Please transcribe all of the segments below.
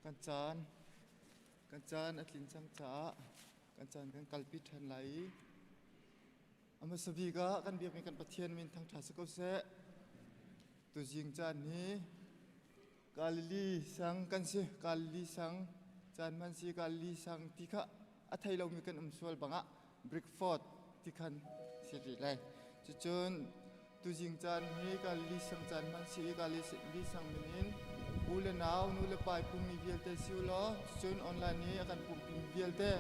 Kan caan kan caan a tlin cang caah kan caan kan kalpi ṭhan lai i a hmasa bik ah kan biakmi kan Pathian min thangṭha si ko seh. Tuzing caan hi Galilee sang kan si. Galilee sang caan hman si Galilee sang ti kha a thei lomi kan um sual bangah Brickford ti khan si rih lai. Cucun tuzing caan hi Galilee sang caan hman si i Galilee sang min in u le nau nu le pa pummi vialte si u law cucun online i a kan pumpi vialte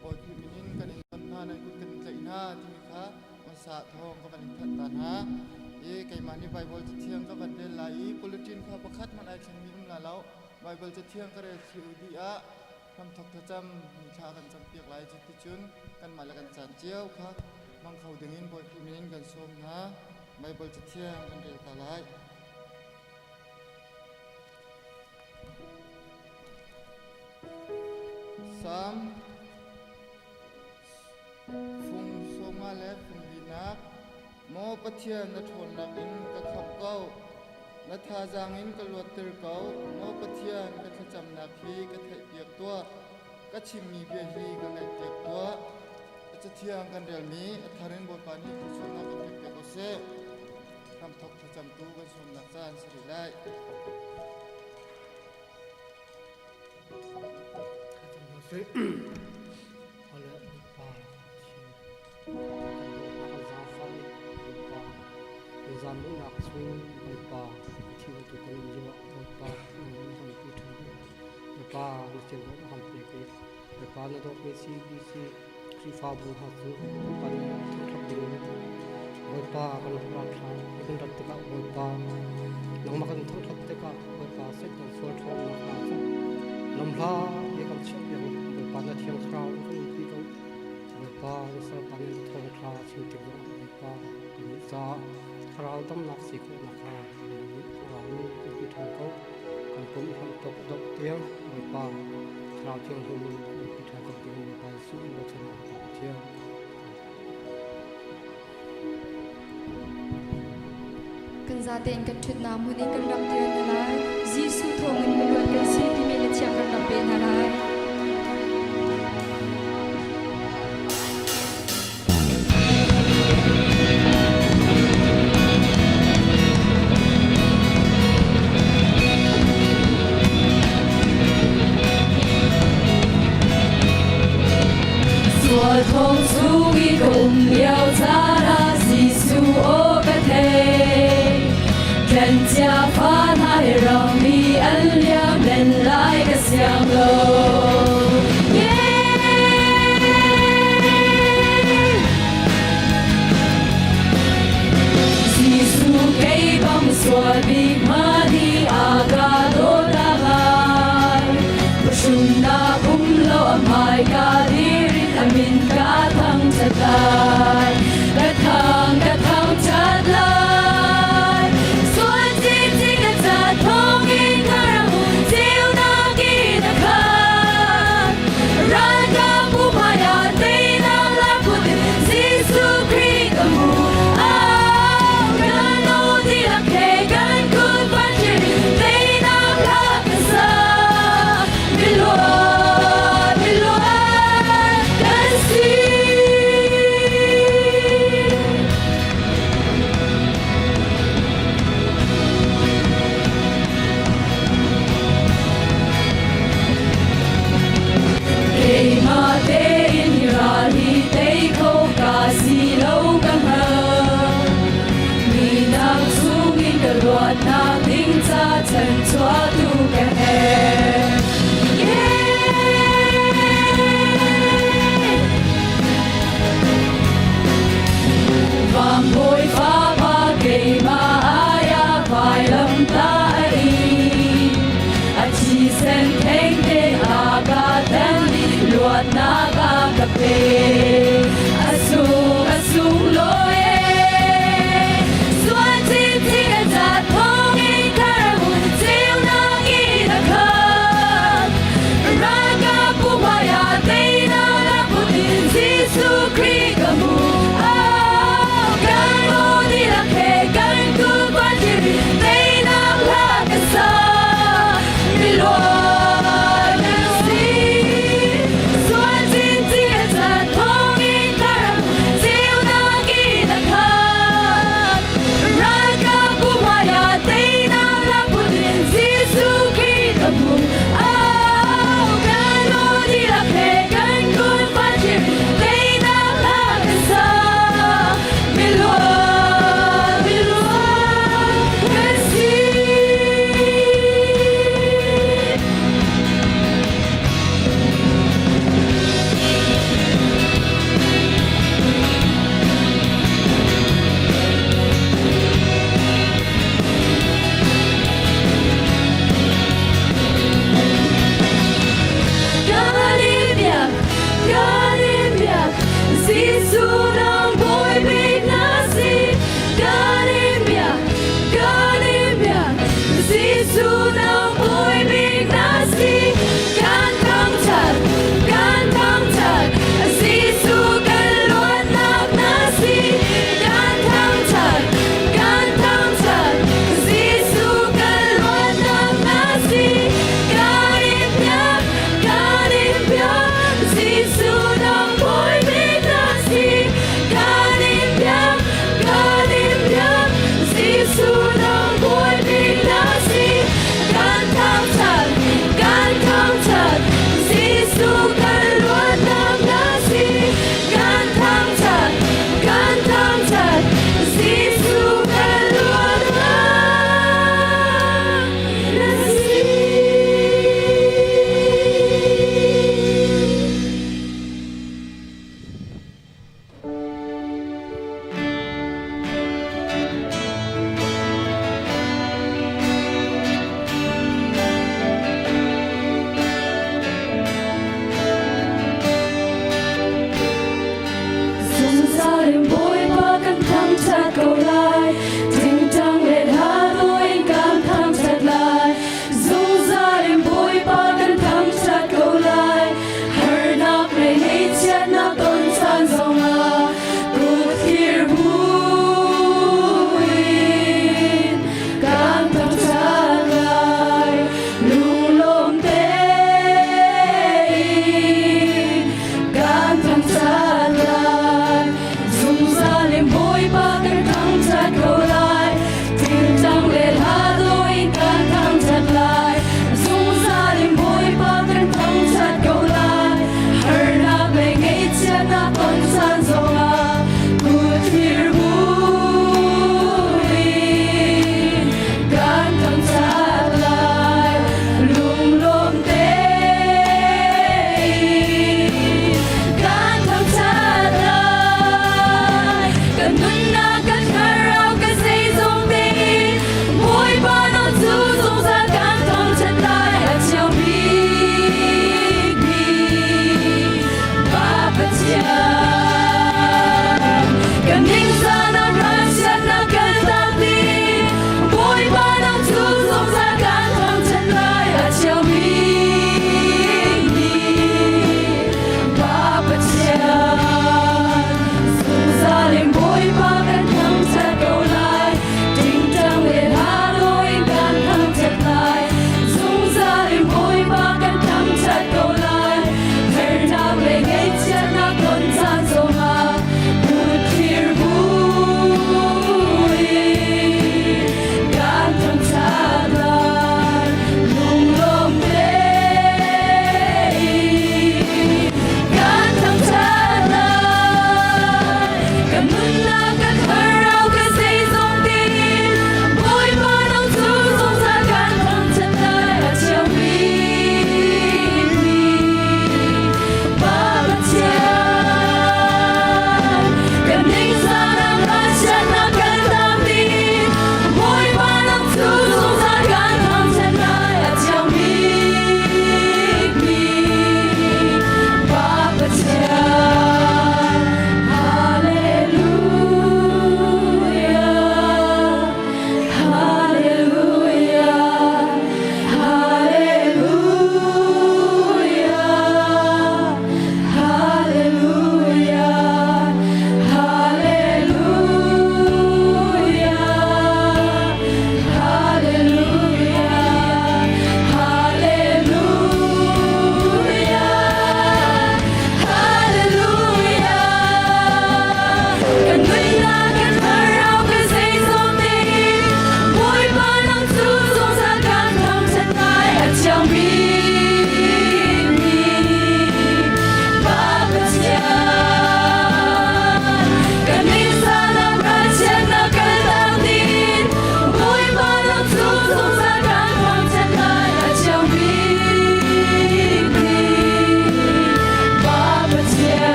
Bawi Khrih min in kan in ton hna nan kut kan in tlaih hna timi kha hmasa thawng ka van in thanh ta hna. I keimah nih Bible cathiang ka van rel lai i bulletin kha pakhat hmanh ai thlengmi um la lo. Bible cathiang ka rel thli u dih ah hramthok thlacam thla kan campiak lai. Cuticun kanmah le kan caan cio kha hmang kho dingin Bawi Khrih min in kan sawm hna. Bible cathiang kan rel ta lai. Salm fung sawmnga le fung linak Maw Pathian na ṭhawnnak in ka khamh ko na thazaang in ka luatter ko Maw Pathian ka thlacamnak hi ka theihpiak tuah ka chimmi bia hi ka ngaihpiak tuah a cathiang kan relmi a thar in Bawipa nih thluachuahnak kan pek ko seh hramthok thlacamtu kan sawmnak caan si rih lai. Zaanmawhnak chung Bawipa thil tu kan lio ah Bawipa na kan pi ṭhan Bawipa na thian na kan pek i Bawipa na dawtmi CBC Khrihfabu hna cu kan thangṭhat ding Bawipa kan rak thla kan rat tikah Bawipa nangmah kan thangṭhat tikah Bawipa Satan sual ṭhawnnak hna cu lamhla i kan chiahpiak Bawipa na thiang thlarau in kan umpi ko Bawipa na salpa nih na thawngṭha chim tik zongah Bawipa kannih caah thlarau damnak si khawhnak hnga thlarau in umpi ṭhan ko kan pum hram tok dok tiang Bawipa thlarau thianghlim in umpi ṭhan ko ding Bawipa Jesuh in bochan Pathian. Kan zatein kan ṭhutnak hmun in kan rak dir hna lai. Jesuh thawngin miluat kan si timi le thiang kan rak pe hna lai. Sual thong chung i ka um lio caan ah Jesuh aw ka thei. Kan cia fa hna he rammi an liam len lai ka siang lo. Jesuh kei bang sual bik mani a ka dawt a ngai. Hrimnak um lo a hmai ka dir in a min ka thangṭhat lai. Ka thang ka thangṭhat lai. Sual cici ka ca thawngin ka ram ceunak in a khat. Ralkapbu hmaiah teinak lakut in Jesuh Khrih ka hmu. Ah, kan aw dihlak he kan kut van teinak hla ka sa. Miluat, miluat kan si. Keimah tein hi ral hi tei kho ka si lo ka hngal. Minak chungin ka luatnak ding ca chanchuahtu ka herh. Vangbawi fapa keimah ayah vailam ta a in. A thisen thengte a ka tan i luatnak a ka pe. A sung a sung lawi e. Sual chinchin a zat thawngin kharahun ceunak in a khat. Ralkapbu hmaiah teinak a put in Jesuh Khrih ka hmu. Oh, kan aw dihlak he kan kut van dir in teinak hla ka sa. Miluat.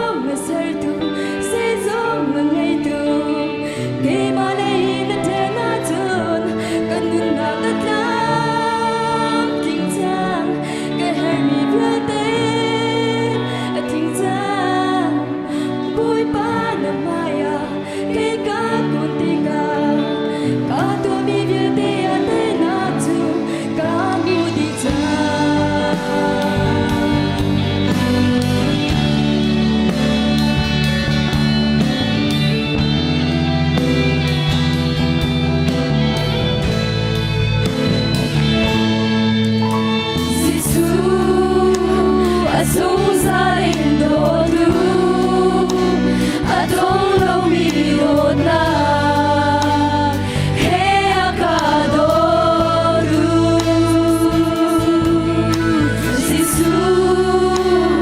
Zeizong a sertu, zeizong a ngeitu, keimah lei na ṭhen ahcun ka nunnak a tlamtling cang. Ka herhmi vialte a tling cang. Bawipa na hmaiah kei ka kun tikah ka tuahmi vialte a teinak cu ka hmuh dih cang. Jesuh a zungzal in dawtu, a dong lomi dawtnak he a ka dawtu. Jesuh,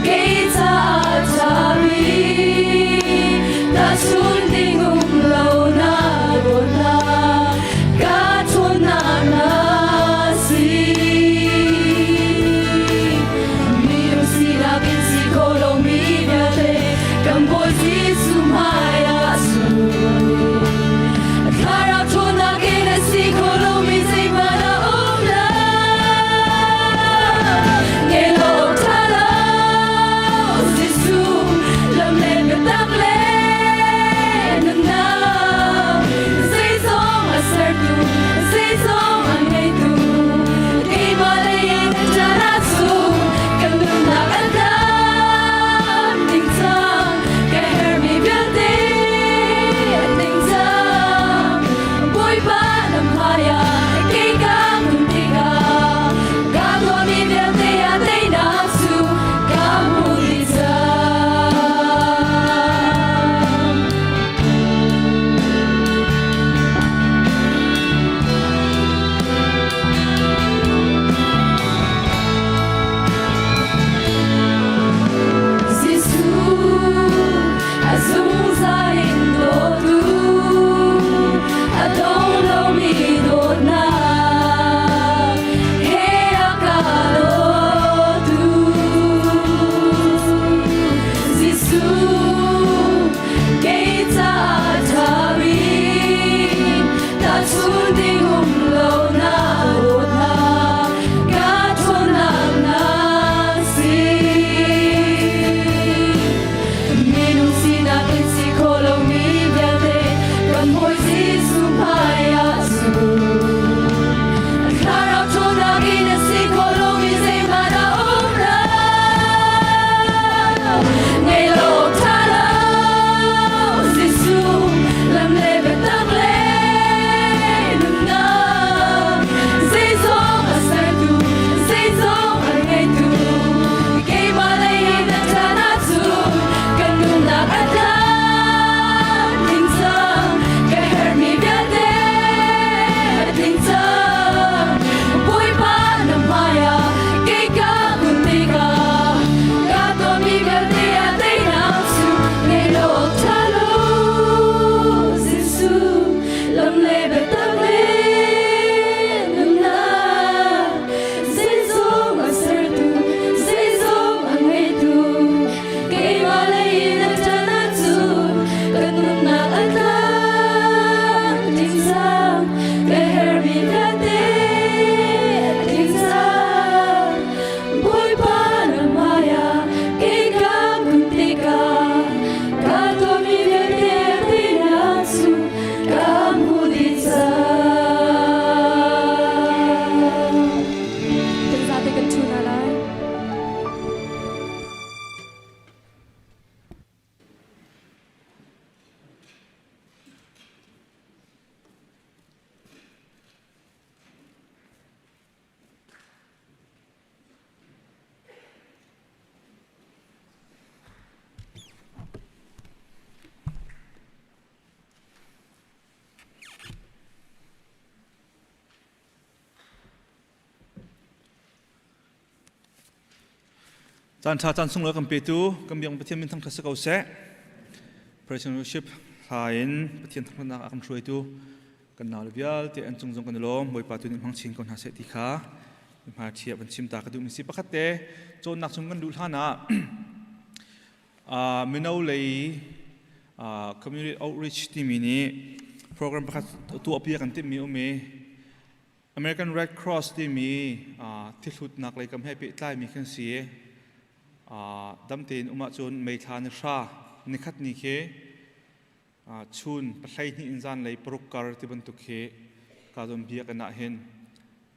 kei caah ṭhabi, tahchunh ding um lo na dawtnak, ka ṭhawnnak na si. Minung sinak in si kho lomi vialte, kan Bawi Jesuh hmai ah sung. Thlarau ṭhawnnak in a si kho lomi zeihmanh a um lo. Ngei lo awk ṭha lo, Jesuh, lam le biatak le nunnak. Zeizong a sertu, zeizong a ngeitu, keimah lei in ṭan ahcun kan nunnak a dam ding cang. Ka herhmi vialte a tling cang. Bawipa na hmaiah kei ka hmun tikah ka tuahmi vialte ah teinak cu ka hmuh dih cang. Jesuh a zungzal in dawtu, a dong lomi dawtnak he a ka dawtu. Jesuh, kei caah ṭha bik, tahchunh ding um lo na dawtnak, ka ṭhawnnak na si. Minung sinak in si kho lomi vialte kan Bawi Jesuh hmaiah zum. Thlarau ṭhawnnak in a si kho lomi zeihmanh a um lo. Ngei lo awk ṭha lo, Jesuh, lam le biatak le nunnak. Zeizong a sertu, zeizong a ngeitu, keimah lei in a ṭhan ahcun kan nunnak a tlamtling cang. Ka herhmi vialte a tling cang. Bawipa na hmaiah kei ka kun tikah ka tuahmi vialte ah teinak cu ngei lo awk ṭha lo. Jesuh, lam le biatak le nunnak, zeizong a sertu, zeizong a ngeitu, keimah lei in a ṭan ahcun ka nunnak a tlamtling cang. Ka herhmi vialte a tling cang. Bawipa na hmaiah kei ka kun tikah ka tuahmi vialte a teinak cu ka hmuh dih cang. Kan zate kan ṭhu hna lai. Caan ṭha caan sunglawi kan petu kan biak Pathian min thangṭhat si ko seh. Praise and worship hla in Pathian thangṭhatnak a kan hruaitu kan nau le vialte an cung zong kan i lawm. Bawipa tu nih hmang chin ko hna seh ti kha hmai ṭhia van chim ta ka duhmi si. Pakhat te cawnnak chung kan luh hlan ah Mino lei community outreach timi nih program pakhat tuahpiak an timhmi um i American Red Cross timi thihlutnak lei kam he pehtlaimi kan si. Dam tein um ahcun May thla ni hra nikhat ni khi chun pahlei in zanlei paruk kar ti bantuk khi ka zawn biakinn ah hin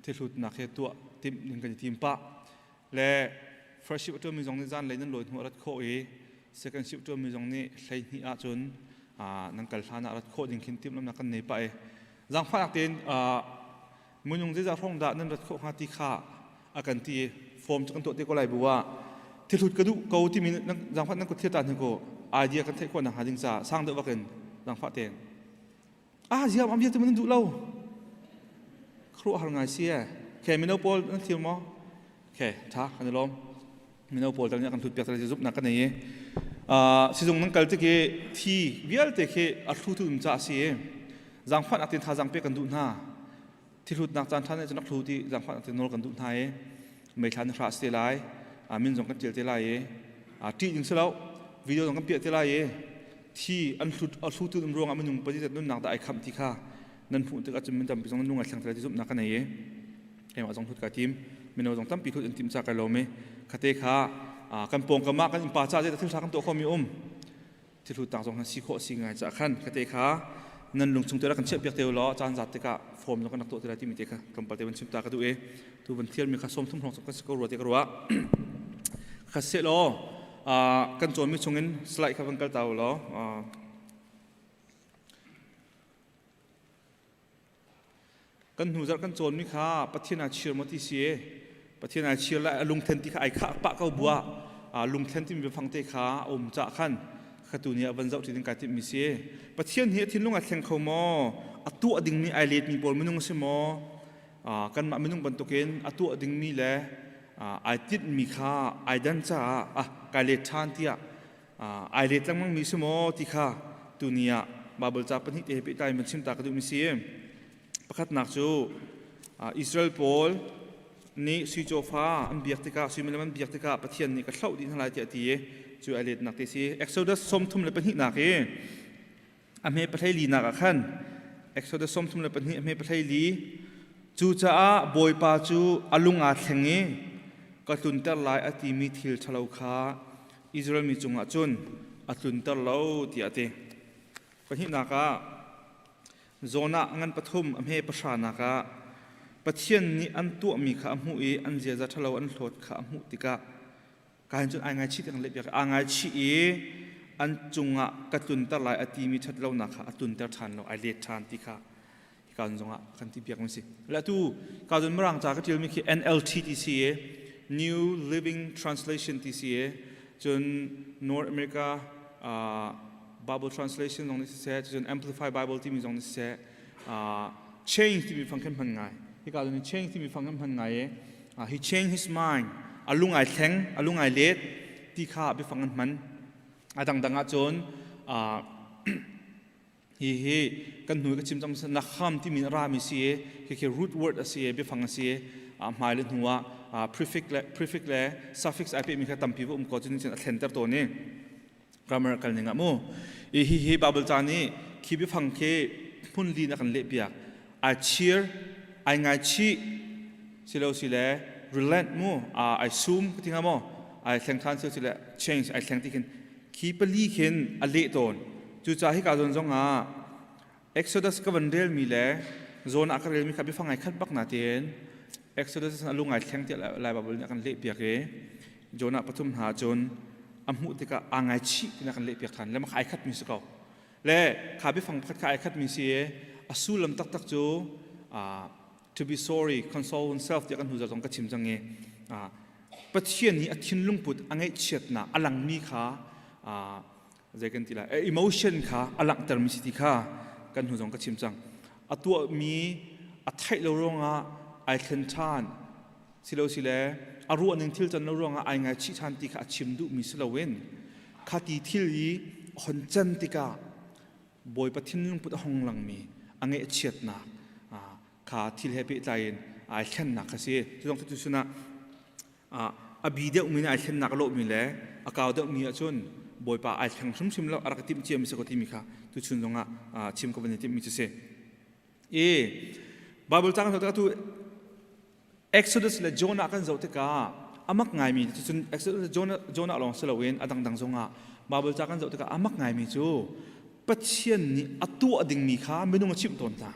thihlutnak he tuah timh ding kan i tim pah. Le first shift ṭuanmi zong nih zanlei nan lawi hnu a rat khawh i second shift ṭuanmi zong nih 12 ahcun nan kal hlan ah rat khawh ding khin timhlamnak kan nei pah i zaangfahnak tein minung zeizah hrawng dah nan rat khawh hnga ti kha a kan ti i form cu kan tuah te ko lai bu ah thilhut ka duh ko timi zaangfah nan kut thil ta hnu ko idea kan theih khawh nak hnga ding caah sang deuh vakin zaangfah tein ah ziam am tu nan duh lo khuaruah har ngai si e khe mino pawl nan thil maw khe tha kan i lawm mino pawl tal nih kan hlut piak tal zumhnak kan nei i sizung nan kal tik i thi vialte khi a thlu tu um ca si i zaangfahnak tin thazaang pek kan duh hna thihlutnak caan ṭha nih cun a thlu ti zaangfahnak tin nawl kan duh hna i meithla na hra si te lai min zong kan ṭial te lai i ṭih ding si lo video zong kan piah te lai i thi an hlut a hlutu um ruangah minung pali zat nunnak dah ai khamh ti kha nan hmuh tikah cun min tampi zong nan lung ai thleng te lai ti zumhnak ka nei i keimah zong hlut ka tim mino zong tampi hlut in tim ca kai lawm i khate kha kan pawngkam ah kan innpa ca zei thil ṭha kan tuah khomi um thilhlut tak zong han si khawh si ngai ca khan khate kha nan lung chung te kan chiah piak te law caan zat tikah form zong kan rak tuah te lai timi te kha tlawmpal te van chim ta ka duh i tu van thial mi kha 30 hrawng kan si ko rua te ka ruah kha se law kan cawn mi chungin slide kha van kal ta law Kan hnu zarh kan cawnmi kha Pathian aa chir maw ti si e. Pathian aa chir lai a lungthlen ti kha ai khah pah ko buah lungthlen timi biafang te kha a um cah khan kha tu ni ah van zoh ding kai timhmi si. Pathian hi a thinlung a thleng kho maw? A tuah dingmi ai letmi pawl minung a si maw? Kanmah minung bantukin a tuah dingmi le ai tinhmi kha ai dan caah ah kai let ṭhan tiah ai let lengmang mi si maw ti kha tuni ah Bible ca pahnih te he pehtlai in van chim ta ka duhmi si. Pakhatnak cu Israel pawl nih sui cawfa an biak tikah suimilam an biak tikah Pathian nih ka hloh dih hna lai tiah a ti i cu ai letnak te si. Exodus 32 nak i a hme pahlei li nak ah khan Exodus 32 a hme pahlei li cucaah Bawipa cu a lung aa thleng i ka tlunter lai a timi thil ṭhalo kha Israel mi cungah cun a tlunter lo tiah a ti. Pahnihnak ah Jonah ngan pathum a hme pahranak ah Pathian nih an tuahmi kha a hmuh i an ziaza ṭhalo an hlawt kha a hmuh tikah ka hin cun ai ngaichih tiang lehpiak aa ngaichih i an cungah ka tlunter lai a timi ṭhat lonak kha a tlunter ṭhan lo ai let ṭhan ti kha hika zongah kan ti piak mi si le atu ka zon mirang ca ka ṭialmi khi NLT ti si i New Living Translation ti si i cun North America Bible Translation zong nih siseh cun Amplify Bible timi zong nih siseh change timi fang khan hman ngai hika zon change timi fang kan hman ngai i he changed his mind a lung ai thleng a lung ai let ti kha biafang an hman a dangdang ahcun hi hi kan hnu ka chim cang nakham timi a rami si i khi root word a si i biafang a si i hmai le hnu ah prefix le prefix le suffix ai pehmi kha tampi va um ko cun a thlenter tawn i grammar kal ning ah mu i hi hi Bible ca nih khi biafang khi hmun li na kan leh piak ai chir ai ngaichih silo si le relent mu ai sum ka ti hnga maw ai thleng than silo si le change ai thleng ti khin khi pali khin a leh tawn cucaah hika zawn zong ah Exodus ka van relmi le zawn ah ka relmi kha biafang ai khat bak na tein Exodus a lung ai thleng tiah Lai Bible nih a kan lehpiak i Jonah pathum hna cun a hmuh tikah aa ngaichih tina kan lehpiak than le mah ai khatmi si ko le kha biafang pakhat kha ai khatmi si i a sullam taktak cu to be sorry console oneself tiah kan hnu zong ka chim cang i Pathian hi a thinlung put a ngaihchiatnak a langmi kha zei kan ti lai emotion kha a langhtermi si ti kha kan hnu zong ka chim cang a tuahmi a theih lo ruangah ai thlen ṭhan silo sile a ruah ning thil can lo ruangah ai ngaichih ṭhan ti kha a chim duhmi si loin kha ti thil i hon can tikah Bawipa thinlung put a hong langmi a ngaihchiatnak kha thil he pehtlai in ai thlennak kha si cu zong cu sinah a bi deuhmi nih ai thlennak a lawhmi le a kau deuhmi ahcun Bawipa ai thleng hrimhrim lo, a rak timh ciami si ko timi kha tuchun zongah chim ka van i timhmi cu si. I Bible cang kan tu Exodus le Jonah kan zoh tikah amak ngaimi cucun Exodus le Jonah, Jonah lawng si loin a dangdang zongah Bible ca kan zoh tikah amak ngaimi cu Pathian nih a tuah dingmi kha minung a chimh tawn hna.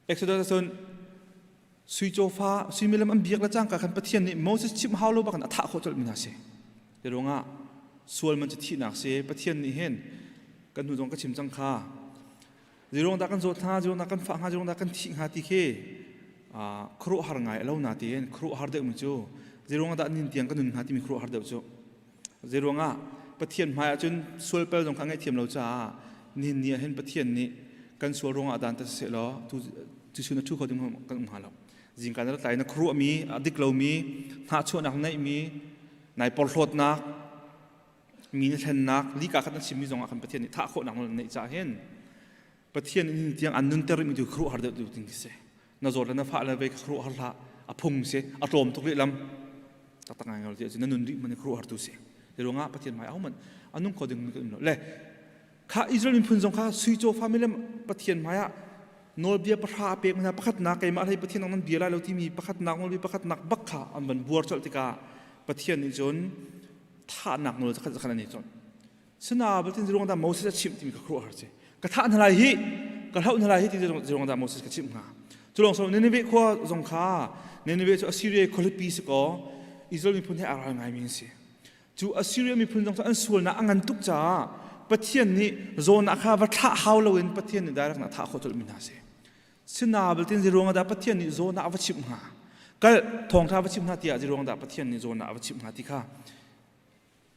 Exodus ahcun sui cawfa suimilam an biak le cangka khan Pathian nih Moses chimh hau lo bakin a thah khawh colh mi hna si. Ti ruangah sual man cu thihnak si Pathian nih hin kan hnu zong ka chim cang kha Zeiruang dah kan zawt hnga, zeiruang dah kan fah hnga, zeiruang dah kan thih hnga ti khi khuaruahhar ngai a lo na tiin khuaruahhar deuhmi cu zeiruang dah nin tiang ka nun hnga timi khuaruahhar deuh cu zeiruang ah Pathian hmai ahcun sual pel zong kha ngaihthiam lo caah nihin ni ah hin Pathian nih kan sual ruangah dan ta siseh law tu chun a thu kho ding kan um hnga lo zingka na tlai na khuaruahmi a dik lomi hnahchuahnak neihmi nai porhlawtnak mi na thlennak lika khat na chimmi zongah khan Pathian nih thah khawhnak nawl neih caah hin Pathian in tiang an nunter mi tu khuaruahhar deuh tu ding si na zawt le na fah le vei khuaruahhar hlah a phung si a tlawm tuk lehlam taktak ngai ngai ti na nun rih man khuaruahhar tu si ti ruangah Pathian hmai ahohmanh a nung kho ding mi kan um lo le kha Israel miphun zong kha sui caw fa milem Pathian hmai ah nawlbia pahra a pek hna pakhatnak keimah hlei Pathian nan bia lai lo timi pakhatnak nawlbia pakhatnak bak kha an van buar colh tikah Pathian nih cun thahnak nawl zakhat zakhat an i cawn sina baltin zirong dah Moses a chimh timi ka khuaruahhar si ka thah hna lai hi ka hloh hna lai hi ti zirong dah Moses ka chimh hnga culong so Nineveh khua zong kha Nineveh cu Assyria khualipi si kaw Israel miphun he aa ral ngaimi an si cu Assyria miphun zong cu an sualnak a ngan tuk caah Pathian nih zawn ah kha va thlah hau loin Pathian nih direct na thah khawh colh mi hna si Sina baltin ziruang dah Pathian nih zawn ah a va chimh hnga? Kal thawngṭha va chim hna tiah ziruang dah Pathian nih zawn ah a va chimh hnga ti kha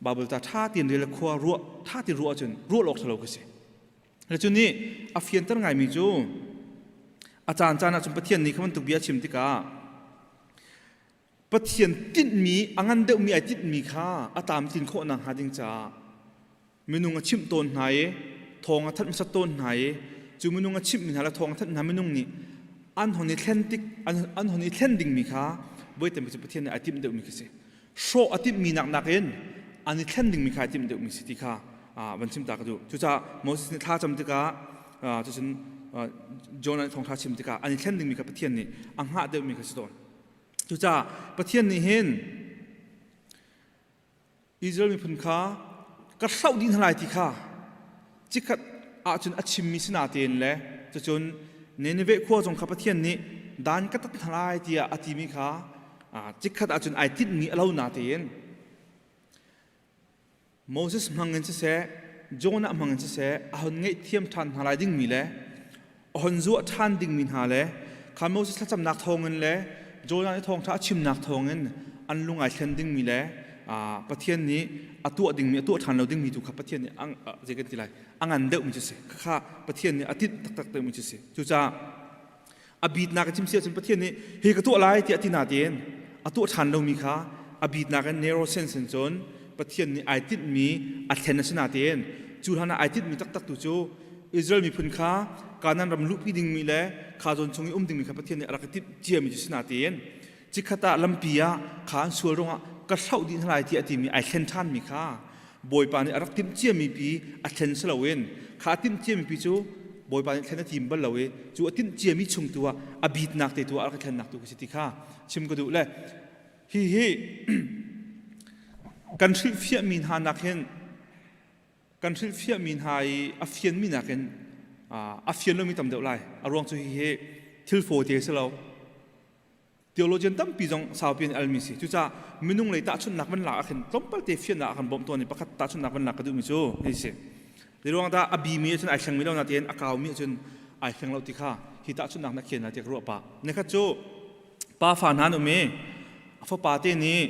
Bible ta ṭha tein rel khua ruah ṭha tein ruah ahcun ruah lawk ṭhalo ka si. Le cu nih a fianter ngaimi cu a caan caan ahcun Pathian nih kha bantuk bia a chim tikah Pathian tinhmi a ngan deuhmi ai tinhmi kha a tlamtlin khawh nakhnga ding caah minung a chimh tawn hna i thawng a thanh hmasat tawn hna i cu minung a chimhmi hna le thawng a thanh hna minung nih an hon i thlen tik an hon i thlen dingmi kha voi tampi cu Pathian nih ai timh deuhmi khi si hrawh a timhmi nak nakin an i thlen dingmi kha ai timh deuhmi si ti kha van chim ta ka duh cucaah Moses nih thla cam tikah cucun Jonah nih thawngṭha chim tikah an i thlen dingmi kha Pathian nih a hngah deuhmi kha si tawn Cucaah Pathian nih hin Israel miphun kha ka hloh dih hna lai ti kha cikhat ahcun a chimmi si natein le cucun Nineveh khua zong kha Pathian nih dan ka tat hna lai tiah a timi kha cikhat ahcun ai tinhmi a lo natein Moses hmang in siseh, Jonah hmang in siseh, a hon ngaihthiam ṭhan hna lai dingmi le a hon zuah ṭhan dingmi hna le kha Moses thlacamnak thawngin le Jonah nih thawngṭha a chimnak thawngin an lung ai thlen dingmi le Pathian nih a tuah dingmi a tuah ṭhan lo dingmi tu kha Pathian nih zei kan ti lai a ngan deuhmi cu si kha Pathian nih a tinh taktak deuhmi cu si cucaah a bitnak in chim si ahcun Pathian nih hi ka tuah lai tiah ti natein a tuah ṭhan lomi kha a bitnak in narrow sense in cun Pathian nih ai tinhmi a thlen a si natein cu hlan ah ai tinhmi taktak tu cu Israel miphun kha Kanaan ram luhpi dingmi le kha zawn chung i um dingmi kha Pathian nih a rak i timh ciami cu si natein chikkhat ah lampi ah kha an sual ruangah ka hloh dih hna lai tiah a timi ai thlen ṭhanmi kha Bawipa nih a rak timh ciami pi a thlen si loin kha a timh ciami pi cu Bawipa nih thlen a tim bal lo i cu a timh ciami chung tu ah a bitnak te tu ah a rak i thlennak tu ka si ti kha chim ka duh le hi hi kan hrilhfiahmi hna nak hin kan hrilhfiahmi hna i a fianmi nakin a fian lomi tam deuh lai a ruang cu hihi thil fawite si lo theologian tampi zong saupi an almi si cucaah minung lei tahchunhnak van lak ah khin tlawmpal te fiannak a kan bawmh tawn i pakhat tahchunhnak van lak ka duhmi cu hei si ruang dah a bimi ahcun ai thlengmi lo natein a kaumi ahcun ai thleng lo ti kha hi tahchunhnak na khen lai tiah ka ruah pah nikhat cu pa fa hna an um i a fapa te nih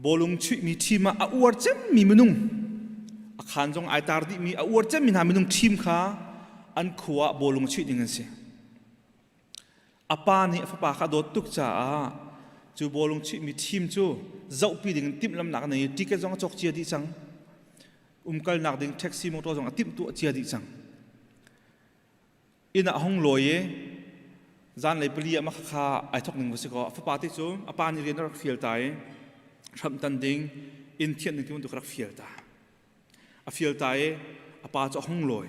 bawlung chuihmi ṭhim ah a uar cemmi minung a khaan zong ai tar dihmi a uar cemmi hna minung ṭhim kha an khua ah bawlung chuih ding an si a pa nih a fapa kha a dawt tuk caah cu bawlung chuihmi ṭhim cu zohpi ding in timhlamnak a nei i ticket zong a cawk cia dih cang umkalnak ding taxi motor zong a timhtuah cia dih cang Inn ah a hung lawi i zanlei pali ah mah kha ai thawk ning va si kaw a fapa te cu a pa nih rian a rak fial ta i hramh tan ding. Inn thianh ding ti bantuk rak fial ta. A fial ta i a pa cu a hung lawi.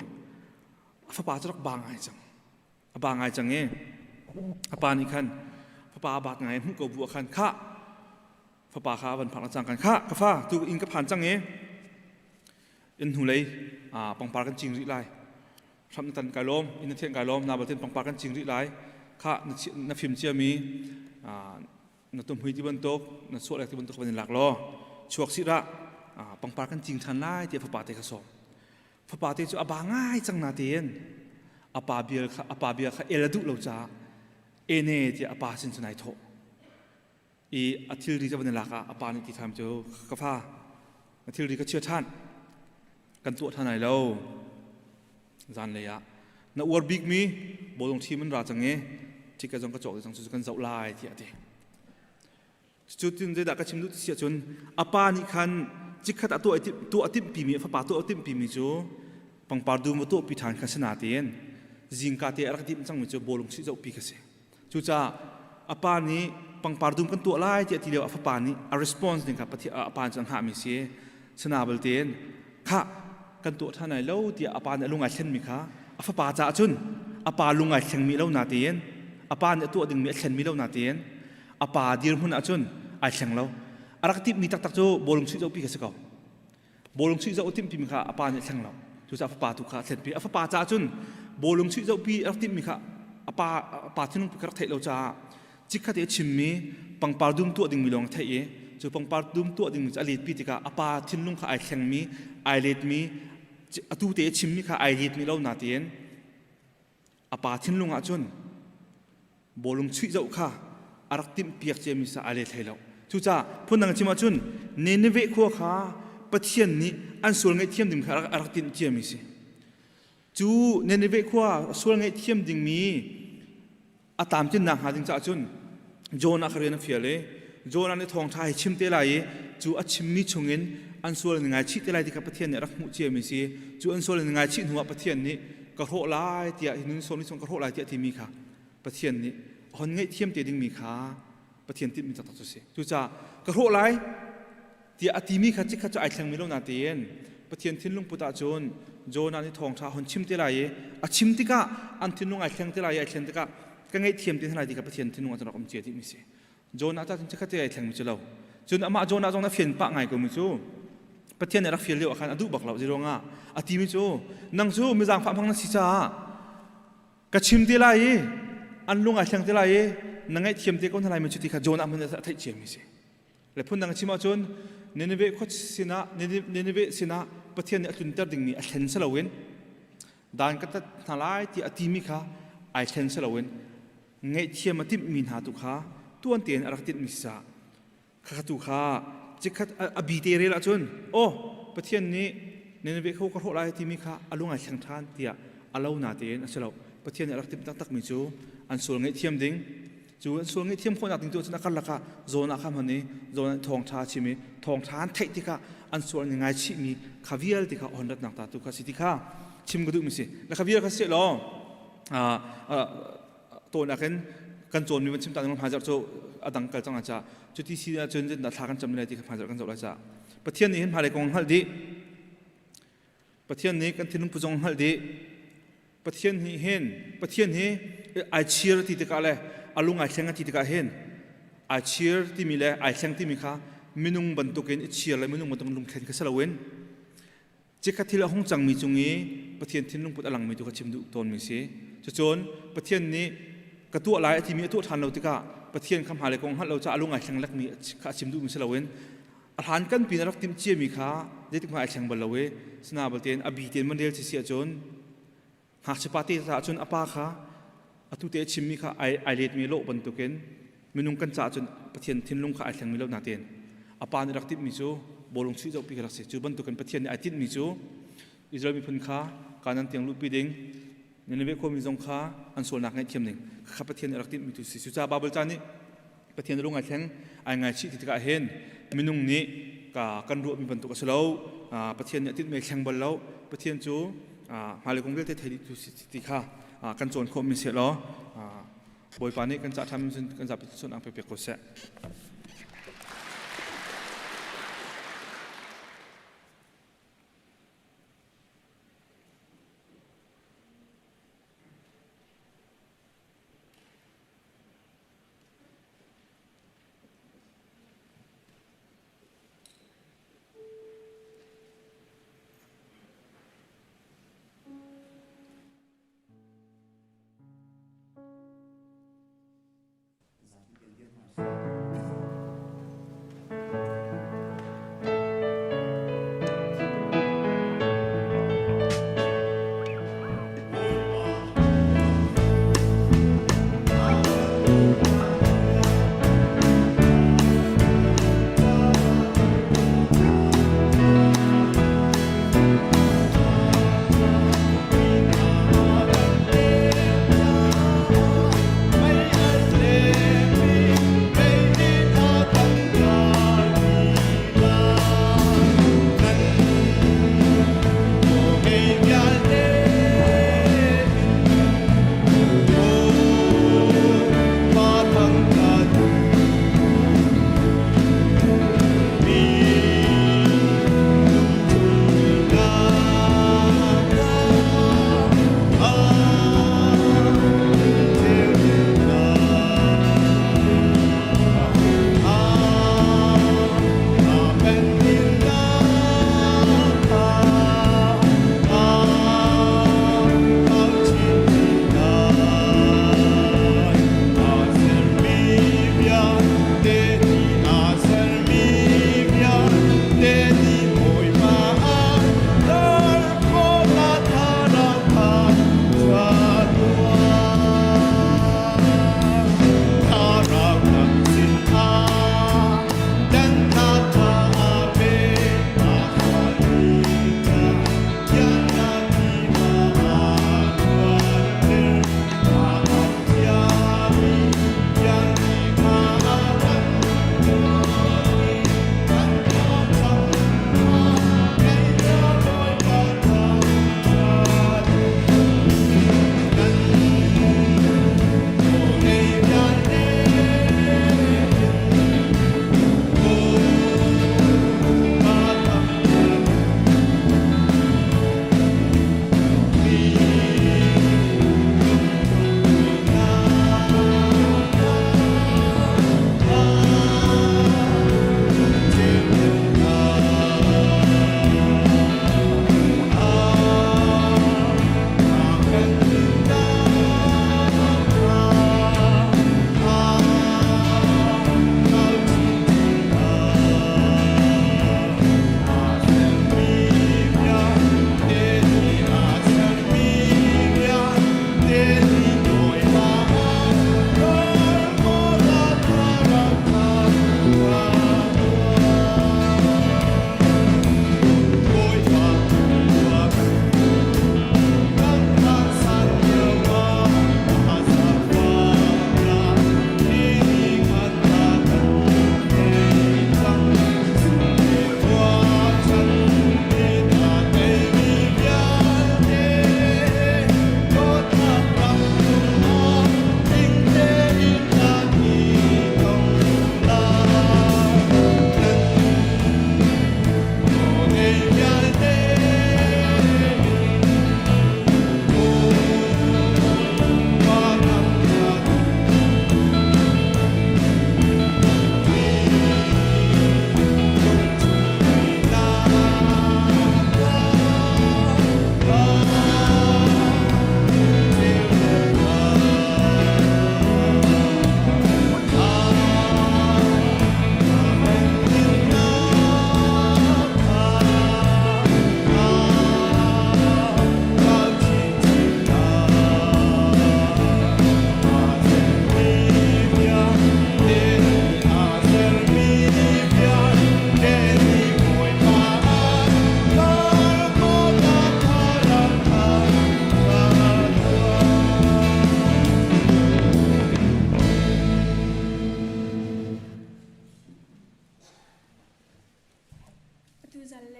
A fapa cu rak ba ngai cang. A ba ngai cang i a pa nih khan fapa a bat ngai hmuh ko bu ah khan khah fapa kha a van phak cang kan khah ka fa tu inn ka phan cang i inn hnulei pangpar kan cing rih lai hram na tan kai lawm inn na thian kai lawm na batin pangpar kan cing rih lai khah na fim cia mi na tumhui ti bantuk na suah lek ti bantuk van in lak law chuak si dah pangpar kan cing than lai tiah fapa te kha sawm fapa te cu a ba ngai cang na tein a pa bia kha a pa bia kha el a duh lo caah ene tiah a pa sin cu nai thawh i a thilri cu van i lak ah a pa nih ti tham cu ka fa na thilri ka chia ṭhan kan tuah ṭhan ai lo zanlei ah na uar bikmi bawlung ṭhim an ra cang i ṭhika zong ka cawk cang cu kan zoh lai tiah a ti cu tin zeidah ka chim duh ti si ahcun a pa nih khan chikkhat ah tuah tuah a timhpimi a fapa tuah a timhpimi cu pangpar dum va tuahpi ṭhan kha si natein zingka te a rak timh cangmi cu bawlung sih zohpi kha si Cucaah a pa nih pangpar dum kan tuah lai tiah ti lio a fapa nih a response ding kha a pa cu a hngahmi si. Sana balte in khah kan tuah ṭhan lai lo tiah a pa nih a lung ai thlenmi kha a fapa caah cun a pa lung ai thlengmi lo natein a pa nih a tuah dingmi a thlenmi lo natein a pa dirhmun ahcun ai thleng lo. A rak timhmi taktak cu bawlung chuih zohpi kha si ko. Bawlung chuih zoh a timhmi kha a pa nih a thleng lo. Cucaah a fapa tu kha a thlenpi. A fapa caah cun bawlung chuih zohpi a rak timhmi kha a pa a pa thinlung rak theih lo caah chikkhat i a chimmi pangpar dum tuah dingmi lawng a theih i cu pangpar dum tuah dingmi cu a letpi tikah a pa thinlung kha ai thlengmi ai letmi atu te a chimmi kha ai letmi lo natein A pa thinlung ah cun bawlung chuih zoh kha a rak timhpiak ciami sa ai let hlei lo. Cucaah phundang chim ahcun Nineveh khua kha Pathian nih an sual ngaihthiam ding kha a rak timh ciami si. Cu Nineveh khua sual ngaihthiam dingmi a tlamtlinnak hnga ding caah cun Jonah kha rian a fial i Jonah nih thawngṭha hi chim te lai i cu a chimmi chungin an sual in ngaichih te lai ti kha Pathian nih a rak hmuh ciami si. Cu an sual in ngaichih hnuah Pathian nih ka hrawh lai tiah hi nun sawm ni chung ka hrawh lai tiah timi kha Pathian nih a hon ngaihthiam te dingmi kha Pathian timhmi taktak cu si. Cucaah ka hrawh lai tiah a timi kha chikkhat cu ai thlengmi lo natein Pathian thinlung put ahcun Jonah nih thawngṭha hon chim te lai i a chim tikah an thinlung ai thleng te lai i ai thlen tikah ka ngaihthiam te hna lai ti kha Pathian thinlung ah cun rak um cia dihmi si. Jonah ta cun chikkhat te ai thlengmi cu lo. Cun amah Jonah zong na fian pah ngai ko mi cu Pathian nih rak fial lio ah khan a duh bak lo ziruangah a timi cu nang cu mi zaangfah hmang na si caah ka chim te lai i an lung ai thleng te lai i na ngaihthiam te ko hna lai mi cu ti kha Jonah hmanh a theih ciami si. Le phundang chim ahcun Nineveh khua sinah Nineveh sinah Pathian nih a tlunter dingmi a thlen si loin dan ka tat hna lai tiah a timi kha ai thlen si loin ngaihthiam a timhmi hna tu kha tuan tein a rak timhmi si caah khakha tu kha chikkhat a bi te rel ahcun aw Pathian nih Nineveh kho ka hrawh lai timi kha a lung ai thleng ṭhan tiah a lo na tein a si lo Pathian nih a rak timh taktakmi cu an sual ngaihthiam ding Cu an sual ngaihthiam khawhnak ding tu cun a karlak ah zawn ah kha hman i zawn ah thawngṭha a chim i thawngṭha an theih tikah an sual an ngaichihmi kha vialte kha on ratnak ta tu kha si ti kha chim ka duhmi si. Le kha vial kha seh law tawinak in kan cawnmi van chim ta ding hmaizarh cu a dang kal cang ca cuti si ahcun thla kan cam lai ti kha hmaizarh kan zoh lai ca Pathian nih hin hmailei kong hngalh dih Pathian nih kan thinlung pu zong hngalh dih. Pathian nih hin Pathian hi ai chir ti tikah le a lung ai thleng ti tikah hin ai chir timi le ai thleng timi kha minung bantukin i chir le minung bantukin lungthlen kha si loin cikhat thil a hung cangmi cung i Pathian thinlung put a langmi tu kha chim duh tawnmi si. Cucun Pathian nih ka tuah lai a timi a tuah ṭhan lo tikah Pathian kha hmailei kong hngalh lo caah a lung ai thleng lekmi kha a chim duhmi si loin a hlan kan pin a rak timh ciami kha zeitik hmanh ai thleng bal lo i sina balte a bi tein man rel si si ahcun ngakchia pa te caah cun a pa kha atu te a chimmi kha ai ai letmi lawh bantukin minung kan caah cun Pathian thinlung kha ai thlengmi lo natein a pa nih rak timhmi cu bawlung chuih zohpi kha rak si cu bantukin Pathian nih ai tinhmi cu Israel miphun kha Kanan tiang luhpi ding Nineveh khuami zong kha an sualnak ngaihthiam ding kha Pathian nih rak timhmi tu si cucaah Baibal ca nih Pathian lung ai thleng ai ngaichih ti tikah hin minung nih ka kan ruahmi bantuk a si lo Pathian nih a tinhmi thleng bal lo Pathian cu hmailei kong vialte thei dih tu si ti kha kan cawn khawhmi si law Bawipa nih kan cah ṭhan kan zapi cun ang pek ko seh.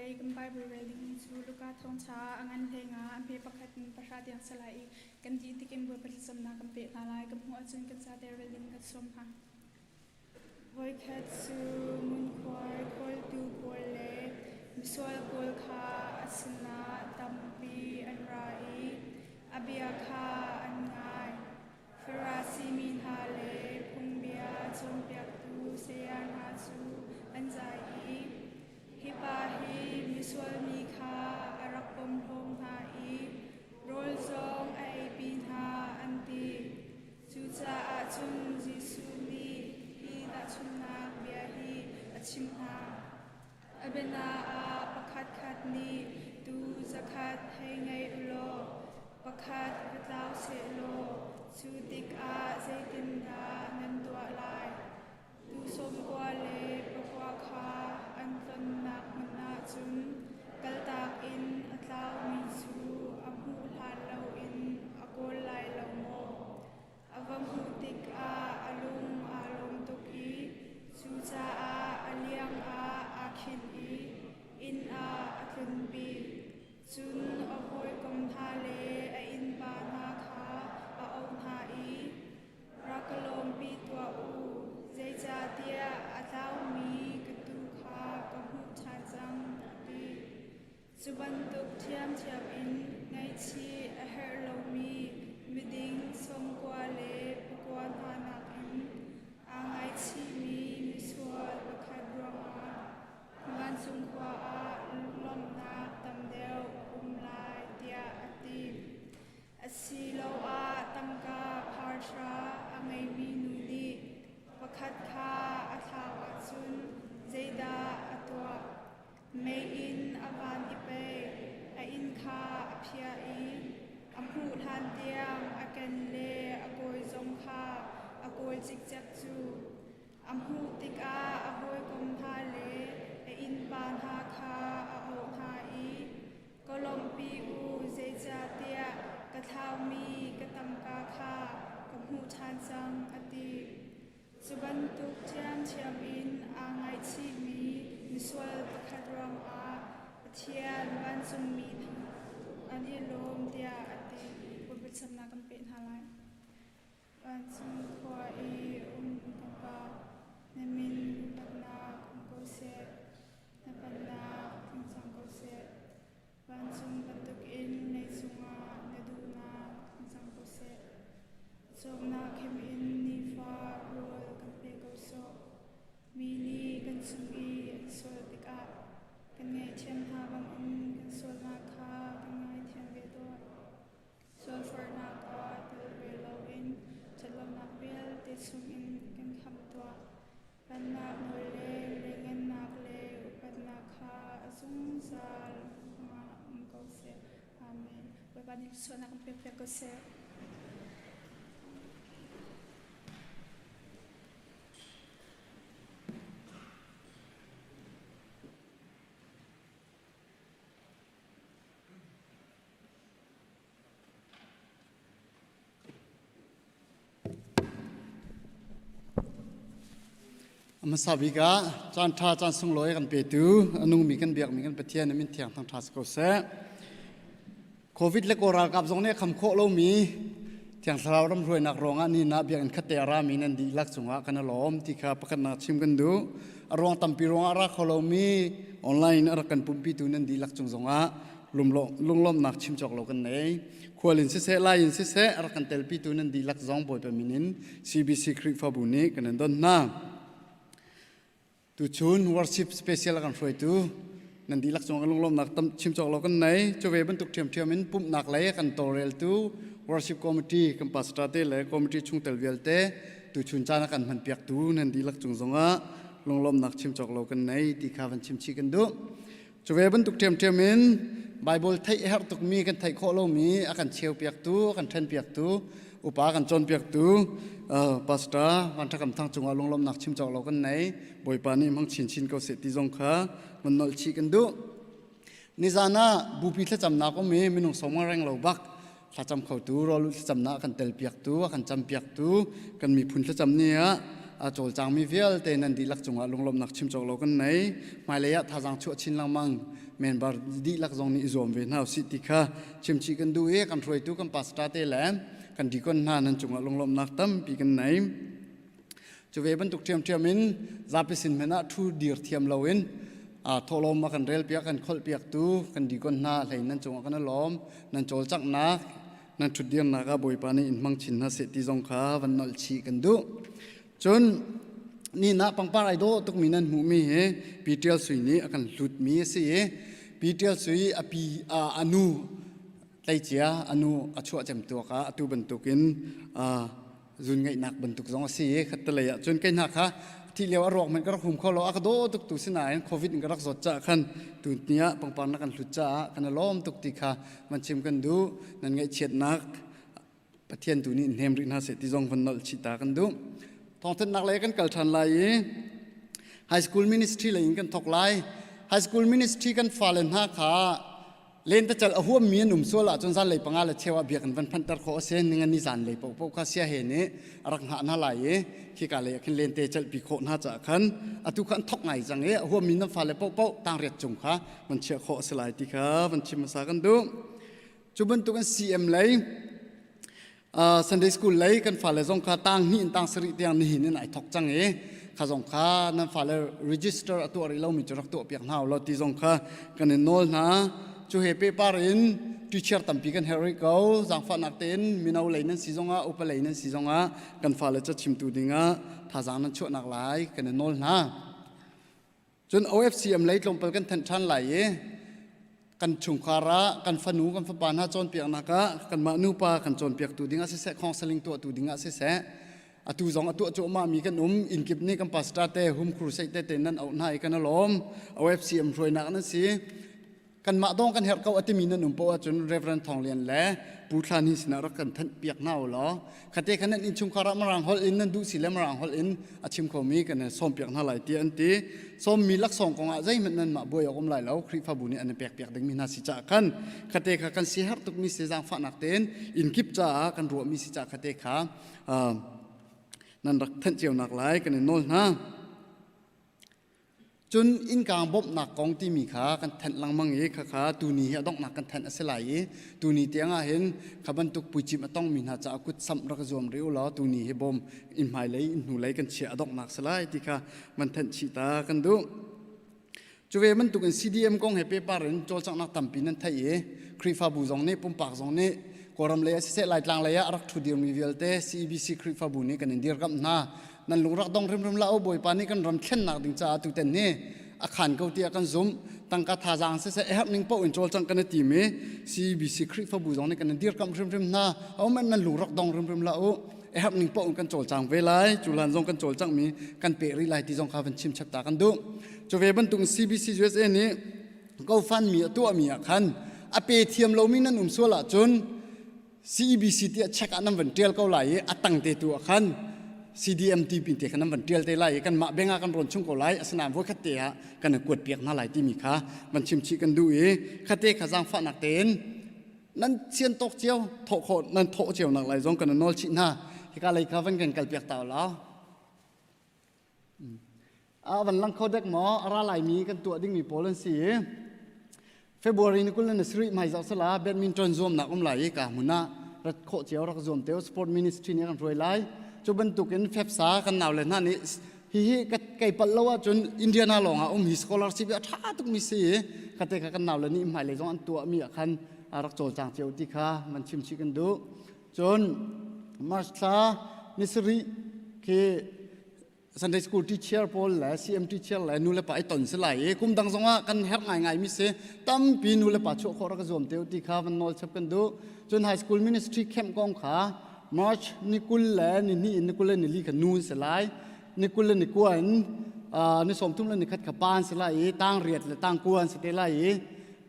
Zinglei kan Bible rel dingmi cu Luka thawngṭha a ngan hleng ah a hme pakhat in pahra tiang si lai i kan dih tikin Bawipa thlacamnak kan peh hna lai. Kan hmuh ahcun kan cate rel ding kan sawm hna. Voikhat cu ngunkhuai khawltu pawl le misual pawl kha a sinah tampi an ra i a bia kha an ngai. Farasi mi hna le phungbia cawnpiaktu saya hna cu an zai i, Hi pa hi misual mi kha a rak pom hlawm hna i rawl zong a eipi hna, an ti. Cucaah cun Jesuh nih hi tahchunhnak bia hi a chimh hna. A biana ah pakhatkhat nih tuu zakhat hei ngei u law pakhat va tlau sehlaw cu tikah zeitindah nan tuah lai? Tuu sawmkua le pakua kha an tlonnak hmun ah cun kaltak in a tlaumi cu a hmuh hlan loin a kawl lai lo maw? A va hmuh tikah a lung aa lawm tuk i cucaah a liang ah aa khinh i inn ah a tlunpi. Cun a hawikom hna le a innpa hna kha a auh hna i, Rak ka lawmpi tuah u, zeicahtiah a tlaumi ka tuu kha ka hmuh ṭhan cang, a ti. Cu bantuk ṭhiamṭhiam in ngaihchih a herh lomi miding sawmkua le pakua hna nakin aa ngaichihmi misual pakhat ruangah vancung khua ah lawmhnak tam deuh a um lai, tiah a ti. Asiloah tangka pharhra a ngeimi nu nih pakhat kha a thlau ahcun zeidah a tuah? Meiinn a van i pei, a inn kha a phiah i a hmuh hlantiang a ken le a kawi zong kha a kawl cikcek cu. A hmuh tikah a hawikom hna le a innpa hna kha a auh hna i, Ka lawmhpi u, zeicahtiah ka thlaumi ka tangka kha ka hmuh ṭhan cang, a ti. Cu bantuk ṭhiamṭhiam in aa ngaihchihmi misual pakhat ruangah Pathian vancungmi hna an i lawm tiah a ti. Biacamnak kan peh hna lai. Vancung khua i um kan Pa, na min upatnak um ko seh, na pennak tlung cang ko seh. Vancung bantukin leicung ah na duhnak tlung cang ko seh. Cawmnak khem in nifa rawl kan pe ko sawh. Mi nih kan chung i an sual tikah kan ngaihthiam hna bangin kan sualnak kha kan ngaithiam ve tawn. Sualforhnak ah tel ve loin ṭhatlonak vialte chungin kan khamh tuah. Pennak nawl le lianngannak le upatnak kha a zungzal ah um ko seh. Amen. Bawipa nih thluachuahnak kan pekpiak ko seh. Hmasa bik ah caan ṭha caan sunglawi kan petu a nungmi kan biakmi kan Pathian min thiang thangṭha si ko seh. Covid le Kawl ralkap zong nih a kham khawh lomi Thiang Thlarau ramhruainak ruangah ni na biakinn khatte a rami nan dihlak cungah kan i lawm ti kha pakhatnak chim kan duh. A ruang tampi ruangah a ra kho lomi online a rak kan pumpitu nan dihlak cung zongah lunglawmhnak chim cawk lo kan nei. Khual in siseh, lai in siseh, a rak kan telpitu nan dihlak zong Bawipa min in CBC Khrihfabu nih kan in don hna. Tuchun worship special kan hruaitu nan dihlak cung kan lunglawmhnak tam chim cawk lo kan nei. Cu ve bantuk ṭhiamṭhiam in pumhnak lei kan tawlreltu worship committee kan pastor te le committee chungtel vialte tuchun caan a kan hmanpiaktu nan dihlak cung zongah lunglawmhnak chim cawk lo kan nei ti kha van chim chih kan duh. Cu ve bantuk ṭhiamṭhiam in Baibal theih a herh tukmi kan theih khawh lomi a kan cheupiaktu, a kan ṭhenpiaktu, upa kan cawnpiaktu Pastor Van Ṭha Kam Thang cungah lunglawmhnak chim cawk lo kan nei. Bawipa nih hmang chinchin ko seh ti zong kha van nolh chih kan duh. Nizan ah bupi thlacamnak um i minung sawm reng lo bak thlacam khotu, rawl thlacamnak a kan telpiaktu, a kan campiaktu kan miphun thlacam ni ah A cawlcangmi vialte nan dihlak cungah lunglawmhnak chim cawk lo kan nei. Hmailei ah thazaang chuah chin lengmang member dihlak zong nih i zuam ve hna usih ti kha chimchih kan duh i kan hruaitu kan pastor te le kan deacon hna nan cungah lunglawmhnak tampi kan nei. Cu ve bantuk ṭhiamṭhiam in zapi sin hmanh ah ṭhu dir thiam loin thawhlawm a kan relpiak kan kholhpiaktu kan deacon hna hlei nan cungah kan i lawm. Nan cawlcanghnak nan ṭhutdirnak ah Bawipa nih in hmang chin hna seh ti zong kha van nolh chih kan duh. Cun ni nah pangpar ai dawh tukmi nan hmuhmi hi Pi Ṭial Sui nih a kan hlutmi a si i Pi Ṭial Sui a pi a nu tleicia a nu a chuah cem tuak ah atu bantukin zun ngeihnak bantuk zong a si i khattelei ah cun kei hna kha thih lio a ruak hmanh ka rak hum kho lo a ka daw tuk tu sinain covid in ka rak zawt caah khan tu ni ah pangpar na kan hlut caah kan i lawm tuk ti kha van chim kan duh. Nan ngaihchiatnak Pathian tu nih hnem rih hna seh ti zong van nolh chih ta kan duh. Thawngthanhnak lei kan kal ṭhan lai i high school ministry lei in kan thawk lai. High school ministry kan fale hna kha lentecelh a huammi an um sual ahcun zanlei panga le cheu ah biakinn van phanhter khawh a si. Ningani zanlei paohpaoh kha siahe nih a rak hngah hna lai i khika lei ah khin lente celhpi khawh hna caah khan atu kha an thawk ngai cang i a huammi nan fale paohpaoh tangriat cung kha van chiah khawh a si lai ti kha van chim hmasa kan duh. Cu bantuk an CM lei Sunday school lei kan fale zong kha tang hnih in tang sarih tiang nihin in ai thawk cang i kha zong kha nan fale register a tuah rih lomi cu rak tuah piak hna u law ti zong kha kan in nawl hna. Cu he pehpar in teacher tampi kan herh rih ko. Zaangfahnak tein mino lei nan si zongah upa lei nan si zongah kan fale ca chimtu dingah thazaang nan chuahnak lai kan in nawl hna. Cun OFCM lei tlawmpal kan thanh ṭhan lai i kan chungkhar ah kan fanu kan fapa hna cawnpiaknak ah kanmah nupa kan cawnpiaktu dingah siseh counseling tuahtu dingah siseh atu zong a tuah cuahmah mi kan um. Innkip nih kan pastor te home crusade te te nan auh hna i kan i lawm. OFCM hruainak nan si. Kanmah dong kan herh ko a timi nan um poah ahcun Reverend Thawng Lian le Pu Thla Ni sinah rak kan thanh piak hna u law khate khan nan innchungkhar ah Mirang holh in nan duh si le Mirang holh in a chim khomi kan sawm piak hna lai tiah an ti. Sawmmi laksawng kong ah zeihmanh nanmah buai awk um lai lo. Khrihfabu nih an i pek piak dingmi hna si caah khan khate kha kan si herh tukmi si zaangfahnak tein innkip caah kan ruahmi si caah khate kha nan rak thanh cio nak lai kan in nawl hna. Cun innkang bawmhnak kong timi kha kan thanh lengmang i khakha tuni hi a donghnak kan thanh a si lai i tuni tiang ah hin kha bantuk puicimh a tongmi hna caah kut samh rak zuam rih u law tuni hi bawm inn hmailei inn hnulei kan chiah a donghnak si lai ti kha van thanh chih ta kan duh. Cu ve bantukin CDM kong he pehpar in cawlcanghnak tampi nan theih i Khrihfabu zong nih pumpak zong nih Kawlram lei ah siseh Laitlang lei ah a rak ṭhu dirmi vialte CEBC Khrihfabu nih kan in dirkamh hna. Nan lung rak dong hrimhrim la o Bawipa nih kan ram thlennak ding caah tuten hi a khan ko tiah kan zumh. Tangka thazaang siseh a herh ning paoh in cawlcangh kan i tim i CEBC Khrihfabu zong nih kan in dirkamh hrimhrim hna. A um nan lung rak dong hrimhrim la u. A herh ning paoh in kan cawlcang ve lai. Cu hlan zong kan cawlcanghmi kan peh rih lai ti zong kha van chim chap ta kan duh. Cu ve bantuk CBC USA nih GoFundMe a tuahmi ah khan a pe thiam lomi nan um sual ahcun CEBC tiah check ah nan van ṭial ko lai i a tang te tu ah khan CDMT pin te khan nan van ṭial te lai i kanmah beng ah kan rawn chung ko lai. Asinain voikhat te ah kan i kuat piak hna lai timi kha van chim chih kan duh i khate kha zaangfahnak tein nan sian tawk cio thawh khawh nan thawh cio nak lai zong kan nawl chih hna. Hika lei kha van kan kal piak ta law a van lang kho dek maw? A ra laimi kan tuah dingmi pawl an si i February ni 20 na sarih hmai zoh sala badminton zuamnak um lai i ka hmun ah rat khawh cio rak zuam teo. Sport ministry nih kan hruai lai. Cu bantukin FEPSA kan nau le hna nih hihi kei palh lo ahcun Indiana lawng ah um hi scholarship a ṭha tukmi si i khate kha kan nau le nih hmailei zong an tuahmi ah khan rak cawlcang cio ti kha man chim chih kan duh. Cun March thla ni sarih khi Sunday school teacher pawl le CM teacher le nu le pa i ton si lai i kum dang zongah kan herh ngaingai mi si tampi nu le pa chuah khawh rak zuam te ti kha van nawl chap kan duh. Cun high school ministry camp kong kha March ni 20 le ni hnih in ni 20 le ni li kha nu si lai, ni 20 le ni kua in ni 30 le ni khat kha pa an si lai i tang riat le tang kua an si te lai i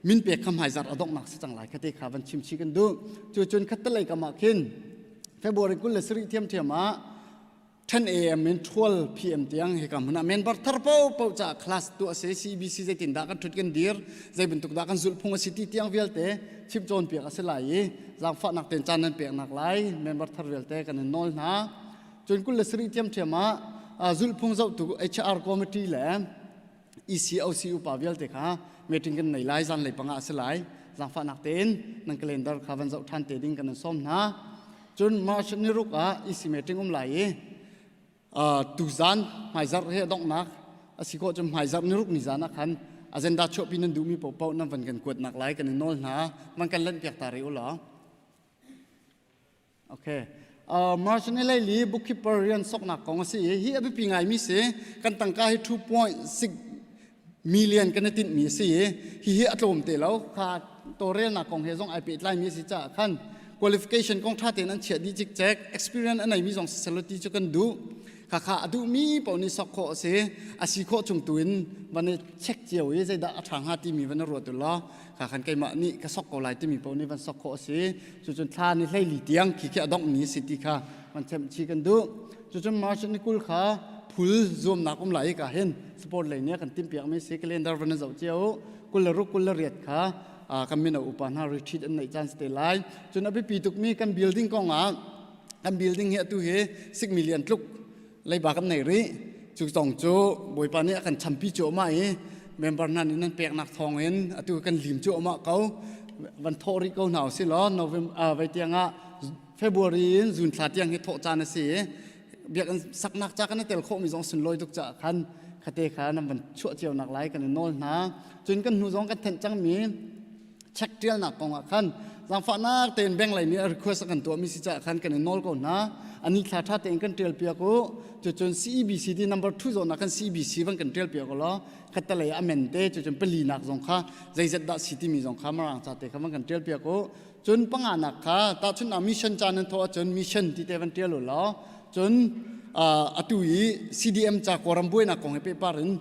min pek kha hmaizar a donghnak si cang lai khate kha van chim chih kan duh. Cu cun khattelei kam ah khin February 27 thiamthiam ah 10 a.m. in 12 p.m. tiang hika hmun ah member thar paohpaoh caah class tuah a si. CBC zeitin dah kan ṭhut kan dir, zei bantuk dah kan zulhphung a si ti tiang vialte chimh cawnpiak a si lai i zaangfahnak tein caan nan peknak lai member thar vialte kan in nawl hna. Cun 27 thiamthiam ah Zulhphung zohtu HR committee le ECOC upa vialte kha meeting kan nei lai zanlei panga a si lai. Zaangfahnak tein nan calendar kha van zoh ṭhan te ding kan in sawm hna. Cun March ni ruk ah EC meeting um lai i tuzan hmaizarh hi a donghnak a si khawh cun hmaizarh ni ruk ni zan ah khan agenda chuahpi nan duhmi paohpaoh nan van kan kuatnak lai kan in nawl hna van kan lanh piak ta rih u law. Okay. March ni lei li bookkeeper rian soknak kong a si i hi a biapi ngaimi si kan tangka hi 2.6 million kan i tinhmi a si i hihi a tlawm te lo kha tawlrelnak kong he zong ai pehtlaimi a si caah khan qualification kong ṭha tein an chiah dih cikcek experience a neimi zong siselaw ti cu kan duh khakha a duhmi paoh nih sok khawh a si a si khawh chung tu in van i check cio i zeidah a ṭha hnga timi van i ruat u law kha khan keimah nih ka sok ko lai timi paoh nih van sok khawh a si cucun thla ni hleili tiang khi khi a dongh ni a si ti kha van chemh chih kan duh cucun March ni 20 kha phul zuamnak um lai ka hin sport lei nih kan timpiak mi si calendar van zoh cio 26 28 kha kan mino upa hna retreat an neih caan si te lai cun a biapi tukmi kan building kong ah kan building hi atu hi 6 million tluk leiba kan nei rih cu tong cu bawipa nih a kan champi cuahmah i member hna nih nan peknak thawng in atu kan lim cuahmah ko van thawh rih ko hna usih law November vai tiang ah February in June thla tiang hi thawh caan a si i biakinn saknak ca kan i tel khawhmi zong sunlawi tuk caah khan khate kha nan van chuah cio nak lai kan i nawl hna cun kan hnu zong kan thenh cangmi check ṭialnak kong ah khan zaangfahnak tein bank lei nih a request a kan tuahmi si caah khan kan i nawl ko hna ani thla ṭha tein kan ṭial piak u cucun CEBC ti number 2 zawn ah khan CEBC van kan ṭial piak u law khattelei a men te cucun pali nak zong kha zeizat dah si timi zong kha marang ca te kha van kan ṭial piak u cun panganak kha tahchunhnak mission ca nan thawh ahcun mission ti te van ṭial u law cun atu i CDM ca kawlram buainak kong he pehpar in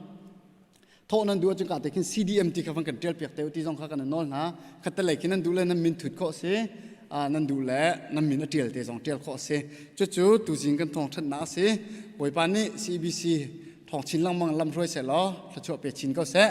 thawh nan duh ahcun ka te khin CDM ti kha van kan ṭial piak te u ti zong kha kan nawl hna khattelei khi nan duh le nan min thut khawh si nan duh le nan min a ṭial te zong ṭial khawh si cucu tuzing kan thawng ṭhatnak a si Bawipa nih CBC thawng chin lengmang lam hruai seh law thluachuah pe chin ko seh.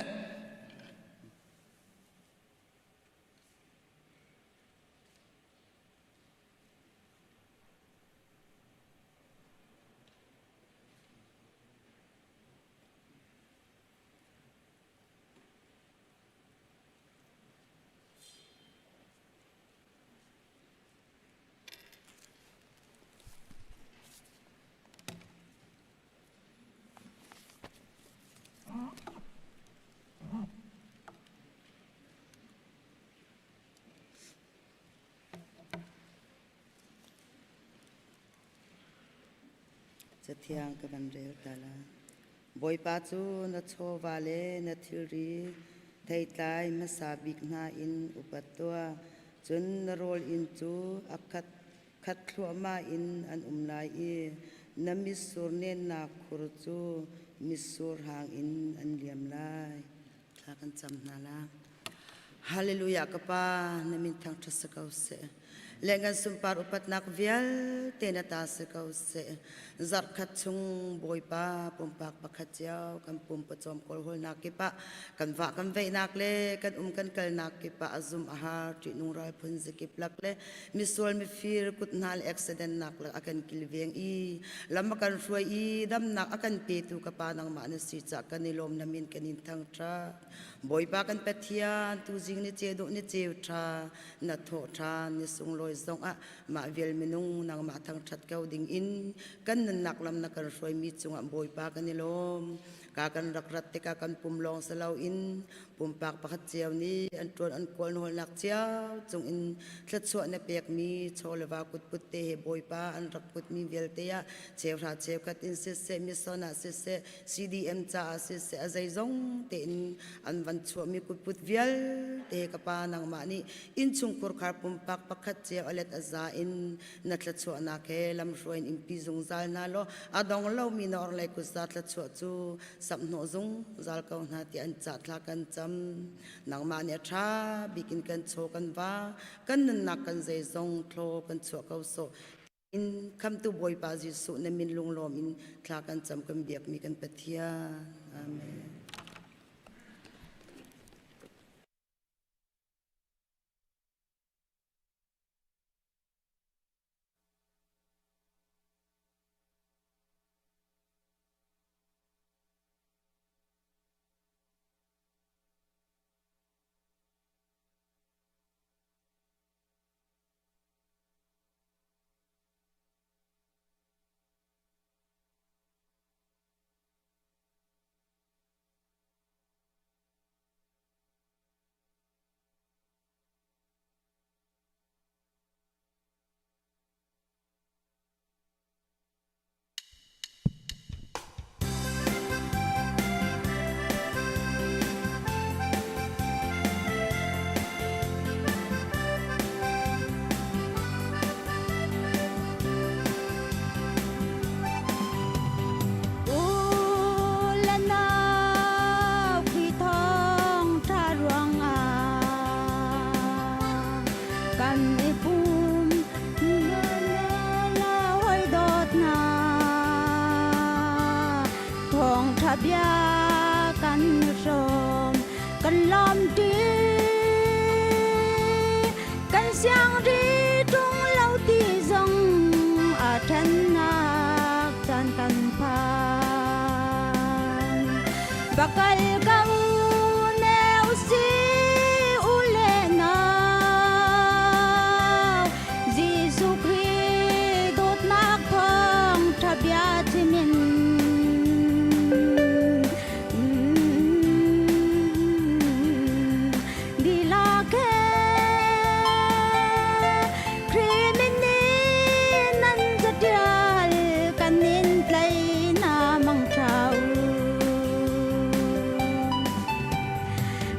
Cathiang ka van rel ta la. Bawipa cu na chawva le na thilri theitlai hmasa bik hna in upat tuah. Cun na rawl inn cu a khat khat thluahmah in an um lai i na mitsur nennak khur cu mitsur hang in an liam lai. Thla kan cam hna la. Hallelujah ka pa na min thangṭhat si ko seh. Le ngan sunpar upatnak vialte na ta si ko seh. Zarhkhat chung Bawipa pumpak pakhat cio kan pum pawcawm kawlhawlnak kip ah kan vah kan veihnak le kan um kan kalnak kip ah a zum a har ṭihnung ral phun zakip lak le misual mifir kut hna le accident nak lak a kan kilveng i lam a kan hruai i damnak a kan petu ka pa nangmah na si cah kan i lawm na min kan in thangṭhat Bawipa kan Pathian tuzing ni ce dawh ni ceu ṭha na thawh ṭha ni sunglawi zong ah mah vial minung nangmah thangṭhat ko ding in kan nunnak lam na kan hruaimi cungah Bawipa kan i lawm ka kan rak rat tikah kan pum lawng si loin pumpak pakhat cio nih an ṭuan an kawl nawlnak cio cungin thluachuah na pekmi chaw le va kutput te he Bawipa an rak putmi vialte ah cheuhra cheukhat in siseh mison ah siseh CDM caah siseh a zeizong tein an van chuahmi kutput vialte ka pa nangmah nih innchungkhur khar pumpak pakhat cio a let a za in na thluachuahnak he lamhruai in pi zungzal hna law a dong lomi na orhlei kutza thluachuah cu samhhnawh zungzal ko hna tiah an cah thla kan cam. Nangmah nih a ṭha bik in kan chaw kan va, kan nunnak kan zeizong thlaw kan chuah ko sawh. In khamtu Bawipa Jesuh na min lunglawm in thla kan cam kan biakmi kan Pathian. Amen. bia kan hrawm kan lawm ṭi. Kan siang ri ṭung lo ti zong a ṭhennak caan kan phan. Bakal ko ne usi u le nau Jesuh Khrih dawtnak thawng ṭha bia chimin Dihlak he Khrih min nih nan catial kan in tlai na mang ṭha u.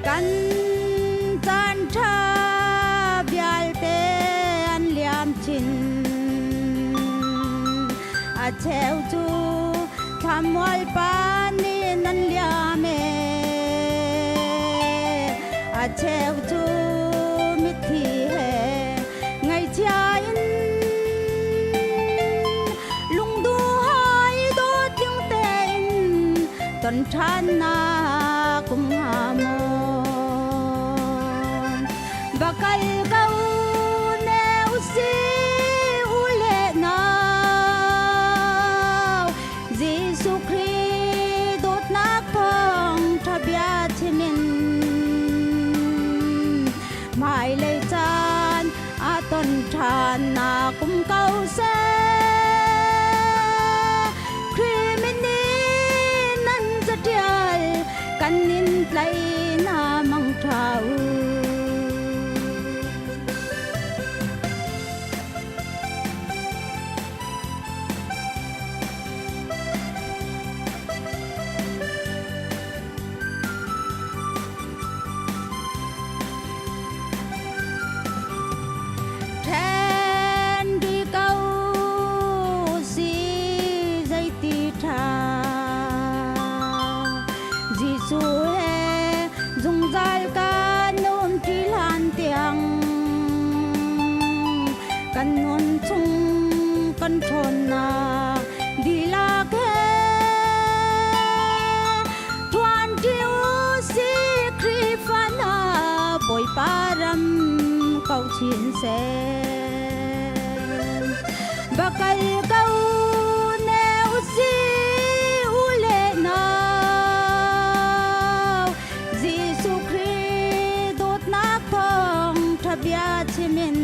Kan caan ṭha vialte an liam chin. A cheu cu thlamual pa nih nan liam e. A cheu cu mitthli he ngaihchia in lungduhai dawtling tein ton ṭhannak um hnga maw? Va kal ko ne usih u le nau Jesuh Khrih dawtnak thawng ṭha bia chim in hmailei caan a ton ṭhan nak um ko seh. Khrih min nih nan caṭial kan in tlai na mang ṭha u. Ṭhen dih ko si zeiti ṭha Jesuh he zungzal kan um ṭi hlan tiang kan nun chung kan ṭhawnnak dihlak he ṭuan ṭi u sih Khrihfa hna Bawipa ram ko chin seh. Va kal ko ne usih u le nau Jesuh Khrih dawtnak thawng ṭha bia chim in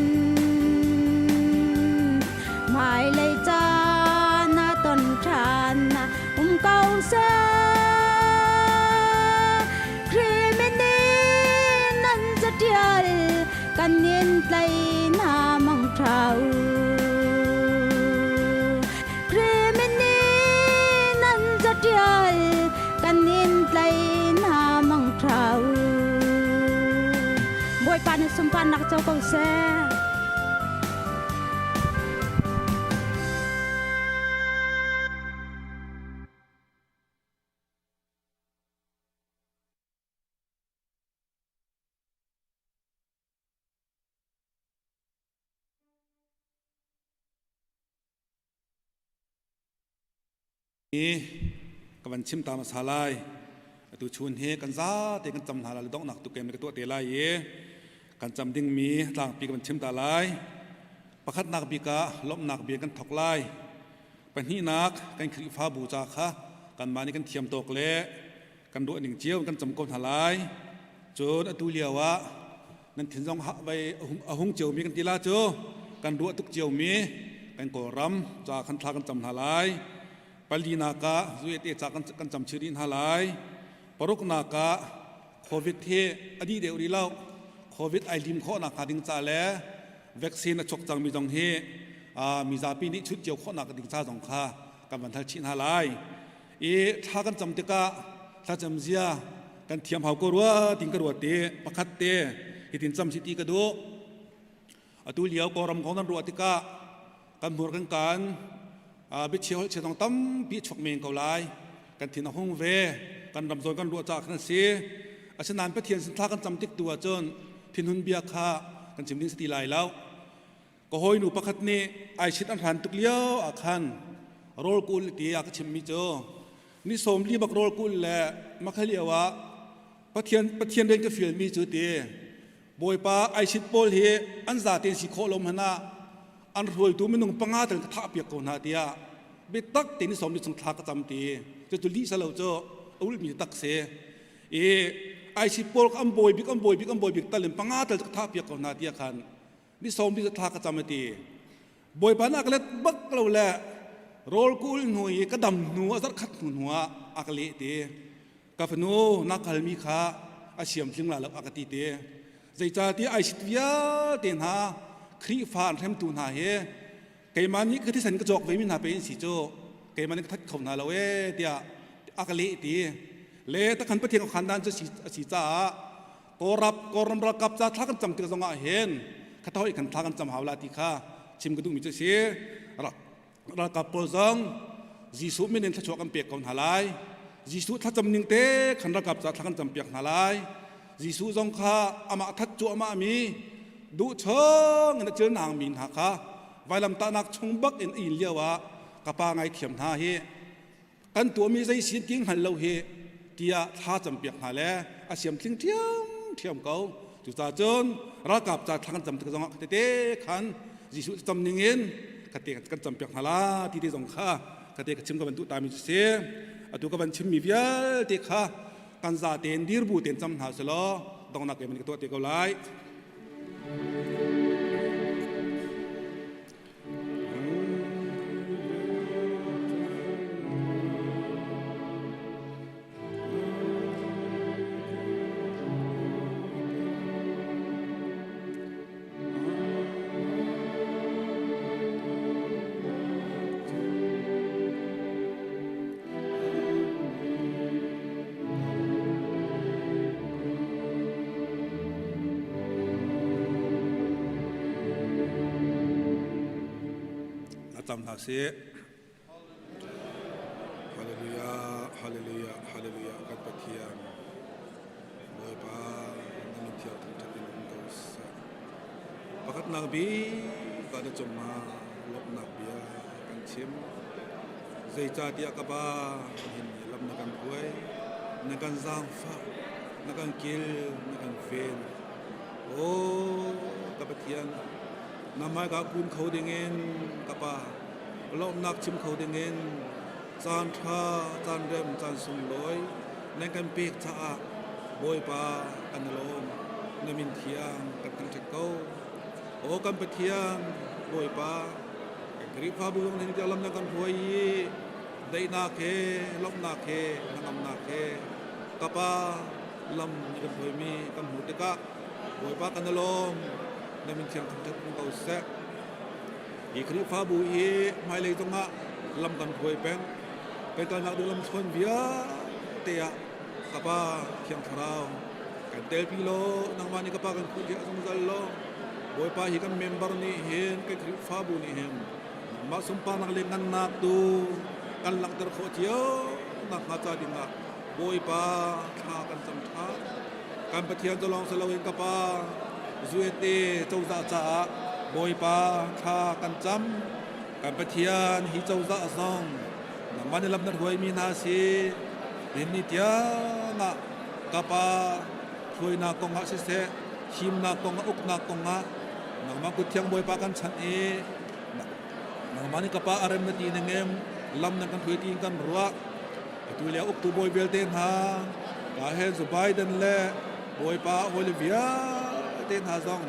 hmailei caan a ton ṭhan um ko seh. Khrih min nih nan caṭial kan in tlai hna mang ṭha u. Khrih min nih nan caṭial kan in tlai hna mang ṭha u. Bawipa na sunparnak co ko seh. Ka van chim ta hmasa lai. Atu chun hi kan zate kan cam hna lai donghnak tu kem ka tuah te lai i kan cam dingmi tlangpi ka van chim ta lai. Pakhatnak bik ah lawmhnak bia kan thok lai. Pahnihnak kan Khrihfabu ca kha kanmah nih kan thiam tawk le kan ruah ning cio kan cam ko hna lai. Cun atu lio ah nan thin zong vai a hung ciomi kan ti la cu kan ruah tuk ciomi kan Kawlram ca khan thla kan cam hna lai. Palinak ah zuete ca kan cam chih rih hna lai. Paruknak ah COVID hi a dih deuh rih lo. COVID ai lim khawh nakhnga ding ca le vaccine a chuak cangmi zong hi mizapi nih chut cio khawhnak ding ca zong kha kan van hal chih hna lai. I thla kan cam tikah thlacam zia kan thiam hau ko rua ting ka ruat i pakhat te hitin cam si ti ka duh. Atu lio Kawlram kong nan ruah tikah kan hmur kan kaan biachia holh chia zong tampi chuak men ko lai. Kan thin a hung ve. Kan ram zawn kan ruah caah khan a si. Asinain Pathian sin thla kan cam tik tu ahcun thinhun bia kha kan chim ding si ti lai lo. Ka hawinu pakhat nih ai sit an hran tuk lio ah khan rawl kul ti a ka chimmi cu Ni 40 bak rawl kul le makha lio ah Pathian Pathian rian ka fialmi cu ti Bawipa aisit pawl hi an zaten si khawh lo hmanh ah an hruaitu minung panga tal ka thah piak ko hna tiah biatak te ni 40 chung thla ka cam ti cu cu lih salo cu a ulmi tak si i aisit pawl an bawi bik an bawi bik an bawi bik tal in panga tal ka thah piak ko hna tiah khan ni 40 thla ka cam ati Bawipa nih a ka let bak lo le rawl ka ul hnu i ka dam hnu a zarh khat hnu hnu ah a ka leh te. Ka fanu na kalmi kha a siam tling la lo a ka ti te. Zeicahtiah ai sit vialte hna Khrihfa an hremtu hna hi keimah nih ka thisen ka cawk ve mi hna pe in si cu keimah nih ka that kho hna lo ee tiah a ka leh ti. Le takhan Pathian khan dan cu a si caah Kawlrap Kawlram ralkap ca thla kan cam tik zong ah hin khathoi kan thla kan cam hau la ti kha chim ka duhmi cu si. Ralkap pawl zong Jesuh min in thluachuah kan pek ko hna lai. Jesuh thlacam ning te khan ralkap ca thla kan cam piak hna lai. Jesuh zong kha amah that cuahmah mi duh chung in a cil nang mi hna kha vailamtahnak chung bak in a in lio ah ka pa ngaithiam hna hi kan tuahmi zei sin ti hngal lo hi tiah thla campiak hna le a siam tling ṭhiamṭhiam ko. Cucaah cun ralkap ca thla kan cam tik zongah tete khan Jesuh cam ning in kate kan campiak hna la ti te zong kha kate ka chim ka van duh ta mi cu si. Atu ka van chimmi vialte kha kan za tein dirbu tein cam hna selaw dongnak ke man ka tuah te ko lai. Cam hna sih. Hallelujah, hallelujah, hallelujah. Kan Pathian Bawipa na min thiang thangṭhat in um ko seh. Pakhatnak bik ah na cungah lawmhnak bia kan chim. Zeicahtiah ka Pa, nihin ni lam na kan hruai, na kan zaangfah, na kan kil, na kan ven. Aw, ka Pathian, na hmaika kun kho dingin ka Pa, lawmhnak chim kho dingin caan ṭha, caan rem, caan sunglawi nan kan pek caah Bawipa kan i lawm. Na min thiang kan thangṭhat ko. Aw kan Pathian, Bawipa, kan Khrihfabu zong nih lam na kan hruai i daihnak he, lawmhnak he, hnangamnak he ka Pa lam na kan hruaimi kan hmuh tikah Bawipa kan i lawm. Na min thiang thangṭhat um ko seh. Hi Khrihfabu hi hmailei zongah lam kan hruai peng. Kan kalnak ding lamthluan vialte ah ka Pa Thiang Thlarau kan telpi law nangmah nih ka Pa kan khuh zungzal law Bawipa hi kan member nih hin kan Khrihfabu nih hin nangmah sunparnak le ngannak tu kan langhter khawh cio nakhnga ca dingah Bawipa thla kan cam ṭhan. Kan Pathian cu lawng si loin ka Pa USA cozah caah Bawipa thla kan cam. Kan Pathian hi cozah zong nangmah nih lam na hruaimi hna si. Nihin ni tiang ah ka Pa hruainak kongah siseh, thimnak kongah, uknak kongah nangmah kut thiang Bawipa kan chanh i nangmah nih ka Pa a rem na ti ningin lam nan kan hruai tiin kan ruah. Atu lio uktu bawi vialte hna, ka he Joe Biden le Bawipa hawile vialte hna zong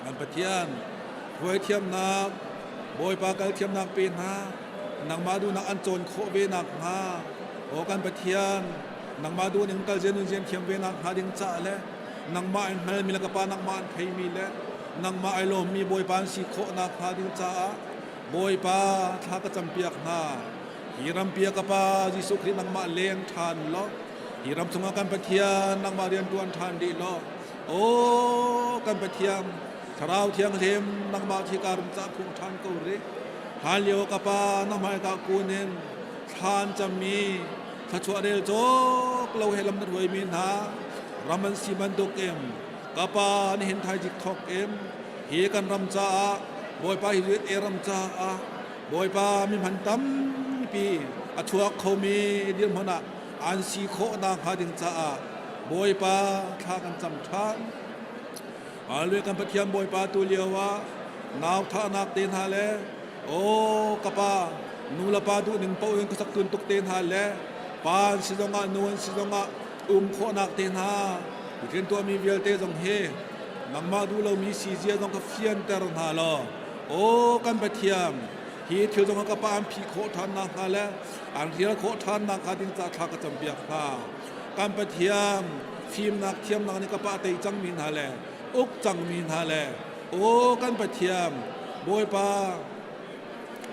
kan Pathian hruai thiamnak, Bawipa kal thiamnak pe hna, nangmah duhnak an cawn khawh ve nakhnga, aw kan Pathian, nangmah duh ning kal zian zian thiam ve nakhnga ding caah le nangmah in hngalmi le ka Pa nangmah an theimi le nangmah ai lawmmi Bawipa an si khawh nakhnga ding caah Bawipa thla ka campiak hna. Hi rampi ah ka Pa Jesuh Khrih nangmah leng ṭhan law, hi ram chungah kan Pathian nangmah rian ṭuan ṭhan dih law, aw kan Pathian Thlarau Thianghlim nangmah thi ka rum cah phung ṭhan ko rih. Hlan lio ka Pa na hmaika kun in thlan cammi thluachuah rel cawk lo he lam na hruaimi hna ram an si bantuk in ka Pa nihin thaijik thawk in hi kan ram caah Bawipa hi ram caah Bawipa mihman tampi. A chuak khomi dirhmun ah an si khawh nakhnga ding caah Bawipa thla kan cam ṭhan. Hallelujah kan Pathian Bawipa tu lio ah nau thahnak te hna le aw ka pa nu le pa duh ning paoh in khuasak tun tuk te hna le pa an si zongah nu an si zongah um khawhnak te hna rian tuahmi vialte zong hi nangmah duh lomi si zia zong ka fianter hna law aw kan Pathian hi thil zong ka pa an phih khawh ṭhan nakhnga le an rial khawh ṭhan nakhnga ding ca thla ka campiak hna. Kan Pathian fimnak thiamnak nih ka pa tei cangmi hna le uk cangmi hna le aw kan Pathian Bawipa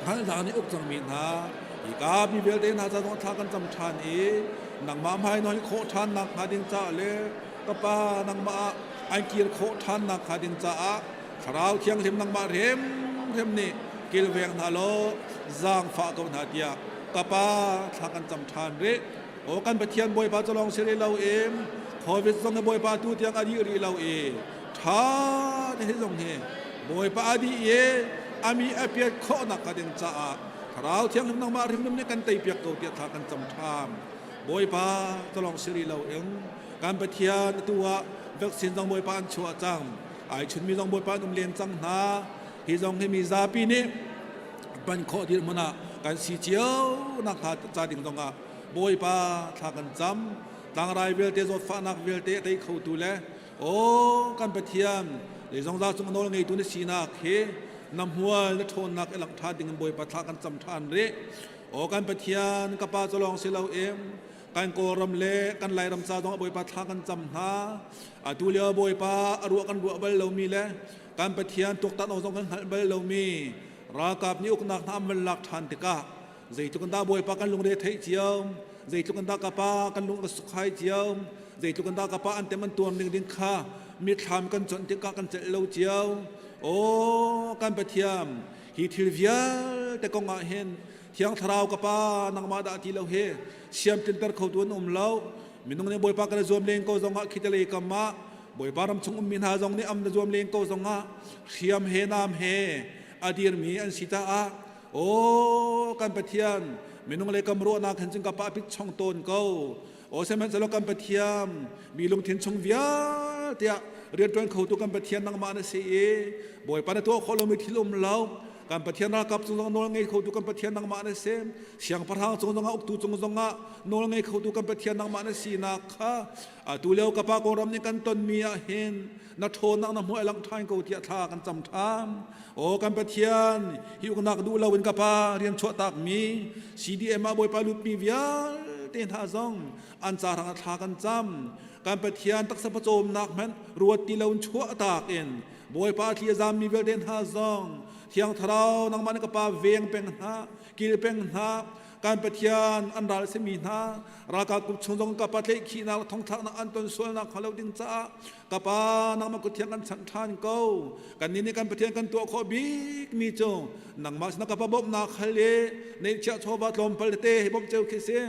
hngalhnak nih uk cangmi hna hika mi vialte hna ca zong thla kan cam ṭhan i nangmah hmai nawl khawh ṭhan nakhnga ding caah le ka pa nangmah ah an kir khawh ṭhan nakhnga ding caah Thlarau Thianghlim nangmah hrimhrim nih kilveng hna law zaangfah ko hna tiah ka pa thla kan cam ṭhan rih. Aw kan Pathian Bawipa cu lawng si rih lo in COVID zong hi Bawipa tu tiang a dih rih lo i ṭha te hi zong hi Bawipa a dih i a mi a piat khawhnak ka ding caah Thlarau Thianghlim nangmah hrimhrim nih kan teipiak ko tiah thla kan cam ṭhan. Bawipa cu lawng si rih lo in kan Pathian atu ah vaccine zong Bawipa an chuah cang. Ai chunmi zong Bawipa an um len cang hna. Hi zong hi mi zapi nih ban khawh dirhmun ah kan si cio nakhnga ca ding zong ah Bawipa thla kan cam. Tlangrai vialte zawtfahnak vialte a tei khotu le aw kan Pathian zeizongza cung nawl ngeitu na sinak hi na hmual na ṭhawnnak i langh ṭhan ding in Bawipa thla kan cam ṭhan rih. Aw kan Pathian ka pa cu lawng si loin kan Kawlram le kan Lairam ca zong ah Bawipa thla kan cam hna. Atu lio Bawipa a ruah kan ruah bal lomi le kan Pathian tuaktan awk zong kan hngalh bal lomi ralkap nih uknak hna an van lak ṭhan tikah zeitluk in dah Bawipa kan lungre theih cio, zeitluk in dah ka pa kan lung a sukhai cio, zeitluk in dah ka pa an tem an tuar ning ding kha mitthlam kan conh tikah kan celh lo cio. Aw kan Pathian, hi thil vialte kong ah hin Thiang Thlarau ka pa nangmah dah ti lo hi siam tlinter khotu an um lo. Minung nih Bawipa kan i zuam len ko zongah khitale kam ah Bawipa ram chung ummi hna zong nih am na zuam len ko zongah hriam he nam he a dirmi an si caah aw kan Pathian minung le kam ruahnak hin cun ka pa pit chong tawn ko. Aw sihmanhsehlaw kan Pathian mi lungthin chung vialte ah rianṭuan khotu kan Pathian nangmah na si i Bawipa na tuah khawh lomi thil um lo. Kan Pathian ralkap cung zong nawl ngei khotu kan Pathian nangmah na si. Siangpahrang cung zongah uktu cung zongah nawl ngei khotu kan Pathian nangmah na sinak kha atu lio ka pa Kawlram nih kan tonmi ah hin na ṭhawnnak na hmuh a langh ṭhan ko tiah thla kan cam ṭhan. Aw kan Pathian, hi uknak duh loin ka pa rian chuahtakmi CDM ah Bawipa lutmi vialte hna zong an ca hrangah thla kan cam. Kan Pathian taksa pawcawmnak hmanh ruat ti loin chuahtak in Bawipa thli a zammi vialte hna zong Thiang Thlarau nangmah nih ka pa veng peng hna, kil peng hna, kan Pathian an ral a simi hna ralkap kut chung zong ka pa tlaihkhihnak le thongthlaknak an ton sualnak hnga lo ding caah ka pa nangmah kut thiang kan chanh ṭhan ko. Kannih nih kan Pathian kan tuah khawh bikmi cu nangmah sinah ka pa bawmhnak hal i neihchiah chawva tlawmpal tete hi bawmh ceu khi si.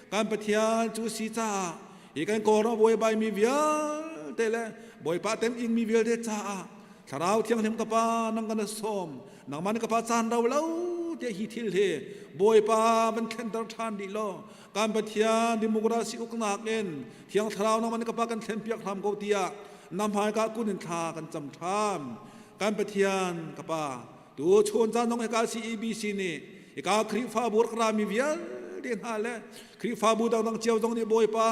Kan Pathian cu si caah hi kan Kawlram buaibai mi vialte le Bawipa tem ingmi vialte caah Thlarau Thianghlim ka pa nang kan sawm nangmah nih ka pa caan rau lo tiah hi thil hi Bawipa van thlenter ṭhan dih law kan Pathian democracy uknak in Thiang Thlarau nangmah nih ka pa kan thlenpiak hram ko tiah na hmaika kun in thla kan cam ṭhan kan Pathian ka pa tu chun caan zong hika CEBC nih hika Khrihfabu rak rami vialte hna le Khrihfabu dangdang cio zong nih Bawipa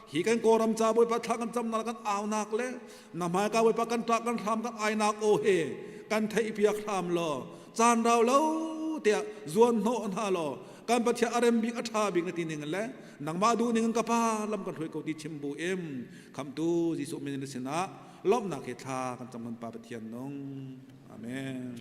hi kan Kawlram ca Bawipa thla kan camnak kan aunak le na hmaika Bawipa kan ṭah kan hram kan ainak aw he kan theihpiak hram law caan rau lo tiah zuan hnawh hna law kan Pathian a rem bik a ṭha bik na ti ning le nangmah duh ning in ka pa lam kan hruai ko ti chim bu im khamtu Jesuh min na sinah lawmhnak he thla kan cam kan pa Pathian nung amen.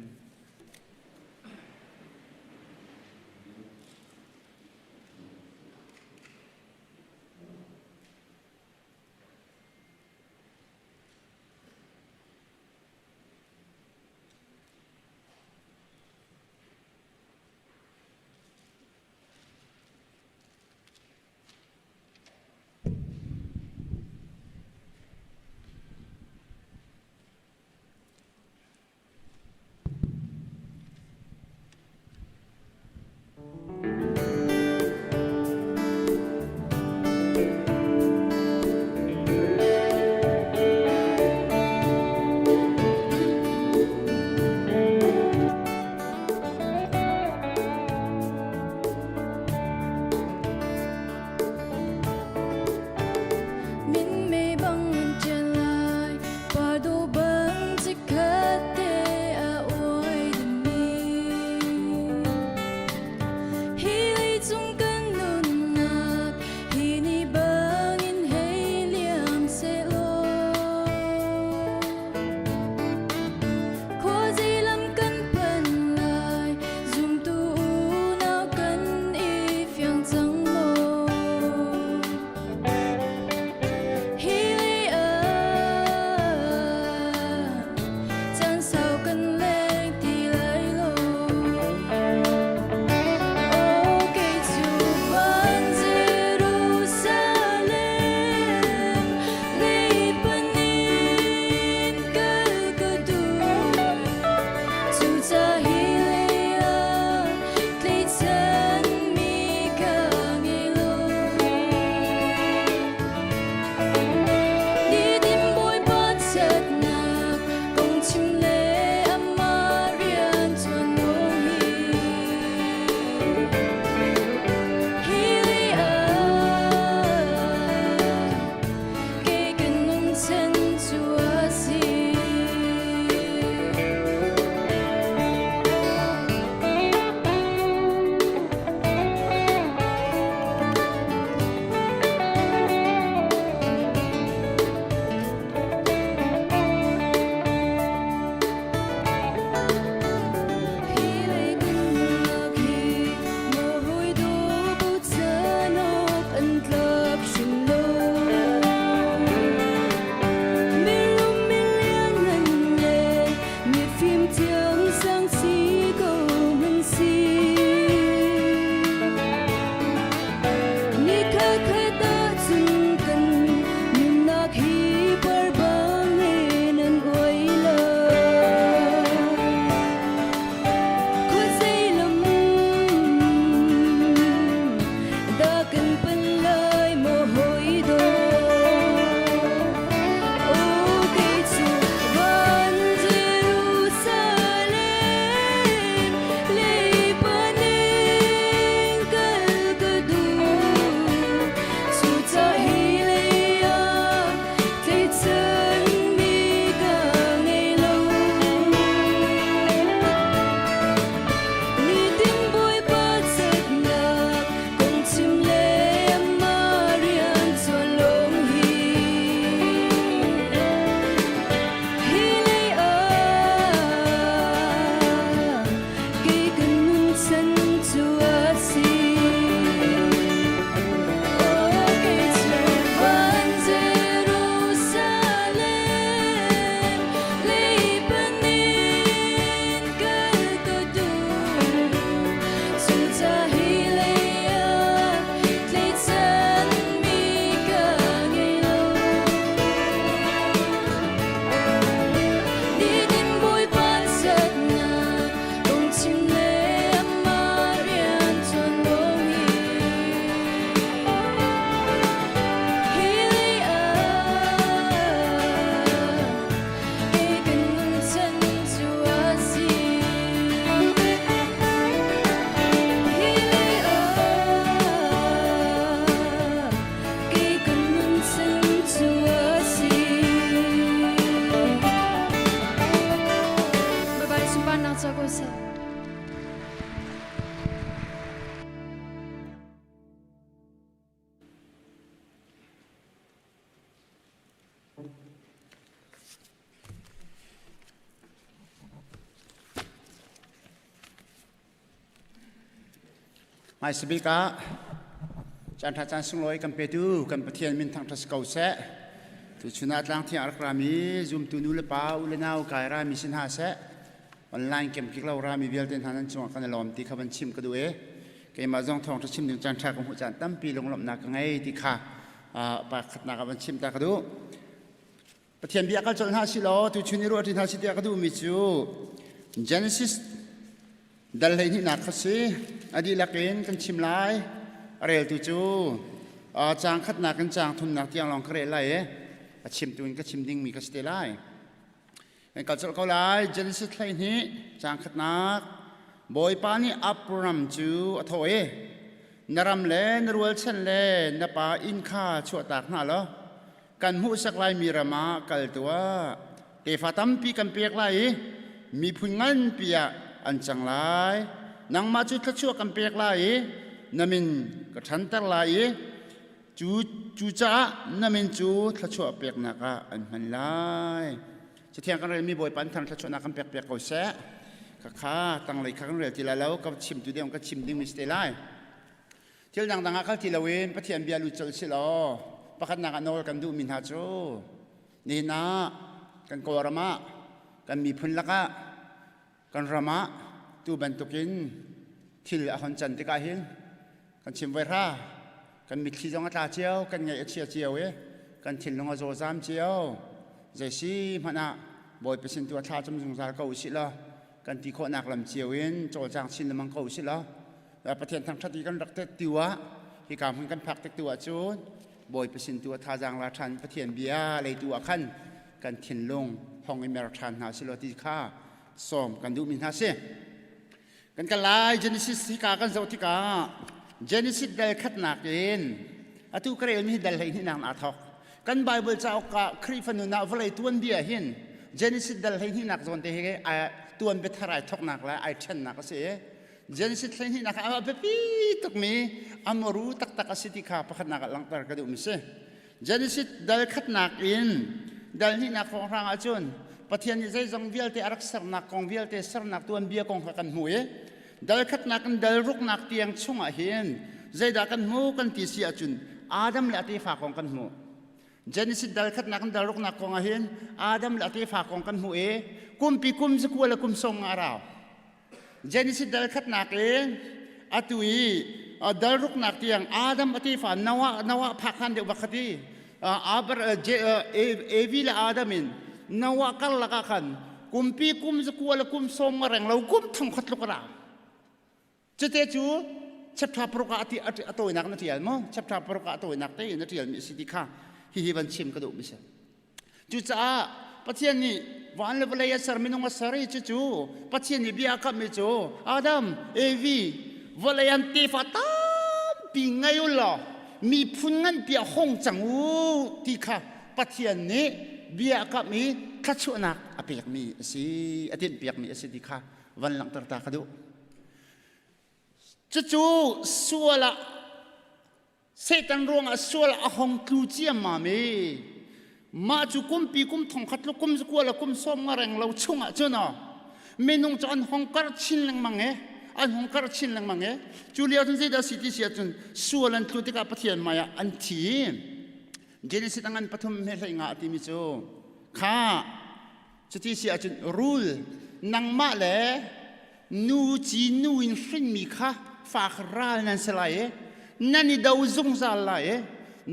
Hmaisabik ah caan ṭha caan sunglawi kan petu kan Pathian min thangṭhat si ko seh. Tuchun ah tlangthiang a rak rami zumtu nu le pa u le nau kai rami si hna seh. Online kemkik lo rami vialte hna nan cungah kan i lawm ti kha van chim ka duh i keimah zong thawngṭha chim ding caan ṭha ka hmuh caan tampi lunglawmhnak ka ngei ti kha pakhatnak ah van chim ta ka duh. Pathian bia kal colh hna si law tuchun i ruah ṭi hna si tiah ka duhmi cu Genesis dal 12nak kha si. A dihlak in kan chim lai. A reltu cu caang khatnak in caang thumnak tiang lawng ka rel lai i a chimtu in ka chim dingmi ka si te lai. Kan kal colh ko lai. Genesis 12 caang khatnak. Bawipa nih Abram cu a thawh i, Na ram le na rualchan le na pa inn kha chuahtak hna law kan hmuhsak laimi ram ah kal tuah. Tefa tampi kan pek lai i miphun nganpi ah an cang lai. Nangmah cu thluachuah kan pek lai i na min ka ṭhanter lai i cu cucaah na min cu thluachuah peknak ah an hman lai. Cathiang kan relmi Bawipa an thang thluachuahnak kan pek piak ko seh. Khakha tanglei kha kan rel ti lai lo, ka chim tu ding ka chim ding mi si te lai. Thil dangdang ah kal ti loin Pathian bia lut colh si law pakhatnak ah nawl kan duhmi hna cu nihin ah kan Kawlram ah kan miphun lakah kan ram ah tu bantukin thil a hon can tikah hin kan chim voi hra kan mitthli zong a tla cio kan ngaih a chia cio i kan thinlung a zawzam cio zei si hmanh ah Bawipa sin tu a thla cam zungzal ko usih law kan ti khawhnak lam cio in cawlcang chin lengmang ko usih law Pathian thangṭhat i kan rak tet tu ah hika hmun kan phak tik tu ah cun Bawipa sin tu ah thazaang la ṭhan Pathian bia lei tu ah khan kan thinlung hong i mer ṭhan hna selaw ti kha sawm kan duhmi hna si. Kan kal lai Genesis hika kan zoh tikah Genesis dal khatnak in atu ka relmi hi dal 12 nak aa thawk. Kan Bible cauk ah Khrihfa nun ah vawlei tuanbia hin Genesis dal 12 nak zawn te hi tuan biathar ai thawknak le ai ṭhennak a si. Genesis 12 ah a biapi tukmi amoru taktak a si ti kha pakhatnak ah langhter ka duhmi si. Genesis dal khatnak in dal hnihnak hrawnghrang ahcun Pathian nih zeizong vialte a rak sernak kong vialte sernak tuanbia kong kha kan hmu i dal khatnak in dal ruknak tiang chungah hin zeidah kan hmu kan ti si ahcun Adam le a tefa kong kan hmu. Genesis dal khatnak in dal ruknak kong ah hin Adam le a tefa kong kan hmu i kumpi kum zakua le kum song a rau. Genesis dal khatnak in atu i dal ruknak tiang Adam a tefa Noah Noah phak hlan deuh bak kha ti Aber Evi le Adam in Noah karlak ah khan kumpi kum zakua le kum sawm nga reng lo kum thong khat tluk a ra. Cute cu chapter paruk ah ati a tawinak na tial mo chapter paruk ah a tawinak te in a tial mi si ti kha hihi van chim ka duh mi si. Cucaah Pathian nih van le vawlei a ser minung a ser i cucu Pathian nih bia a kamhmi cu Adam, Evi, vawlei an tefa tampi ngei u law miphun nganpi ah hong cang u ti kha Pathian nih bia a kamh i thluachuahnak a pekmi a si, a tinhpiakmi a si ti kha van langhter ta ka duh. Cucu sual ah Satan ruangah sual a hong tlu ciammam i mah cu kumpi kum thongkhat le kum zakua le kum sawm nga reng lo chungah cun aw minung cu an hong karh chin lengmang e an hong karh chin lengmang e cu lio cun zeidah si ti si ahcun sual an tlu tikah Pathian hmai ah an thi. Genesis a ngan pathum he hlei nga a timi cu kha cuti si ahcun rul nangmah le nu ci nu in hrinmi kha fa kha ral nan si lai i nan i do zungzal lai i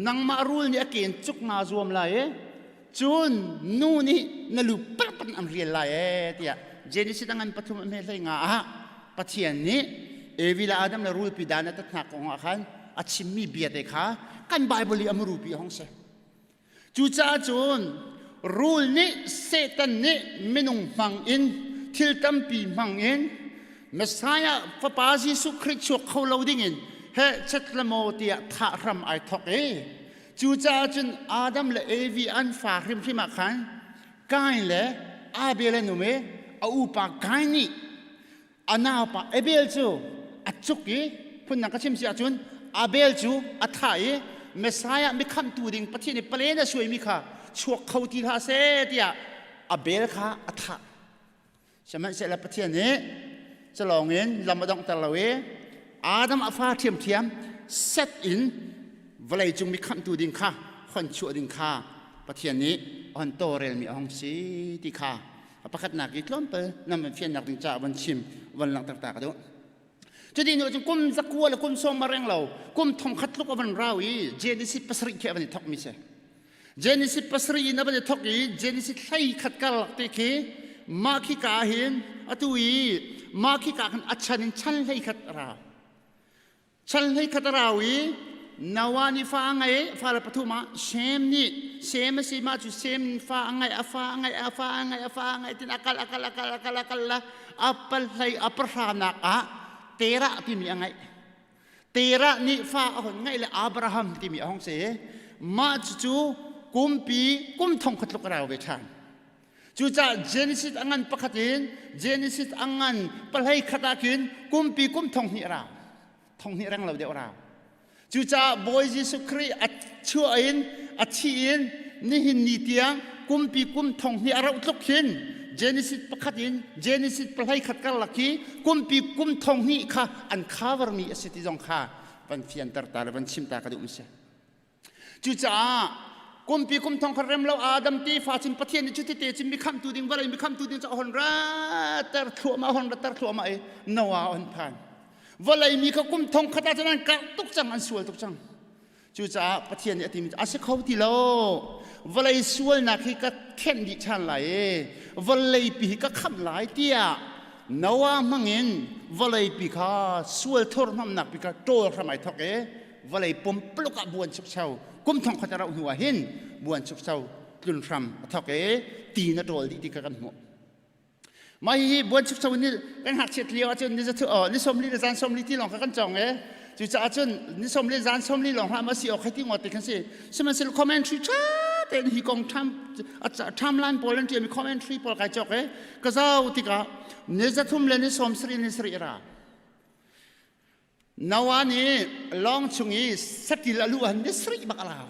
nangmah rul nih a ken cuk naa zuam lai i cun nu nih na lu pat an rial lai e tiah Genesis a ngan pathum a hme hlei nga ah Pathian nih Evi le Adam le rulpi dan a tatnak kong ah khan a chimmi bia te kha kan Bible i a murupi a hong si. Cucaah cun rul nih Satan nih minung hmang in thil tampi hmang in Messiah fapa Jesuh Khrih chuak kho lo dingin he chet-lamaw tiah thah hram ai thawk i cucaah cun Adam le Evi an fa hrimhrim ah khan Kain le Abel an um i a upa Kain nih a naupa Abel cu a cuk i phundang ka chim si ahcun Abel cu a thah i Messiah mikhamhtu ding Pathian i palen a suaimi kha chuak kho ti hlah seh tiah Abel kha a thah. Sihmanhsehlaw Pathian nih culawng in lam a donghter lo i. Adam a fa ṭhiamṭhiam set in vawlei cung mi khamhtu ding kha hon chuah ding kha Pathian nih hon tawlrelmi a hung si ti kha a pakhatnak i tlawmpal nan van fiannak ding caah van chim van langhter ta ka duh. Cuti hnu cun kum zakua le kum sawm a reng lo kum thong khat tluk a van rau i Genesis pasarih khi a van i thawkmi si. Genesis pasarih in a van i thawk i Genesis hlei khat karlak te khi mah khi ka ah hin atu i mah khi ka khan a chan in chan hlei khat a rau. Chan hlei khat a rau i Noah nih fa a ngei fale pathum ah Shem nih Shem a si mah cu Shem fa a ngei a fa a ngei a fa a ngei a fa a ngei tin a kal a kal a kal a kal a kal la a palhlei a pahranak ah Terah timi a ngeih. Terah nih fa a hon ngeih le Abraham timi a hong si. Mah cucu kumpi kum thong khat tluk a rau ve ṭhan. Cucaah Genesis a ngan pakhat in Genesis a ngan pahlei khat ah khin kumpi kum thong hnih a rau. Thong hnih reng lo deuh a rau. Cucaah Bawi Jesuh Khrih a chuah in a thih in nihin ni tiang kumpi kum thong hnih a rauh tluk hin Genesis pakhat in Genesis pahlei khat karlak hi kumpi kum thong hnih kha an cover mi a si ti zong kha van fianter ta le van chim ta ka duh mi si. Cucaah kumpi kum thong khat rem lo Adam tefa cun Pathian nih cuti te cun mi khamhtu ding vawlei mi khamhtu ding cu a hon ratter thluahmah a hon ratter thluahmah i Noah a hon phan. Vawlei mi kha kum thong khat ah cun an karh tuk cang an sual tuk cang. Cucaah Pathian nih a timi cu a si kho ti lo. Vawlei sualnak hi ka khenh dih ṭhan lai i vawlei pi hi ka khamh lai tiah Noah hmangin vawlei pi kha sual thurhnawmnak pi kha ṭawl hram ai thawk i vawlei pumpuluk ah buan chukcho kum thong khat a rauh hnu ah hin buan chukcho tlun hram a thawk i ti na ṭawl dih ti kha kan hmuh. Mah hihi buanchukcho nih kan ngakchiat lio ahcun ni zathu ni sawmli le zan sawmli ti lawng kha kan cawng e. Cucaah cun ni sawmli zan sawmli lawng hlah ma si awk hei ti ngawt ti khan si. Sihmanhsehlaw commentary ṭha tein hi kong ṭham timeline pawl an ṭialmi commentary pawl kai cawk e. Ka zau tikah ni zathum le ni sawm sarih ni sarih ra. Noah nih lawng chung i saṭil a luh ahhin ni sarih bak a lau.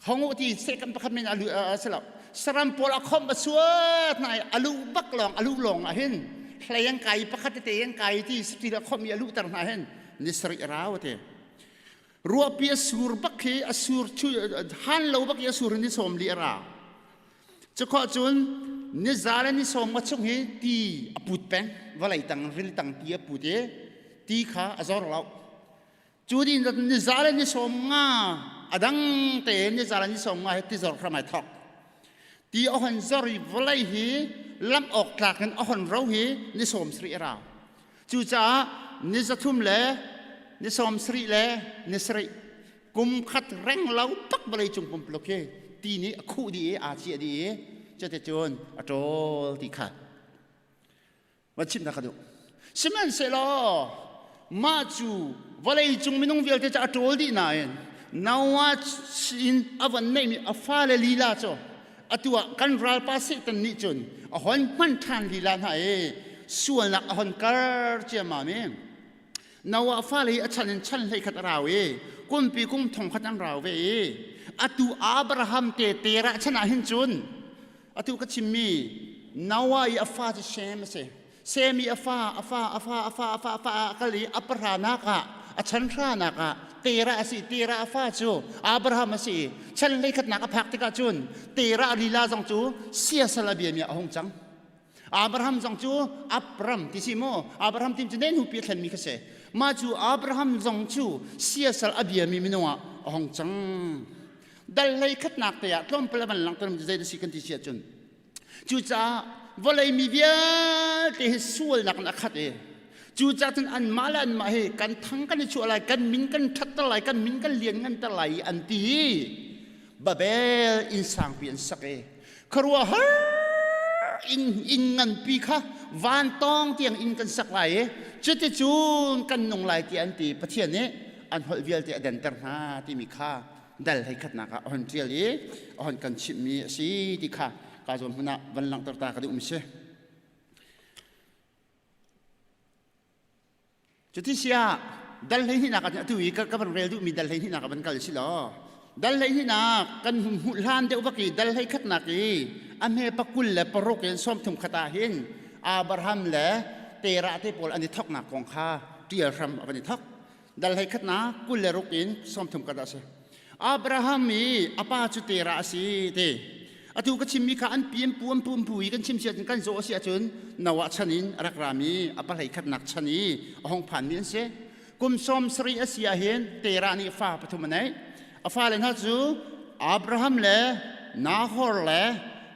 Hongu ti second pakhat men a lu a si lo. Saram pawl a khomh a suat hna i a luh bak lawng a luh lawng ahhin hlei an kai pakhat tete an kai ti saṭil a khomh i a luhter hna hin ni sarih a rau a ti. Ruahpi a sur bak khi a sur chu han lo bak i a sur in ni sawm li a ra. Cukhawh cun niza le ni sawm nga chung hi ti a put peng vawlei tang ril tang ti a put i ti kha a zor lo cu din niza le ni sawm nga a dang tein niza le ni sawm nga hi ti zor hram ai thok ti a hon zor i vawlei hi lamh awk tlak in a hon ro hi ni sawm sarih a rau cucaah ni zathum le ni sawm sarih le ni sarih kum khat reng lo tak vawlei cung pumpuluk hi ti nih a khuh dih i aa ciah dih i cuticun a ṭawl ti kha van chimh ka duh sihmanhsehlaw mah cu vawlei cung minung vialte cu a ṭawl dih nain Noah in a van neihmi a fale lila cu atu ah kan ralpa Satan nih cun a hon hman ṭhan lila hna i sualnak a hon kar ciammam i Noah fale hi a chan in chan hlei khat a rau i kumpi kum thong khat an rau ve i atu Abraham te terah chan ah hin cun atu ka chimmi Noah i a fa cu Shem a si. Shem i a fa a fa a fa a fa a fa a fa a kal i a pahranak ah a chan hranak ah Terah a si Terah a fa cu Abraham a si i chan hlei khatnak a phak tikah cun Terah lila zong cu siasal a biami a hung cang. Abraham zong cu Abram ti si maw Abraham tim cu nen hupi a thlenmi kha si mah cu Abraham zong cu siasal a biami minung ah a hong cang dal hlei khatnak te ah tlawmpal a van langhter mi zei da si kan ti si ahcun cucaah vawlei mi vialte hi sualnak in a khat i cucaah cun anmah le anmah hi kan thang kan i chuah lai kan min kan ṭhatter lai kan min kan lian nganter lai i an ti Babel inn sangpi an sak i khuaruahhar inn inn nganpi kha van tawng tiang inn kan sak lai i cuticun kan nung lai tiah an ti Pathian nih an holh vialte a denter hna timi kha dal hei khatnak ah a hon ṭial i a hon kan chimhmi a si ti kha ka zawn hmun ah van langhter ta ka duhmi si. Cuti siah dal hleihnih nak ah atu i ka van rel duhmi dal hleihnih nak ah van kal si law dal hleihnih nak kan hmuh hlan deuh bak i dal hlei khatnak i a hme pakul le paruk in sawmthum khat ah hin Abraham le Terah te pawl an i thoknak kong kha ṭial hram a van i thawk. Dal hlei khatnak 26 in 30 khat ah a si. Abraham i a pa cu Terah a si ti. Atu ka chimmi kha an pi an pu an pu an pu i kan chim si ahcun kan zawh a si ahcun Noah chan in a rak rami a pahlei khatnak chan i a hung phanmi an si. Kum 70 a si ahhin Terah nih fa pathum a neih. A fale hna cu Abraham le Nahor le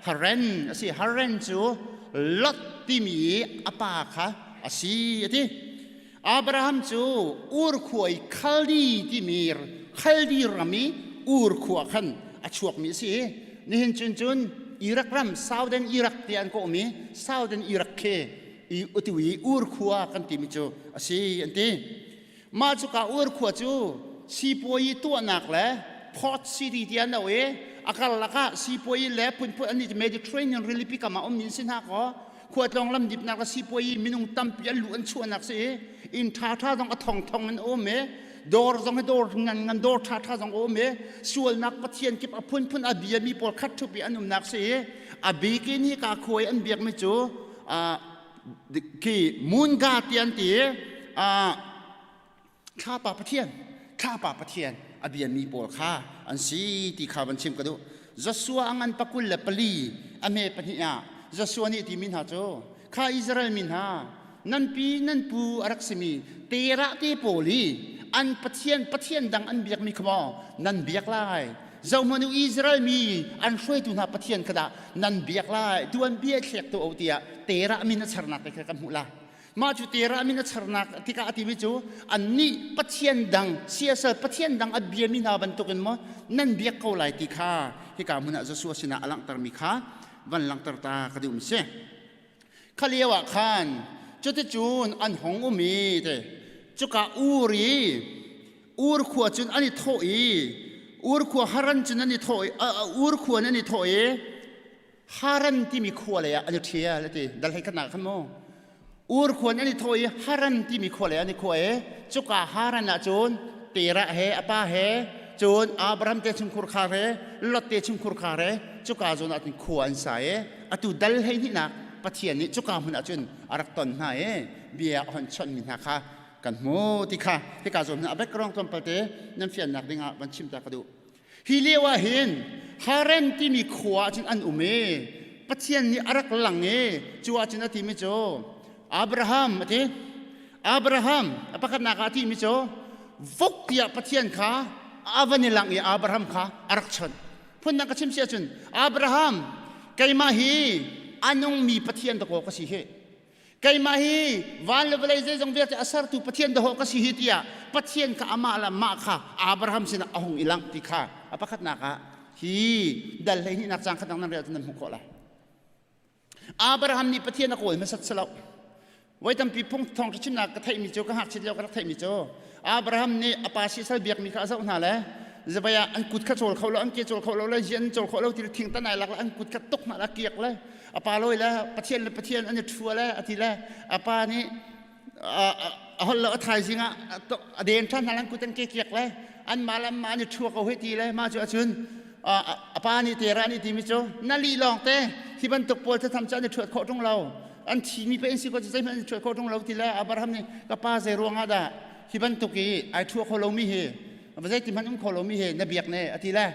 Haran a si. Haran cu Lot timi i a pa kha a si a ti. Abraham cu Ur khua i Khaldi timi Khaldi ram i Ur khua khan a chuakmi a si i nihin cun cun Iraq ram Southern Iraq ti an kawhmi Southern Iraq khi i utu i Ur khua kan timi cu a si an ti. Mah cuka Ur khua cu sipuayi tuahnak le port city ti an auh i a karlak ah sipuayi le phunphun an nih Mediterranean rilipi kam ah ummi an si hna kaw khuatlawng lamdipnak le sipuayi minung tampi an luh an chuahnak si i inn ṭhaṭha zong a thongthong in a um i dawr zong hi dawr ngan ngan dawr ṭhaṭha zong a um i sualnak pathian kip a phunphun a biami pawl khat ṭhup i an umnak si i a bikin hi ka khua i an biakmi cu khi munga ti an ti i thlapa pathian thlapa pathian a biami pawl kha an si ti kha van chim ka duh. Joshua a ngan pakul le pali a hme pahnih ah Joshua nih timi hna cu kha Israel mi hna nan pi nan pu a rak simi Terah te pawl i an pathian pathian dang an biakmi kha maw nan biak lai? Zohhmanh u, Israel mi an hruaitu hna pathian kha dah nan biak lai? Tuan bia thlek tu o tiah Terah min a charnak te kha kan hmuh la. Mah cu Terah min a charnak tikah a timi cu annih pathian dang siasal pathian dang a biami hna bantukin maw nan biak ko lai ti kha hika hmun ah Joshua sinah a langhtermi kha van langhter ta ka duhmi si. Kha lio ah khan cuticun an hong um i te cuka Ur i Ur khua cun an i thawh i Ur khua Haran cun an i thawh i Ur khua in an i thawh i Haran timi khua lei ah an i ṭhial a ti. Dal hei khatnak khan mu. Ur khua in an i thawh i Haran timi khua lei an i khua i cuka Haran ah cun Terah he a pa he cun Abraham te chungkhur khar he Lot te chungkhur khar he cuka zawn ah cun khua an sa i atu dal hlei hnihnak Pathian nih cuka hmun ah cun a rak ton hna i bia a hon chawnhmi hna kha kan hmu ti kha hika zawn a background tlawmpal te nan fiannak dingah van chim ta ka duh. Hi lio ah hin Haran timi khua ah cun an um i Pathian nih a rak lang i cu ah cun a timi cu Abraham a ti. Abraham a pakhatnak ah a timi cu vok tiah Pathian kha a van i lang i Abraham kha a rak chawnh. Phundang ka chim si ahcun Abraham keimah hi a nungmi Pathian dakaw ka si hi. Keimah hi van le vawlei zeizong vialte a sertu Pathian dahawh ka si hi tiah Pathian kha amah le amah kha Abraham sinah a hung i langh ti kha a pakhatnak ah hi dal 12nak cang khat nan rel nan hmuh khawh lai. Abraham nih Pathian a kawl hmasat si lo. Voi tampi phung thawng chimnak ka theihmi cu ka ngakchit lio ka rak theihmi cu Abraham nih a pa sisal biakmi kha a zoh hna le zavai ah an kut kha cawl kho lo an ke cawl kho lo le zian cawl kho lo ti thing tan ai lak le an kut kha tuk hna la kiak le a pa lawi le pathian le pathian an i ṭhua le a ti le a pa nih a holh lo a thaizing ah a den ṭhan hna lan kut an ke kiak le an mah le anmah an i ṭhua ko hei ti le mah cu ahcun a pa nih tera nih timi cu na lih lawng te hi bantuk pawl cu tham cu an i ṭhuat khawh ṭung lo an thimi pe in si ko cu zeihmanh an i ṭhuat khawh ṭung lo ti le Abraham nih ka pa zei ruang ah dah hi bantuk i ai ṭhua kho lomi hi zeiti hmanh um kho lomi hi na biak ne a ti le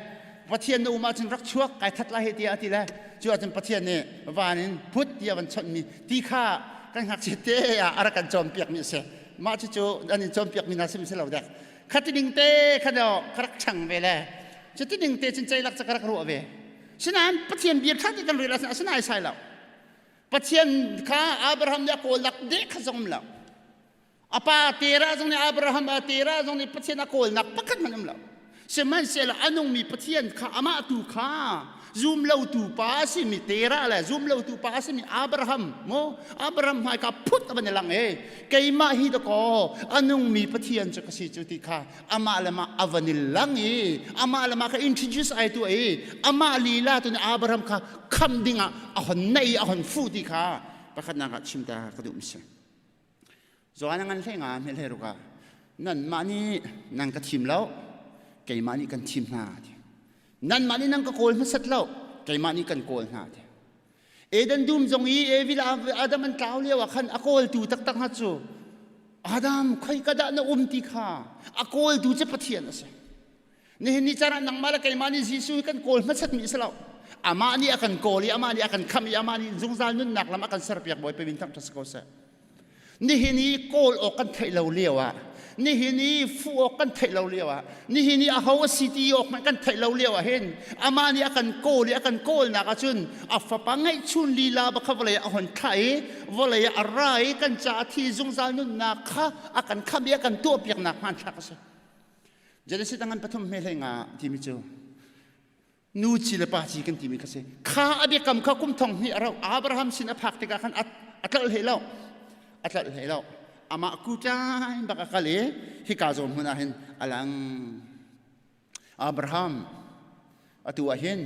Pathian na um ahcun rak chuak kai that lai he tiah a ti le cu ahcun Pathian nih van in phut tiah van chawnhmi ti kha kan ngakchia te ah a rak kan cawnpiakmi a si. Mah cucu an in cawnpiakmi hna sim si lo dek. Khati ding te kha do ka rak chang ve le cuti ding te cun ceilak ca ka rak ruah ve. Sinain Pathian bia ṭha te kan rel ahcun a si sai lo. Pathian kha Abraham nih a kawlnak deh kha zong um lo. A pa Terah zong nih Abraham a Terah zong nih Pathian a kawlnak pakhat hmanh um lo. Sihmanhsehlaw a nungmi Pathian kha amah tu kha zum lotu pa a simi Terah le zum lotu pa a simi Abraham maw Abraham hmai ka phut a van i lang e keimah hi dakaw a nungmi Pathian cu ka si cu ti kha amah le mah a van i lang i amah le mah kha introduce ai tu i amah lila tu nih Abraham kha kham dingah a hon naih i a hon fuh ti kha pakhatnak ah chim ta ka duh mi si. Johan a ngan hlei nga hmel he ruk ah nanmah nih nan ka thim lo keimah nih kan thim hna ti nanmah nih nan ka kawl hmasat lo keimah nih kan kawl hna ti Eden dum zong i Evi le Adam an tlau lio ah khan a kawltu taktak hna cu. Adam khoi ka dah na um ti kha a kawltu cu Pathian a si. Nihin ni caan ah nangmah le keimah nih Jesuh hi kan kawl hmasat mi a si lo. Amah nih a kan kawl i amah nih a kan khamh i amah nih zungzal nunnak lam a kan serpiak Bawipa min thangṭhat si ko seh. Nihin i kawl awk kan theih lo lio ah nihin i fuh awk kan theih lo lio ah nihin i aho a si ti awk hmanh kan theih lo lio ah hin amah nih a kan kawl i a kan kawlnak ahcun a fapa ngeihchun lila bak kha vawlei ah a hon thlah i vawlei ah a ra i kan caah thi zungzal nunnak kha a kan khamh i a kan tuahpiaknak hmanthlak a si. Genesis tangan pathum hme hlei nga timi cu nu ci le pa ci kan timi kha si. Kha a biakam kha kum thong hnih a rauh Abraham sin a phak tikah khan a tlolh hlei lo. A tlolh hlei lo. Amah kuṭai bak a kal i hika zawn hmun ah hin a lang. Abraham atu ah hin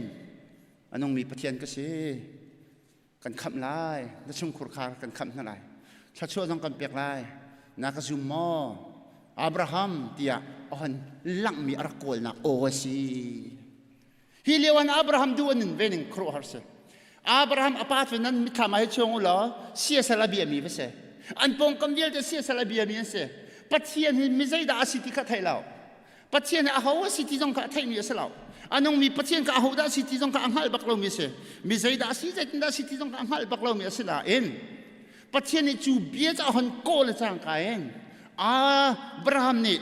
a nungmi Pathian ka si. Kan khamh lai. Na chungkhur khar kan khamh hna lai. Thluachuah zong kan pek lai. Na ka zum maw? Abraham tiah a hon langhmi a rak kawlnak aw a si. Hi lio an Abraham duh an nun ve ning khuaruahhar si. Abraham a pa cu nan mitthlam ah hi chuang u law siasal a biami va si. An pawngkam vialte siasal a biami an si. Pathian hi mi zeidah a si ti kha thei lo. Pathian hi aho a si ti zong kha a theihmi a si lo. A nungmi Pathian kha aho dah a si ti zong kha a hngalh bak lomi a si. Mi zeidah a si, zeitindah a si ti zong kha a hngalh bak lomi a si nain Pathian nih cu bia cu a hon kawl le cangka in Abraham nih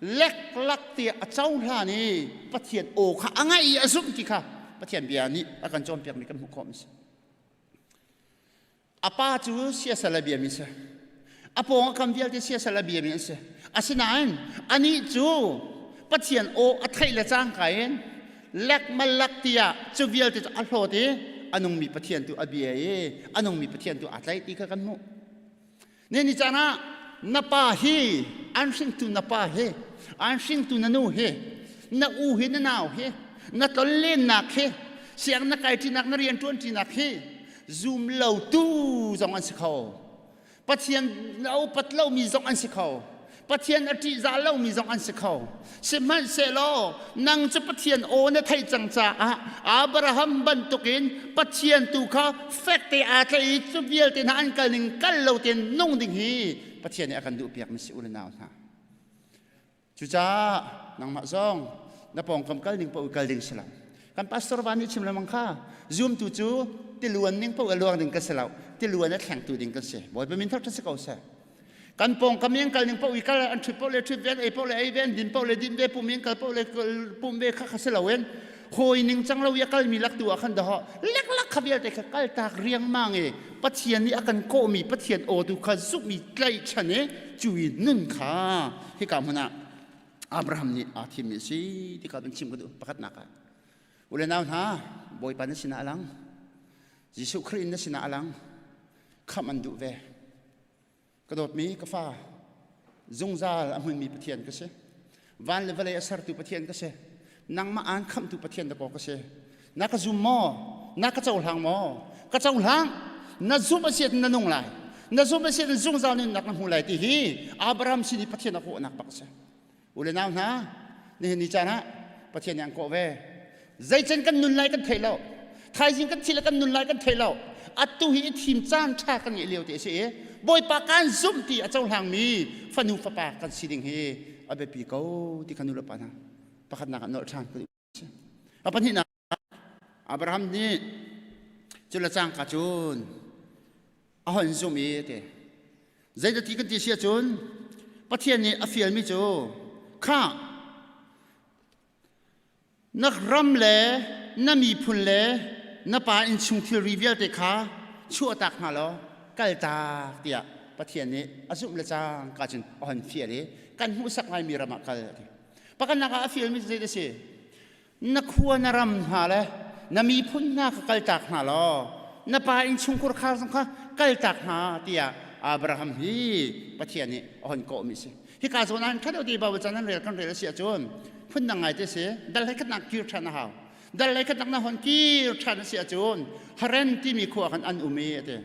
leklak tiah a cohlan i Pathian aw kha a ngaih i a zumh ti kha Pathian bia nih a kan cawnpiakmi kan hmuh khawh mi si. A pa cu siasal a biami si. A pawng a kam vialte siasal a biami an si. Asinain anih cu Pathian aw a theih le cangka in lek malak tiah cu vialte cu a hlawt i a nungmi Pathian tu a bia i a nungmi Pathian tu aa tlaih ti kha kan hmuh. Ne ni caan ah na pa hi an hringtu na pa hi an hringtu na nu hi na u hi na nau hi na tlonlennak hi siang na kai ṭinak na rian ṭuan ṭinak hi zum lo tu zong an si kho Pathian na upat lomi zong an si kho Pathian a ṭihzah lomi zong an si kho. Sihmanhsehlaw nang cu Pathian aw na theih cang caah Abraham bantukin Pathian tu kha fekte aa tlaih i cu vialte hna an kal ning kal lo tein nung ding hi Pathian nih a kan duhpiak mi si u le nau hna. Cucaah nangmah zong na pawngkam kal ning paoh kal ding si lo. Kan pastor van nih chim lengmang kha zumtu cu tiluan ning paoh a luang ding kan si lo. Tiluan a thlengtu ding kan si. Bawipa min thar si ko seh. Kan pawngkam in kal ning paoh i kal an ṭhut paoh le ṭhut ve an ei paoh le ei ve an din paoh le din ve pum in kal paoh le pum ve kha kha si loin hawi ning cang lo i a kalmi lak tu ah khan dahawh leklak kha vialte kha kaltak riangmang i Pathian nih a kan kawhmi Pathian aw tu kha zumh i tlaihchan i cu i nun kha hika hmun ah Abraham nih aa thimmi a si ti kha kan chim ka duh pakhatnak ah u le nau hna Bawipa na sinah a lang Jesuh Khrih in na sinah a lang khamh an duh ve Ka dawtmi ka fa, zungzal a hmunmi Pathian ka si. Van le vawlei a sertu Pathian ka si. Nangmah aan khamhtu Pathian dakaw ka si. Na ka zum maw? Na ka cohlang maw? Ka cohlang. Na zumh a si na nung lai. Na zumh a si zungzal nunnak na hmu lai ti hi Abraham sin i Pathian a kawhnak bak a si. U le nau hna, nihin ni caan ah Pathian nih an kawh ve. Zeicen kan nun lai kan thei lo. Thaizing kan thi le kan nun lai kan thei lo. Atu hi i thim caan ṭha kan ngeih lio te a si i Bawipa kan zumh ti a cohlangmi fanu fapa kan si ding hi a biapi ko ti kha nu le pa hna pakhatnak ah nolh ṭhan ka duh. A pahnihnak Abraham nih cu le cangka cun a hon zumh i ti zeidati kan ti si ahcun Pathian nih a fialmi cu kha na ram le na miphun le na pa innchung thilri vialte kha chuahtak hna law kaltak tiah Pathian nih a zumh le cangka cun a hon fial i kan hmuhsak ngaimi ram ah kal a ti. Pakhatnak ah a fialmi cu zei a si? Na khua na ram hna le na miphun hna kha kaltak hna law na pa innchungkhur khar zong kha kaltak hna tiah Abraham hi Pathian nih a hon kawhmi a si. Hika zawn ah hin ṭha ti Bible caan an rel kan rel a si ahcun phundang ngai te si. Dal hlei khatnak kir ṭhan a hau. Dal hlei khatnak na hon kir ṭhan a si ahcun Haran timi khua khan an um i a ti.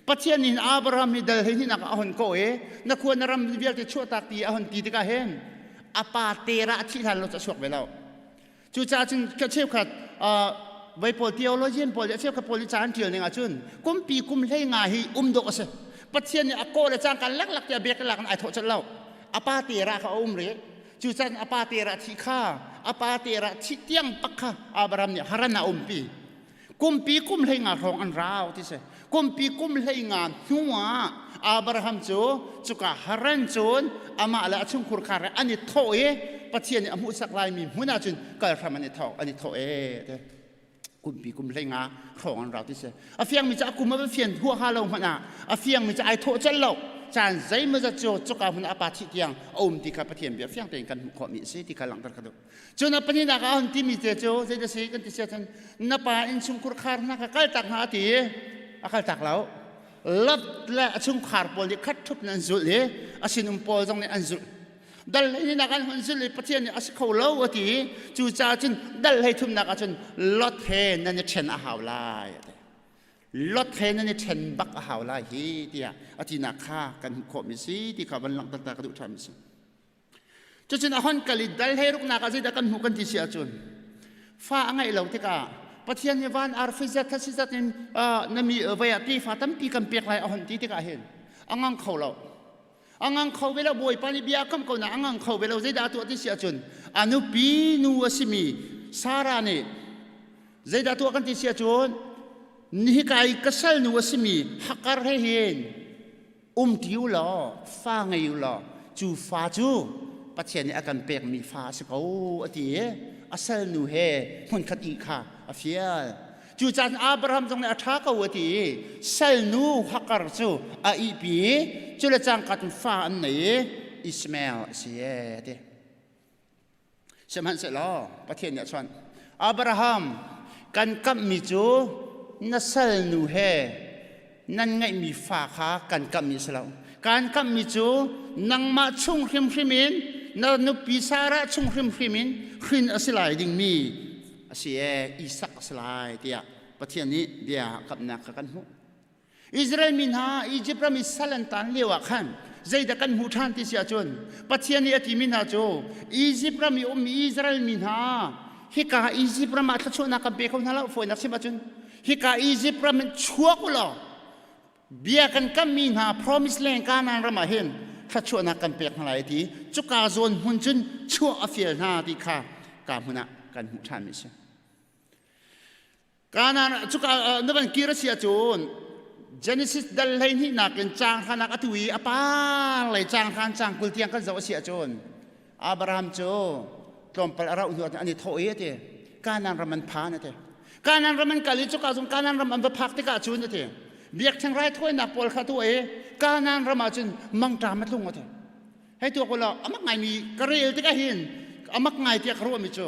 Pathian nih Abraham hi dal hleihnih a hon kawh i na khua na ram vialte chuahtak ti a hon ti tikah hin a pa Terah a thih hlan lo cu a chuak ve lo. Cucaah cun ka cheukhat vai pawl theologian pawl le cheukhat pawl i ca an ṭial ning ahcun kumpi kum hlei nga hi um dawh a si. Pathian nih a kaw le cangka leklak tiah bek lak in ai thawh colh lo. A pa te ra kha a um rih. Cu caan a pa te ra thi kha a pa te ra thi tiang pak kha Abraham nih Haran ah a umpi. Kumpi kum hlei nga hrawng an rau ti si. Kumpi kum hlei nga hnu ah Abraham cu cuka Haran cun amah le a chungkhur khar he an i thawh i Pathian nih a hmuhsak laimi hmun ah cun kal hram an i thawk an i thawh e ti. Kumpi kum hlei nga hrawng an rau ti si. A fiangmi cu a kum a va fian huaha lo hmanh ah a fiangmi cu ai thawh colh lo. Caan zeimawzat cu cuka hmun ah a pa thih tiang a um ti kha Pathian bia fiang tein kan hmuh khawhmi a si ti kha langhter ka duh. Cun a pahnihnak ah a hun timi te cu zeidah si kan ti sia cun na pa innchungkhur khar hna kha kaltak hna a ti i a kaltak lo. Lot le a chungkhar pawl nih khat ṭhup in an zulh i a sinum pawl zong nih an zulh. Dal hlei nak an hun zulh i Pathian nih a si kho lo a ti i cucaah cun dal hlei thumnak ah cun Lot he nan i ṭhen a hau lai a ti. Lot he nan i ṭhen bak a hau lai hi tiah a tinak kha kan hmuh khawhmi si ti kha van langhter ta ka duh ṭhan mi si. Cucun a hon kal i dal he ruknak ah zeidah kan hmuh kan ti si ahcun fa a ngeih lo tikah Pathian nih van arfi zat thasi zat in na mi vei ah tefa tampi kan pek lai a hon ti tikah hin a ngang kho lo. A ngang kho ve lo Bawipa nih bia a kam ko na a ngang kho ve lo zeidah a tuah ti si ahcun a nupi nu a simi Sarah nih zeidah tuah kan ti si ahcun nihika i ka sal nu a simi Hakar he hin um ti u law fa ngei u law cu fa cu Pathian nih a kan pekmi fa a si ko a ti i a salnu he hmunkhat ih kha a fial. Cu caan Abraham zong nih a ṭha ko a ti i salnu Hakar cu a ihpi i cu le cangka cun fa an nei i Ishmael a si e a ti. Sihmanhsehlaw Pathian nih a chawnh, Abraham, kan kamhmi cu na salnu he nan ngeihmi fa kha kan kamhmi a si lo. Kan kamhmi cu nangmah chung hrimhrim in na nupi Sarah chung hrimhrim in hrin a si lai dingmi a si e, Isak a si lai tiah Pathian nih bia kamhnak kha kan hmuh. Israel mi hna Egypt ram i sal an taan lio ah khan zeidah kan hmuh ṭhan ti si ahcun Pathian nih a timi hna cu Egypt ram i ummi Israel mi hna hika Egypt ram ah thluachuahnak kan pe kho hna lo fawinak chim ahcun hika Egypt ram in chuak u law bia kan kammi hna promise land Canaan ram ah hin thluachuahnak kan pek hna lai ti cuka zawn hmun cun chuah a fial hna ti kha ka hmun ah kan hmuh ṭhanmi a si. Kanaan cuka na van kir a si ahcun Genesis dal 12 nak in caang hranak atu i a par lei caang hran caang 20 tiang kan zoh a si ahcun Abraham cu tlawmpal a rauh hnu ah an i thawh i a ti Kanaan ram an phan a ti Kanaan ram an kal i cuka zong Kanaan ram an va phak tikah cun a ti biakṭheng raithawinak pawl kha tuah i Kanaan ram ah cun mangṭam a tlung a ti hei tuak ulaw amak ngaimi ka rel tikah hin amak ngai tiah ka ruahmi cu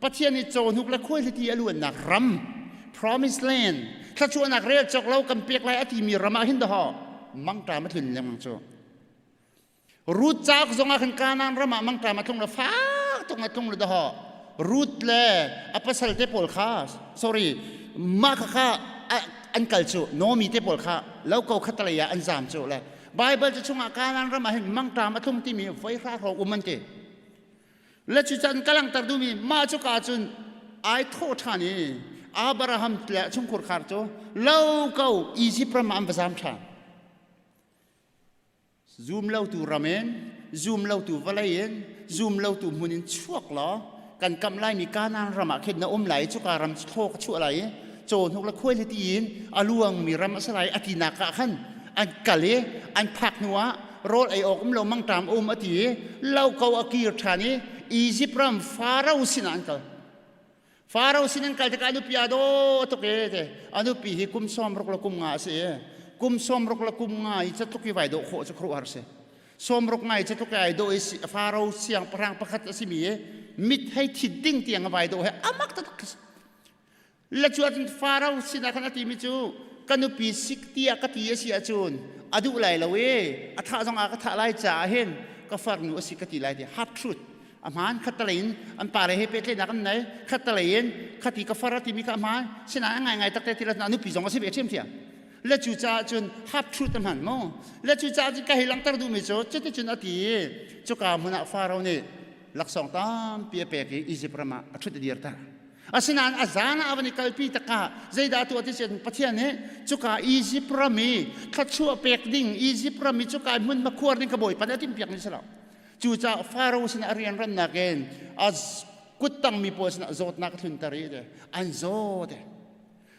Pathian nih cawhnuk le khuaihliti a luannak ram promised land thluachuahnak rel cawk lo kan pek lai a timi ram ah hin dahawh mangṭam a tlun lengmang cu Ruth cauk zong ah khan Kanaan ram ah mangṭam a tlung le fak tuk a tlung le dahawh Ruth le a pasal te pawl kha sorry mah kha kha an kal cu Nomi te pawl kha lo ko khatalei ah an zam cu le Bible cu chungah Kanaan ram ah hin mangṭam a tlung timi voi hra hrawng um an ti. Le cu can ka langhter duhmi mah cu ka cun ai thawh ṭhan i Abraham le chungkhur khar cu lo ko Egypt ram ah an va zam ṭhan. Zum lotu ram in, zum lotu vawlei in, zum lotu hmun in chuak law kan kamh laimi Kanaan ram ah khin na um lai i cuka ram thlaw ka chuah lai i cawhnuk le khuai le ti in a luangmi ram a si lai a tinak ah khan an kal i an phak hnu ah rawl ei awk um lo mangṭam um a ti i lo ko a kir ṭhan i Egypt ram Faro sinah an kal. Faro sin an kal tikah a nupi a daw tuk e te a nupi hi kum 60 le kum nga a si i kum 60 le kum nga i catluk i vai dawh khawh cu khuaruahhar si. 60 ngai catluk i ai dawh i Faro siangpahrang pakhat a simi i mit hei thit ding tiang a vai dawh he amak taktak Le cu ahcun Faro sinah khan a timi cu ka nupi sik tiah ka ti a si ahcun a duh lai lo i a thah zong ah ka thah lai caah hin ka farnu a si ka ti lai ti half truth a hmaan khattelei in an pale he pehtlaihnak an nei khattelei in khati ka far a timi kha a hmaan sinain a ngaingai takte ti la nupi zong a si ve ṭhiamṭhiam le cu caah cun half truth a hman maw le cu caah cun ka hei langhter duhmi cu cuticun a ti i cuka hmun ah Faro nih laksawng tampi a pek i Egypt ram ah a ṭhut a dirter. Asinain a zan ah a van i kalpi takah zeidah tuah ti si Pathian nih cuka Egypt ram i thluachuah pek ding Egypt ram i cuka hmun khuar ding ka bawipa nih a timhpiak ni si lo. Cucaah Faro sinah a rianrannak in a kuttang mi pawl sinah zawtnak a tlunter i an zaw te.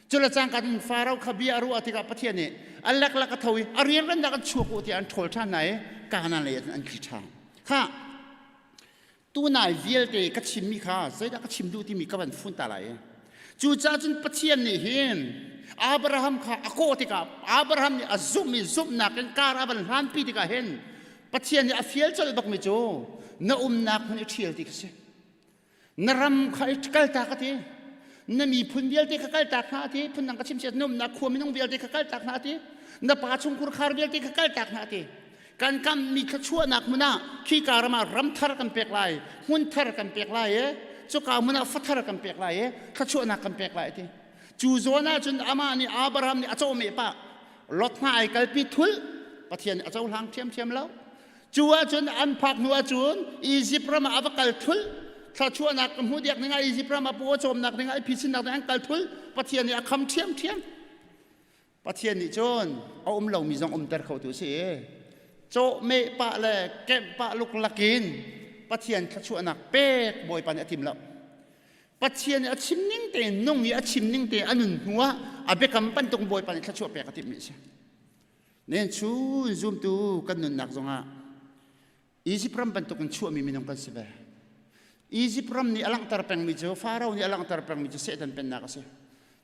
Cula cangka in Faro kha bia a ruah tikah Pathian nih a leklak a tho i a rianrannak an chuak u tiah an ṭhawl ṭhan hna i Kanaan lei ah an tli ṭhan. Khah tunai vialte ka chimmi kha zeidah ka chim duh timi ka van fun ta lai. Cucaah cun Pathian nih hin Abraham kha a kawh tikah Abraham nih a zumh i zumhnak in kar a van hlanpi tikah hin Pathian nih a fial colh bakmi cu na umnak hmun i ṭhial ti kha si. Na ram kha i kaltak a ti. Na miphun vialte kha kaltak hna a ti. Phundang ka chim siat na umnak khua minung vialte kha kaltak hna a ti. Na pa chungkhur khar vialte kha kaltak hna a ti. Kan kammi thluachuahnak hmun ah khika ram ah ram thar kan pek lai, hmun thar kan pek lai i cuka hmun ah fathar kan pek lai i thluachuahnak kan pek lai a ti. Cu zawn ah cun amah nih Abraham nih a cawhmeh pah. Lot hna ai kalpi thul Pathian nih a cohlang ṭhiamṭhiam lo. Cu ahcun an phak hnu ahcun Izipt ram ah a va kal thul. Thluachuahnak ka hmuh diak ning ah Izipt ram ah paw a cawmnak ding ah i phisinnak ding an kal thul. Pathian nih a kham ṭhiamṭhiam. Pathian nih cun a um lomi zong umter khotu a si i cawhmeh pah le kemh pah luklak in Pathian thluachuahnak pek Bawipa nih a tim lo. Pathian nih a chim ning tein nung i a chim ning tein a nun hnu ah a biakam bantuk Bawipa nih thluachuah pek a timhmi a si. Nen chun zumtu kan nunnak zongah Egypt ram bantuk in chuahmi minung kan si ve. Egypt ram nih a langhter pengmi cu Faro nih a langhter pengmi cu Satan pennak a si.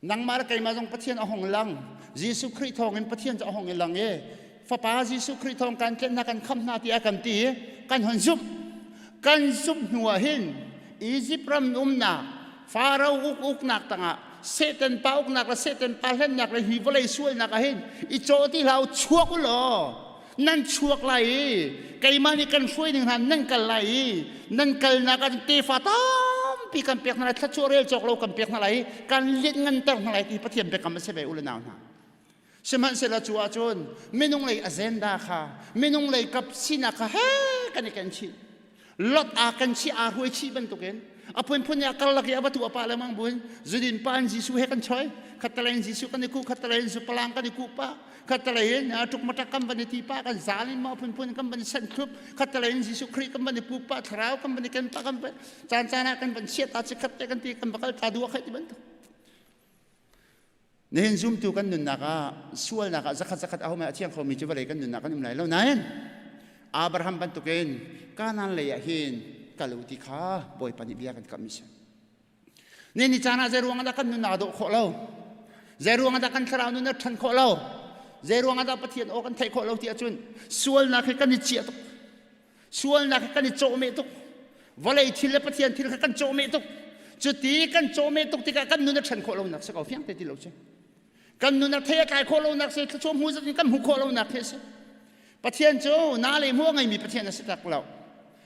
Nangmah le keimah zong Pathian a hung lang. Jesuh Khrih thawngin Pathian cu a hung i lang i Fapa Jesuh Khrih thawng kan tlenh hna kan khamh hna tiah kan ti i kan hon zumh. Kan zumh hnu ah hin Egypt ram umnak Faro uk uknak tangah Satan pa uknak le Satan pa hlennak le hi vawlei sualnak ah hin i cawh ti hlah u chuak u law nan chuak lai i keimah nih kan hruai ning hna nan kal lai i nan kalnak ah tefa tampi kan pek hna lai thluachuah rel cawk lo kan pek hna lai i kan lianh nganter hna lai ti Pathian biakam a si ve u le nau hna sihmanhsehlaw cu ahcun minung lei agenda kha minung lei kap sinak kha he kan i ken chih lot aa kan chih aa hruai chih bantukin a phunphun nih a karlak i a va tu a pa lengmang buin zudin pa in Jesuh he kan choi khattalei in Jesuh kan i kuh khattalei in zupalang kan i kuh pa khattalei in ṭukmaṭak kan van i ti pa kan zal in maw phunphun kan van i sanh thlup khattalei in Jesuh Khrih kan van i pu pa thlarau kan van i ken pa kan van caan caan ah kan van chiat ta chikhat te kan ti kan va kal ta duak hai ti bantuk Nihin zumtu kan nunnak ah sualnak ah zakhat zakhat ahomai a thiang khomi cu vawlei kan nunnak kan um lai lo nain Abraham bantukin Kanaan lei ah hin kal u ti kha Bawipa nih bia kan kamh mi si. Ni ni caan ah zei ruang ah dah kan nunnak a dawh khawh lo? Zei ruang ah dah kan thlarau nun a ṭhan khawh lo? Zei ruang ah dah Pathian aw kan theih khawh lo ti ahcun sualnak hi kan i ciah tuk. Sualnak hi kan i cawhmeh tuk. Vawlei thil le Pathian thil kha kan cawhmeh tuk. Cuti kan cawhmeh tuk tikah kan nun a ṭhan khawh lonak si ko fiang te ti lo cu. Kan nun a thei a tlai khawh lonak si thluachuah hmu zat in kan hmuh khawh lonak khi a si. Pathian cu na le hmu a ngeimi Pathian a si tak lo.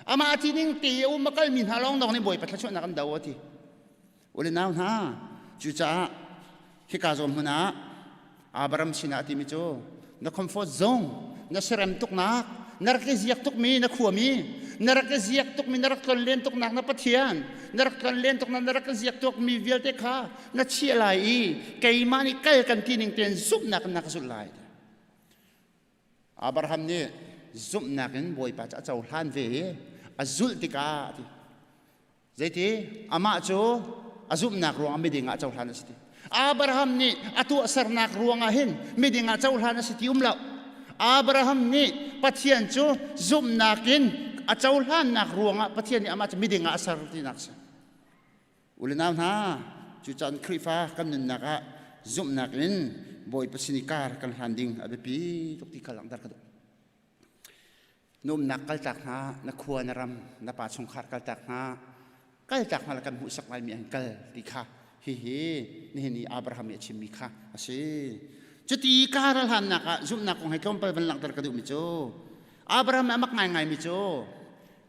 Amah a ti ning te i a um a kalmi hna lawng dong nih Bawipa thluachuahnak an do a ti. Ule nau hna, cucaah hika zawn hmun ah Abraham sinah a timi cu na comfort zone na serem tuknak na rak i ziak tukmi na khuami na rak i ziak tukmi na rak tlonlen tuknak na Pathian na rak tlonlen tuknak na rak i ziak tukmi vialte kha na chiah lai i keimah nih kal kan ti ning tein zumhnak in na ka zulh lai. Abraham nih zumhnak in Bawipa cu a cohlan ve i a zulh tikah a ti. Zeiti? Amah cu a zumhnak ruangah miding ah cohlan a si ti. Abraham nih a tuahsernak ruangah hin miding ah cohlan a si ti um lo. Abraham nih Pathian cu zumhnak in a cohlannak ruangah Pathian nih amah cu miding ah a ser tinak a si. U le nau hna, cucaah Khrihfa kan nunnak ah zumhnak in Bawipa sin i kar kan hlan ding a biapi tuk ti kha langhter ka duh. Na umnak kaltak hna, na khua na ram, na pa chungkhar kaltak hna, kaltak hna le kan hmuhsak laimi an kal ti kha hihi nihin i Abraham nih a chimmi kha a si. Cuti kar a hlannak ah zumhnak kong he tlawmpal van langhter ka duhmi cu Abraham nih a mak ngaingaimi cu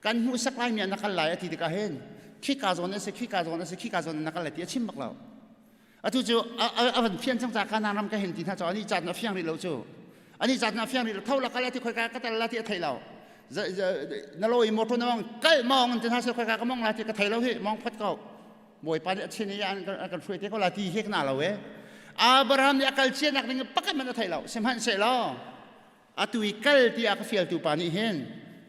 kan hmuhsak laimi ah na kal lai a ti tikah hin khika zawn a si khika zawn a si khika zawn na kal lai ti a chim bak lo atu cu a van fian cang ca Kanaan ram ka hin ti hna cu ani caan a fiang rih lo cu ani caan a fiang rih lo tho la kal ti khoi ka ka tal la ti a thei lo na lo i motor na mong kal mong ti hna se khoi ka ka mong la ti ka thei lo hi mong phot ko. Bawipa nih a chin i an kan hruai te ko la ti hi na lo e. Abraham nih a kal cianak ding pakhat man a thei lo. Sihmanhsehlaw atu i kal ti a ka fialtu pa nih hin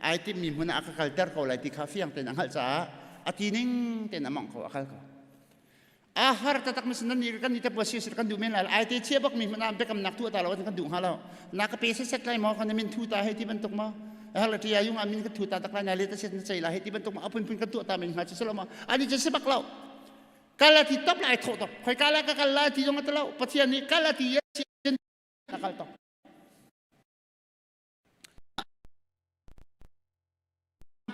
ai timmi hmun ah a ka kalter ko lai ti kha fiang tein a hngalh caah a ti ning tein a mongh ko, a kal ko. A har taktak mi nan nih kan ni te puasi kan duh men lai ai te chia bak mi hmanh ah biakamnak tu ta lo kan duh hnga lo. Na ka pe set set lai maw kan min thu ta hei ti bantuk maw hal ti ayung amin ka thu ta tak lai na le ta set na chei la hei ti bantuk ma apun pun kan tuah ta men hnga chu selo ma ani chu se bak lo. Kal a ti top lai tho top khoi ka la ka kal la ti zong a lo Pathian nih kal a ti a kal top.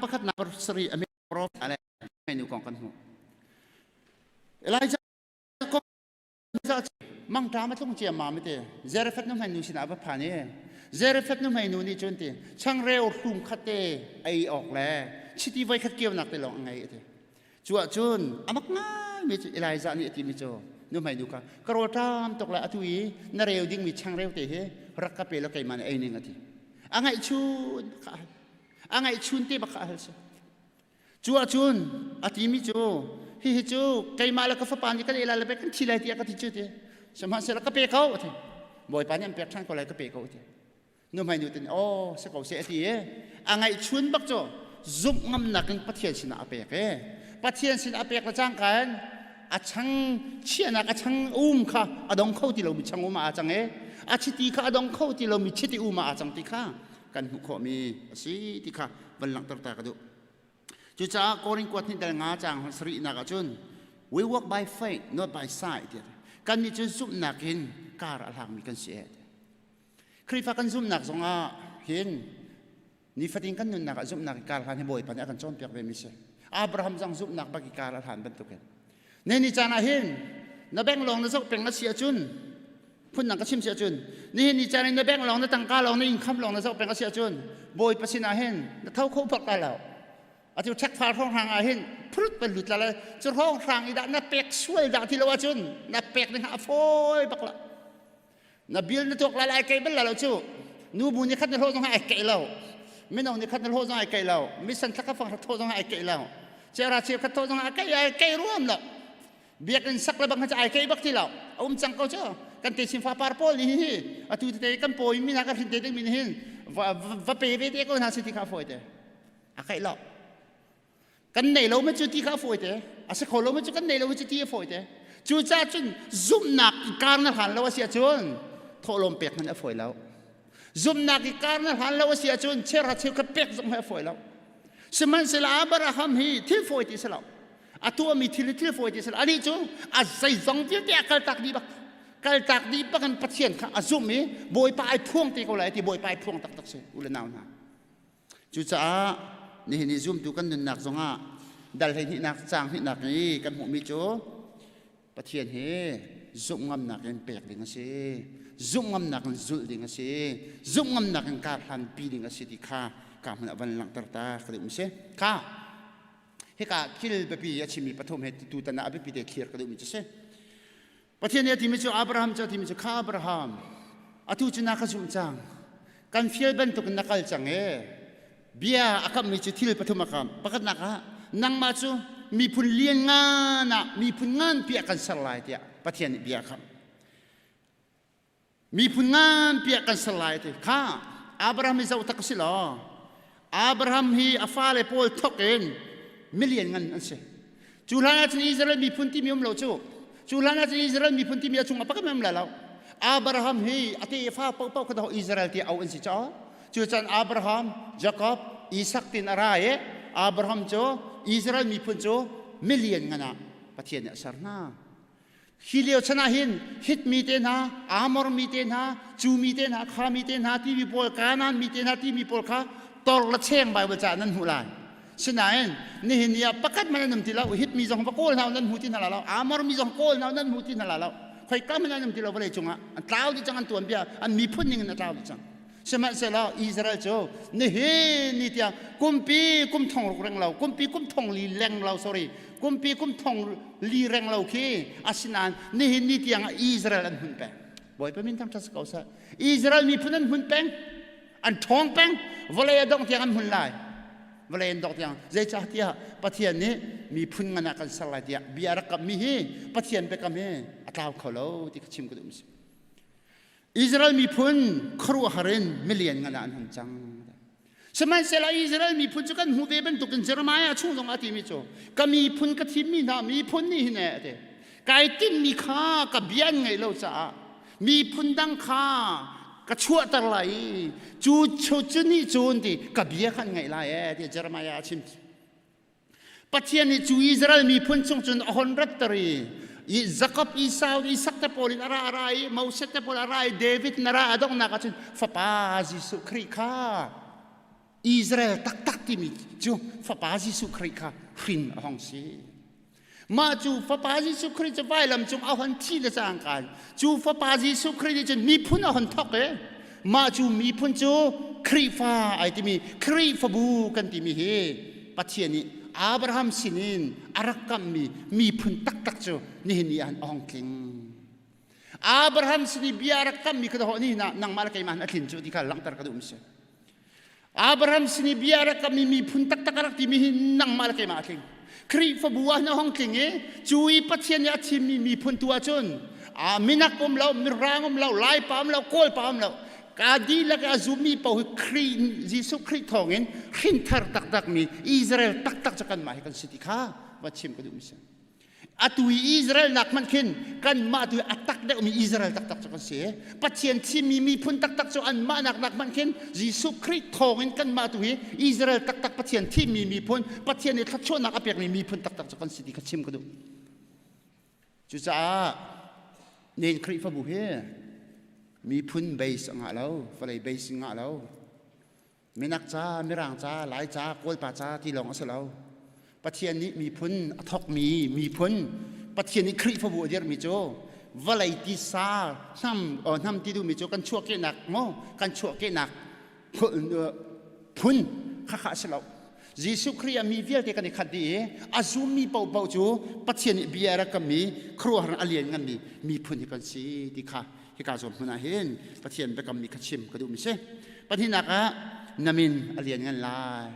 Pakhat na sari a prof ale nu kong kan hmu. Elijah kong mangṭam a tlung cia ma te Zarephath nu hmai nu sinah va phan i Zarephath nu hmai nu nih cun ti changreu hlum khat te ei awk le chiti voi khat keunak te lawng a ngei ati. Cu ahcun a mak ngaimi cu Elijah nih a timi cu nuhmei nu kha ka rawl ṭam tuk lai atu i na reu dingmi changreu te hi rak ka pe law keimah nih ei ning a ti. A ngaihchun kha a hal. A ngaihchun te bak kha a hal si. Cu ahcun a timi cu hihi cu keimah le ka fapa nih kan ei lai le kan thi lai tiah ka ti cu ti. Sihmanhsehlaw ka pe ko a ti. Bawipa nih an pek ṭhan ko lai ka pe ko a ti. Nuhmei nu tin aw si ko seh a ti i a ngaihchun bak cu zumh ngamnak in Pathian sinah a pek i Pathian sinah a pek le cangka in a chang chiahnak a chang um kha a dong kho ti lomi chang um ah aa cang i a chiti kha a dong kho ti lomi chiti um ah aa cang ti kha kan hmuh khawhmi a si ti kha van langhter ta ka duh. Cucaah Korin kuat hnih dal nga caang sarihnak ahcun we walk by faith not by sight tiah kannih cu zumhnak in kar a hlangmi kan si eh. Khrihfa kan zumhnak zongah hin nifatin kan nunnak ah zumhnak i kar hlan hi Bawipa nih a kan cawnpiak ve mi si. Abraham zong zumhnak bak i kar a hlan bantukin. Ne ni caan ah hin na bank lawng na zoh peng a si ahcun phundang ka chim si ahcun nihin ni caan in na bank lawng na tangka lawng na income lawng na zoh peng a si ahcun Bawipa sinah hin na tho kho bak lai lo. Atu ṭhekfar hrawnghrang ah hin phurut pan lut la le cu hrawnghrang i dah na pek sual dah ti lo ahcun na pek ding a fawi bak la. Na bil na tuak lai lai kei bal lo cu nu bu nih khat na hlawh zong ai keih lo mino nih khat na hlawh zong ai keih lo misan thla fang thaw zong ai keih lo chera cheu khat thaw zong ai keih ai keih ruam lo biakinn sak le bang kha ai keih bak ti lo a um cang ko cu kan te chin fa par pawl nih hi atu te kan pawi mi na kan hrin te ding mi hin va pe ve te ko hna si ti kha fawi te a keih lo Kan nei lo ma cu ti kha a fawi te. A si kho lo ma cu kan nei lo cu ti a fawi te. Cucaah cun zumhnak i kar na hlan lo a si ahcun thawhlawm pek hmanh a fawi lo. Zumhnak i kar na hlan lo a si ahcun cheuhra cheukhat pek zong hi a fawi lo. Sihmanhsehlaw Abraham hi thil fawi ti si lo. A tuahmi thil hi thil fawi ti si lo. Anih cu a zeizong vialte a kaltak dih bak. Kaltak dih bak in Pathian kha a zumh i Bawipa ai phuang te ko lai ti Bawipa ai phuang taktak si u le nau hna. Cucaah nihin i zumtu kan nunnak zongah dal hleihnihnak caang hnihnak i kan hmuhmi cu Pathian hi zumh ngamnak in pek ding a si, zumh ngamnak in zulh ding a si, zumh ngamnak in kar hlanpi ding a si ti kha ka hmun ah van langhter ta ka duh mi si. Kha hika thil biapi a chimmi pathum he tutan ah a biapi te thlir ka duhmi cu si. Pathian nih a timi cu Abraham cu a timi cu kha Abraham atu cu na ka zumh cang kan fial bantukin na kal cang e bia a kammi cu thil pathum a kam pakhatnak ah nangmah cu miphun lian ngan ah miphun nganpi ah kan ser lai tiah Pathian nih bia a kamh miphun nganpi ah kan ser lai ti kha Abraham hi zoh tak si law Abraham hi a fale pawl thok in million ngan an si cu hlan ah cun Israel miphun timi um lo cu cu hlan ah cun Israel miphun timi a chung a pakhat um lai lo Abraham hi a tefa paohpaoh kha Israel ti au an si caw cu cun Abraham Jacob Isak tin a ra i Abraham cu Israel miphun cu million ngan ah Pathian nih a ser hna Hi lio chan ah hin Hit mi te hna, Amor mi te hna, Cu mi te hna, Kha mi te hna timi pawl, Kanaan mi te hna timi pawl kha tor le cheng Bible ca nan hmuh lai. Sinain nihin ni ah pakhat hmanh an um ti lo. Hit mi zong va kawl hna nan hmu ti hna la lo. Amor mi zong kawl hna nan hmu ti hna la lo. Khoi ka hmanh an um ti lo vawlei cungah. An tlau dih cang an tuan bia, an miphun ning in a tlau dih cang. Sihmanhsehlaw Israel cu nihin ni tiang kumpi kum thong ruk reng lo, kumpi kum thong li leng lo, sorry, kumpi kum thong li reng lo khi asinain nihin ni tiang ah Israel an hun peng. Bawipa min thangṭhat si ko seh. Israel miphun an hun peng, an ṭhawng peng, vawlei a dongh tiang an hun lai. Vawlei an dok tiang zeicahtiah Pathian nih miphun ngan ah kan ser lai tiah bia rak kammi hi Pathian biakam hi a tlau kho lo ti kha chim ka duh mi si. Israel miphun khuaruahhar in milian ngan ah an hung cang. Sihmanhsehlaw Israel miphun cu kan hmuh ve bantukin Jeremiah chung zong a timi cu ka miphun ka thimmi hna miphun nih hin a ti. Kai tinhmi kha ka bia an ngaih lo caah miphun dang kha ka chuahter lai i cu cu nih cun ti ka bia kha an ngaih lai ee tiah Jeremiah a chim. Pathian nih cu Israel miphun chung cun a hon ratter i Jakob, Esau, Isak te pawl in a ra ra i Moses te pawl a ra i David na ra a donghnak ah cun fapa Jesuh Khrih kha Israel taktak timi cu fapa Jesuh Khrih kha hrin a hong si. Mah cu fapa Jesuh Khrih cu vailam cung a hon thi le cangka cu fapa Jesuh Khrih nih cun miphun a hon thawk i mah cu miphun cu Khrihfa ai timi Khrihfabu kan timi hi Pathian nih Abraham sinin a rak kamhmi miphun taktak cu nihin ni ah a hong tling. Abraham sin i bia a rak kammi kha dawh ni na nangmah le keimah a tlin cu ti kha langhter ka duh mi si. Abraham sin i bia a rak kammi miphun taktak a rak timi hi nangmah le keimah a tling. Khrihfabu ah na hong tling i cu i Pathian nih a thimmi miphun tu ahcun minak um lo, mirang um lo, Laipa um lo, Kawlpa um lo, ka dihlak a zummi paoh hi Khrih Jesuh Khrih thawngin hrinthar taktakmi Israel taktak cu kanmah hi kan si ti kha va chim ka duh mi si. Atu i Israel nak hmanh khin kanmah tu a tak deuhmi Israel taktak cu kan si. Pathian thimmi miphun taktak cu anmah nak nak hmanh khin Jesuh Khrih thawngin kanmah tu hi Israel taktak Pathian thimmi miphun, Pathian nih thluachuahnak a pekmi miphun taktak cu kan si ti kha chim ka duh. Cucaah nen Khrihfabu hi miphun base a ngah lo, vawlei base ngah lo. Minak ca, Mirang ca, Lai ca, Kawlpa ca ti lawng a si lo. Pathian nih miphun a thawkmi miphun, Pathian nih Khrihfabu a dirhmi cu vawlei tisa hnam hnam ti duhmi cu kan chuahkehnak maw kan chuahkehnak phun khakha a si lo. Jesuh Khrih ah mi vialte kan i khat dih i a zummi paohpaoh cu Pathian nih bia a rak kammi khuaruahhar a lian nganmi miphun hi kan si ti kha hika zawn hmun ah hin Pathian biakammi kha chim ka duhmi si. Pahnihnak ah na min a lian ngan lai.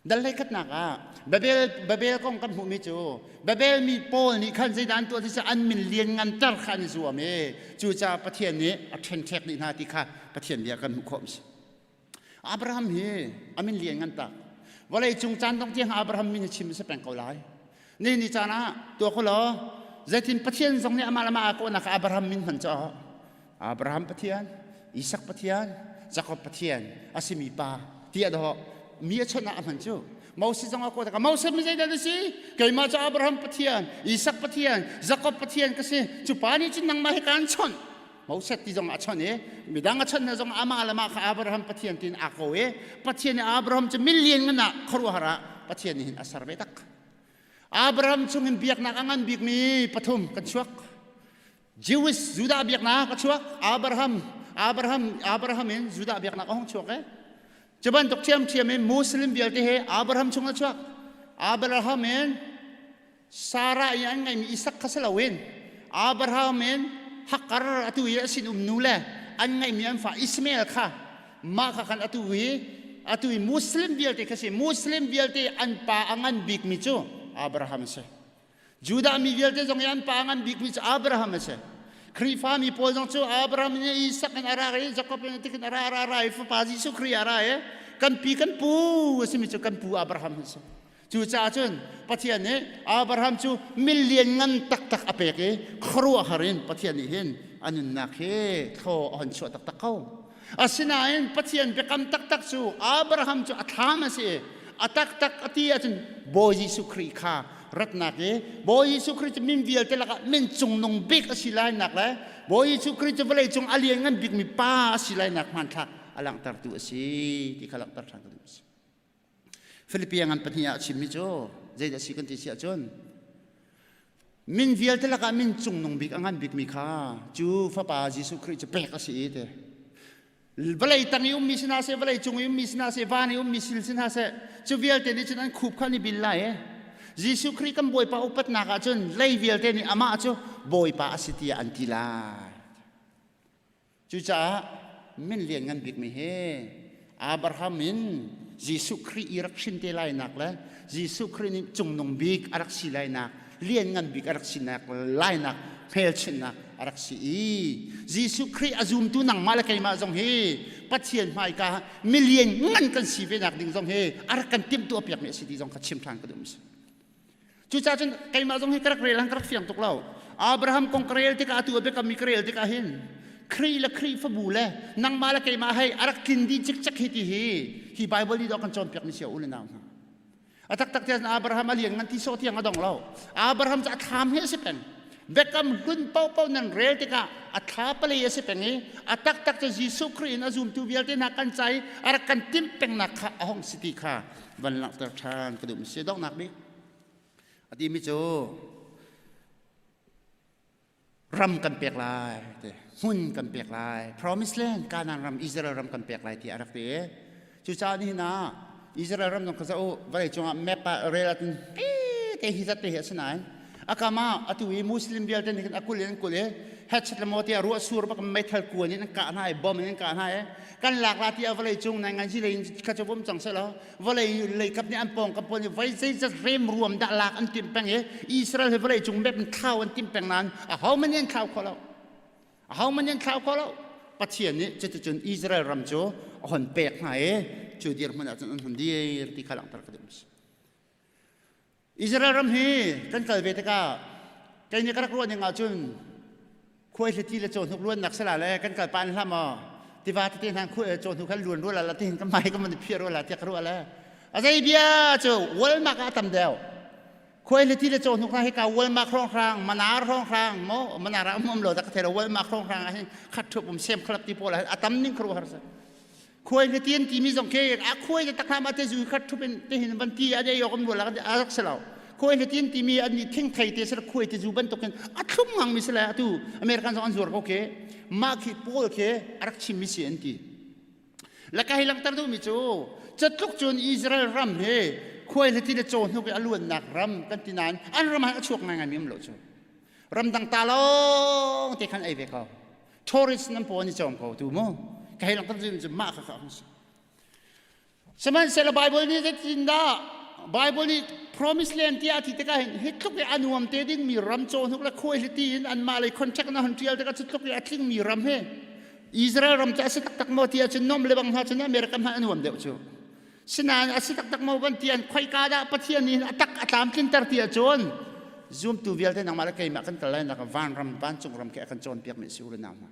Dal hlei khatnak ah Babel Babel kong kan hmuhmi cu Babel mi pawl nih khan zeidah an tuah ti an min lian nganter kha an i zuam i cucaah Pathian nih a ṭhenṭhek dih hna ti kha Pathian bia kan hmuh khawh mi si. Abraham hi a min lian ngan tak. Vawlei cung caan dong tiang Abraham min hi chim si peng ko lai. Ni ni caan ah tuah ko law zeitin Pathian zong nih amah le amah aa kawhnak Abraham min hman cu Abraham Pathian, Isak Pathian, Jakob Pathian a simi pa tiah dawh mi a chawnh ah a hman cu. Moses zong a kawh tikah Moses mi zeidah na si? Keimah cu Abraham Pathian, Isak Pathian, Jakob Pathian ka si. Cu pa nih cun nangmah hi kaan chawnh. Moses ti zong a chawnh i midang a chawnh hna zong amah le mah kha Abraham Pathian tiin aa ko i Pathian nih Abraham cu million ngan ah khuaruahhar ah Pathian nih hin a ser ve tak. Abraham chungin biaknak a ngan bikmi pathum kan chuak. Jewish Judah biaknak a chuak. Abraham Abraham Abraham in Judah biaknak a hung chuak e. Cu bantuk ṭhiamṭhiam in Muslim vialte he Abraham chung a chuak. Abraham in Sarah i an ngeihmi Isak kha si loin Abraham in Hakar atu i a sinum nu le an ngeihmi an fa Ishmael kha mah kha khan atu i atu i Muslim vialte kha si Muslim vialte an pa a ngan bikmi cu Abraham a si. Judah mi vialte zong i an pa a ngan bikmi cu Abraham a si. Khrihfa mi pawl zong cu Abraham in Isak in a ra i Jakob in tikin a ra ra ra i fapa Jesuh Khrih a ra i kan pi kan pu a simi cu kan pu Abraham a si. Cucaah cun Pathian nih Abraham cu million ngan taktak a pek i khuaruahhar in Pathian nih hin a nunnak hi thlaw a hon chuah taktak ko. Asinain Pathian biakam taktak cu Abraham cu a thlam a si i a taktak a ti ahcun Bawi Jesuh Khrih kha ratnak i Bawi Jesuh Khrih cu min vialte lakah min cungnung bik a si lainak le Bawi Jesuh Khrih cu vawlei cung a lianngan bikmi pa a si lainak hmanthlak a langhtertu a si ti kha langhter ṭhan ka duh a si. Philippi ngan pahnih ah a chimmi cu zeidah a si kan ti si ahcun min vialte lakah min cungnung bik a ngan bikmi kha cu fapa Jesuh Khrih cu pek a si i ti vawlei tang i ummi si hna seh vawlei cung i ummi si hna seh van i ummi sil si hna seh cu vialte nih cun an khup kha an i bil lai i Jesuh Khrih kan Bawipa upatnak ah cun lei vialte nih amah cu Bawipa a si tiah an ti lai. Cucaah min lianngan bikmi hi Abraham in Jesuh Khrih i rak hrin te lainak le Jesuh Khrih nih cungnung bik a rak si lainak, lianngan bik a rak sinak lainak hmelchunhnak a rak si i Jesuh Khrih a zumtu nangmah le keimah zong hi Pathian hmaika milian ngan kan si ve nak ding zong hi a rak kan timhtuah piakmi a si ti zong kha chim ṭhan ka duh si. Cucaah cun keimah zong hi ka rak rel han ka rak fiang tuk lo. Abraham kong ka rel tikah atu a biakammi ka rel tikah hin Khrih le Khrihfabu le nangmah le keimah hei a rak tlin dih cikcek hi ti hi hi Bible nih dawh kan cawnpiakmi si u le nau hna. A taktak tiah Abraham a lian ngan ti sawh tiang a dong lo. Abraham cu a thlam hi a si peng. Biakam hlun paohpaoh nan rel tikah a thla palei a si peng i a taktak cu Jesuh Khrih in a zumtu vialte hna kan ca i a rak kan timh pengnak kha a hong si ti kha van langhter ṭhan ka duh si. Donghnak bik a timi cu ram kan pek lai ti hmun kan pek lai promise land Canaan ram Israel ram kan pek lai ti a rak ti cucaah nihin ah Israel ram zong kha zoh u vawlei cungah map ah rel ah cun te hi zat te hi a si nain a kam ah atu i Muslim vialte nih khin a kul in an kul i headset le maw tiah ruah sur bak meithal kuan in an kah hna i bomb in an kah hna i kan lak la tiah vawlei cung nai ngan lei in kha cu vom cang selaw vawlei leikap nih an pawng kam pawl nih voi zeizat rem ruam dah lak an timh peng i Israel hi vawlei cung map in thlau an timh peng nain aho man an thlau kho lo aho man an thlau kho lo Pathian nih cuticun Israel ram cu a hon pek hna i cu dirhmun ah cun an hon dir ti kha langhter ka duh Israel ram hi kan kal ve tikah kei nih ka rak ruah ning ahcun khuaihliti le cawhnuk luannak sala le kan kal pa an hlam aw tiva tete hna khuai cawhnuk khan luan rual la tihin ka mai ka man phiar rual la tiah ka ruah le a zei bia cu Walmart ah tam deuh khuaihliti le cawhnuk hna hi ka Walmart hrong hrang manar hrong hrang mo manar ah um lo da ka thei lo Walmart hrong hrang ah hin khat thup um sem khalap ti pawl ah a tam ning khru har sa khuai le tian timi zong khi a khuai le takna ma te zu khat thup in te hin van ti a de yok am la a rak selo khuai le tian timi an ni thing thei te sel khuai te zu bantuk in a thlum ngang mi sele atu American zong an zuar ko ke ma khi paul ke a rak chim mi si an ti la ka hi langter du mi cu catluk cun Israel ram he khuai le ti le chaw hnuk i a luannak ram kan ti nain an ram ah a chuak ngai ngai mi um lo cu ramdang ta lawng te khan ei ve ko tourist nan paw ni cawm ko tu mu ka hei lang tam cu mah kha kha si sihmanhsehlaw bible nih zeitindah bible nih promise land tiah a ti tikah hin hi tluk i a nuam te ding mi ram caw hnuk le khuai hliti in anmah lei contract na hon tial tikah cu tluk i a tling mi ram he Israel ram cu a si taktak maw ti ahcun nom le bang hna cun America hmanh a nuam deuh cu sinain a si taktak maw van ti an khoika dah Pathian nih a tak a tlamtlinter ti ahcun zumtu vialte nangmah le keimah kan kal lai nak vanram vancung ram khi a kan cawnpiak mi si u le nau hna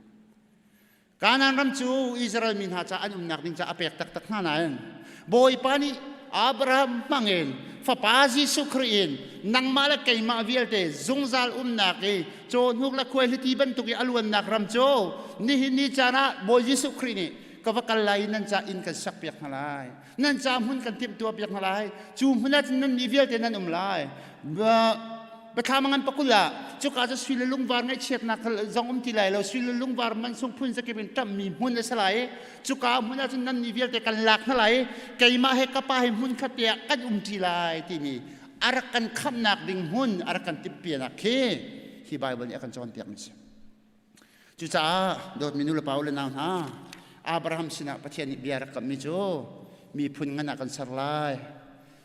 Kanaan ram cu Israel mi hna ca an umnak ding ca a pek taktak hna nain Bawipa nih Abraham hmangin fapa Jesuh Khrih in nangmah le keimah vialte zungzal umnak i cawhnuk le khuaihliti bantuk i a luannak ram cu nihin ni caan ah Bawi Jesuh Khrih nih ka va kal lai i nan ca inn kan sakpiak hna lai nan ca hmun kan timhtuah piak hna lai cu hmun ah cun nan mi vialte nan um lai Biathlam ngan pakul ah cuka cu sui le lungvar ngaihchiatnak zong um ti lai lo sui le lungvar man sung phun zakip in ṭamhmi hmun a si lai i cuka hmun ah cun nan mi vialte kan lak hna lai i keimah he ka pa he hmun khat te ah kan um ṭi lai timi a rak kan khamhnak ding hmun a rak kan timhpianak khi hi Bible nih a kan cawnpiak mi si. Cucaah dawtmi nu le pa u le nau hna, Abraham sinah Pathian nih bia rak kamhmi cu miphun ngan ah kan ser lai.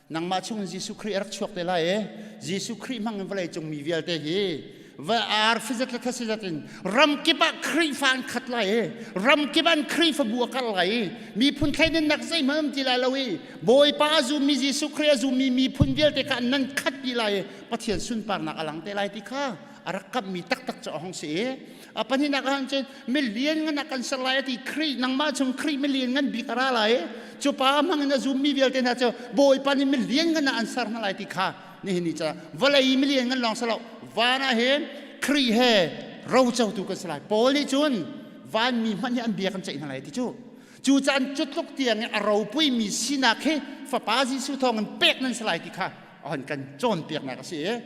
Nangmah chung in Jesuh Khrih a rak chuak te lai i Jesuh Khrih hmang in vawlei cung mi vialte hi va ar fizat le thasizat in ram kip ah Khrihfa an khat lai i ram kip an Khrihfabu a kal lai i miphun thleidannak zeihmanh um ti lai lo i Bawipa a zummi Jesuh Khrih a zummi miphun vialte kha nan khat ti lai i Pathian sunparnak a lang te lai ti kha a rak kamhmi taktak cu a hung si i a pahnihnak ah cun milian ngan a kan ser lai a ti Khrih nangmah chung Khrih milian ngan bik a ra lai i cu pa hmang in a zummi vialte hna cu Bawipa nih milian ngan ah an ser hna lai ti kha nihin ni ca vawlei milian ngan lawng si lo van ah hin Khrih he rocotu kan si lai Paul nih cun vanmi hmanh hi an bia kan ceih hna lai ti cu cu caan cu tluk tiang i a ropui mi sinak hi fapa Jesuh thawng in pek nan si lai ti kha a hon kan cawnpiaknak a si i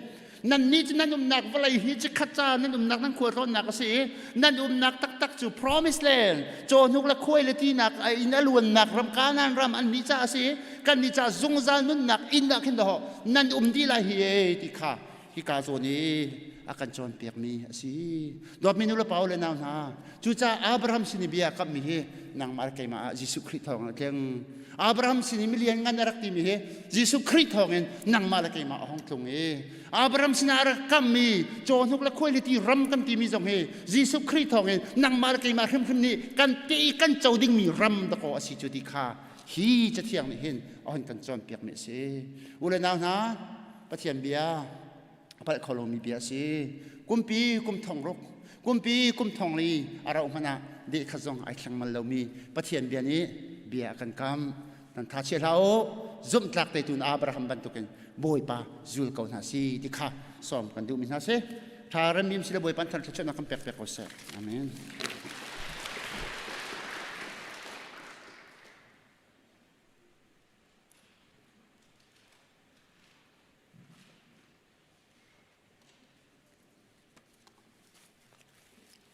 Nannih cu nan umnak vawlei hi chikkhat ca nan umnak nan khualtlawnnak a si i nan umnak taktak cu promise land cawhnuk le khuai le tinak in a luannak ram Kanaan ram an nih ca a si i kan nih ca zungzal nunnak inn ah khin dahawh nan um dih lai hi e ti kha hika zawn i a kan cawnpiakmi a si. Dawtmi nu le pa le nau hna, cucaah Abraham sin i bia kammi hi nangmah le keimah ah Jesuh Khrih thawng a tling. Abraham sin i milian ngan a rak timi hi Jesuh Khrih thawngin nangmah le keimah a hong tlung i Abraham sinah a rak kammi cawhnuk le khuailiti ram kan timi zong hi Jesuh Khrih thawngin nangmah le keimah hrimhrim nih kan te i kan co dingmi ram dakaw a si cu ti kha hi cathiang nih hin a hun kan cawnpiakmi a si. U le nau hna, Pathian bia a palh kho lomi bia a si. Kumpi kum thong ruk, kumpi kum thong li a rauh hmanh ah deh khat zong ai thleng mal lomi Pathian bia nih bia a kan kam. Nan tha chia hlah u, zumhtlak te tu Abraham bantukin Bawipa zul ko hna si ti kha sawm kan duhmi hna si. Tha remim sile Bawipa than thluachuahnak kan pek pek ko seh. Amen.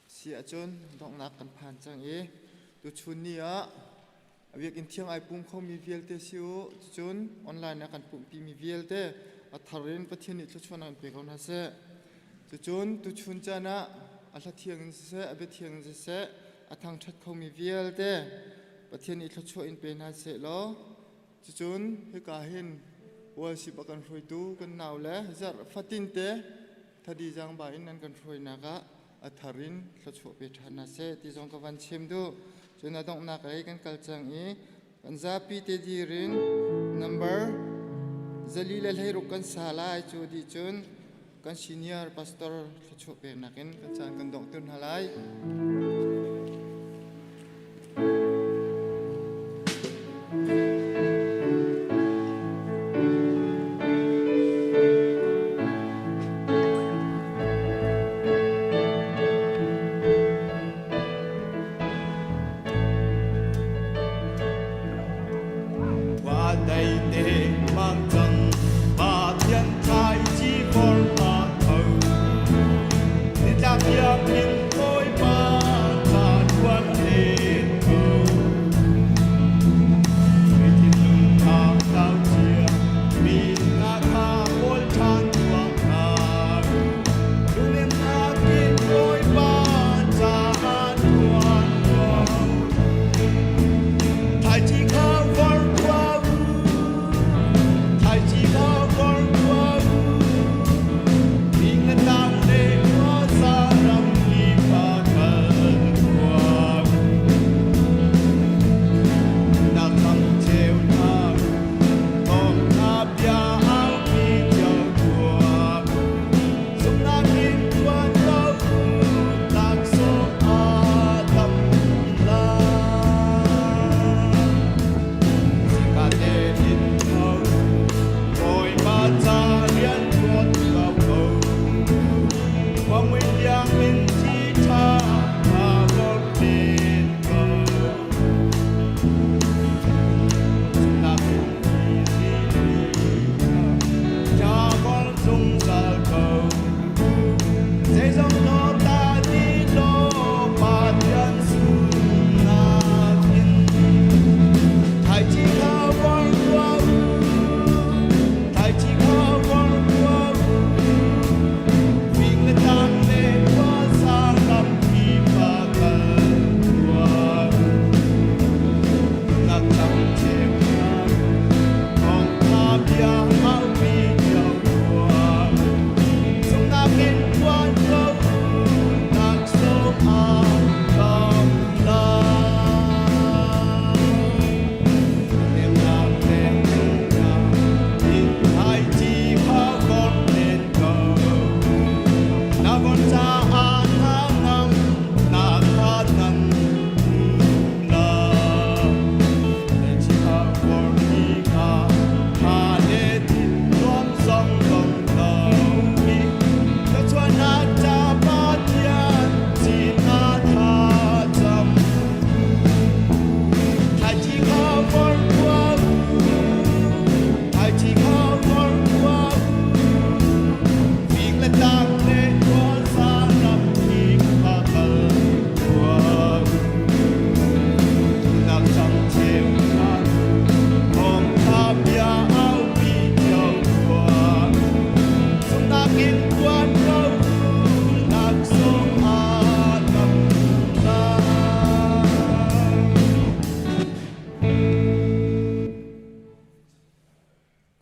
Si ahcun donghnak kan phan cang i tuchun ni ah a biakinn thiang ai pum khomi vialte si u cucun online ah kan pumhpimi vialte a thar in Pathian nih thluachuahnak in pe ko hna seh. Cucun tuchun caan ah a hla thiang in siseh a bia thiang in siseh a thangṭhat khomi vialte Pathian nih thluachuah in pe hna seh law Cucun hika hin worship a kan hruaitu kan nau le zarh fatin te thadi zaangba in an kan hruainak ah a thar in thluachuah pe ṭhan hna seh ti zong ka van chim duh. Cun a donghnak lei kan kal cang i kan zapi te dir in number 416 kan sa lai cu dih cun kan senior pastor thluachuah peknak in kan caan kan donghter hna lai. Dai te mang cang Pathian thlaici for a tho Nitlak biakinn Bawipa.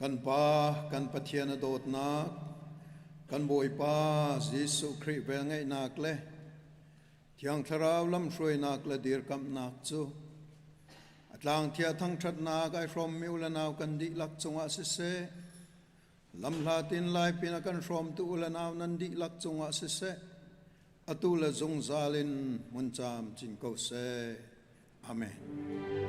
Kan Pa, kan Pathian a dawtnak, kan Bawipa Jesuh Khrih velngeihnak le Thiang Thlarau lamhruainak le dirkamhnak cu a tlangthia thangṭhatnak ai hrawmmi u le nau kan dihlak cungah siseh, lamhlat in laipin a kan hrawmtu u le nau nan dihlak cungah siseh, atu le zungzal in hmun camcin ko seh. Amen.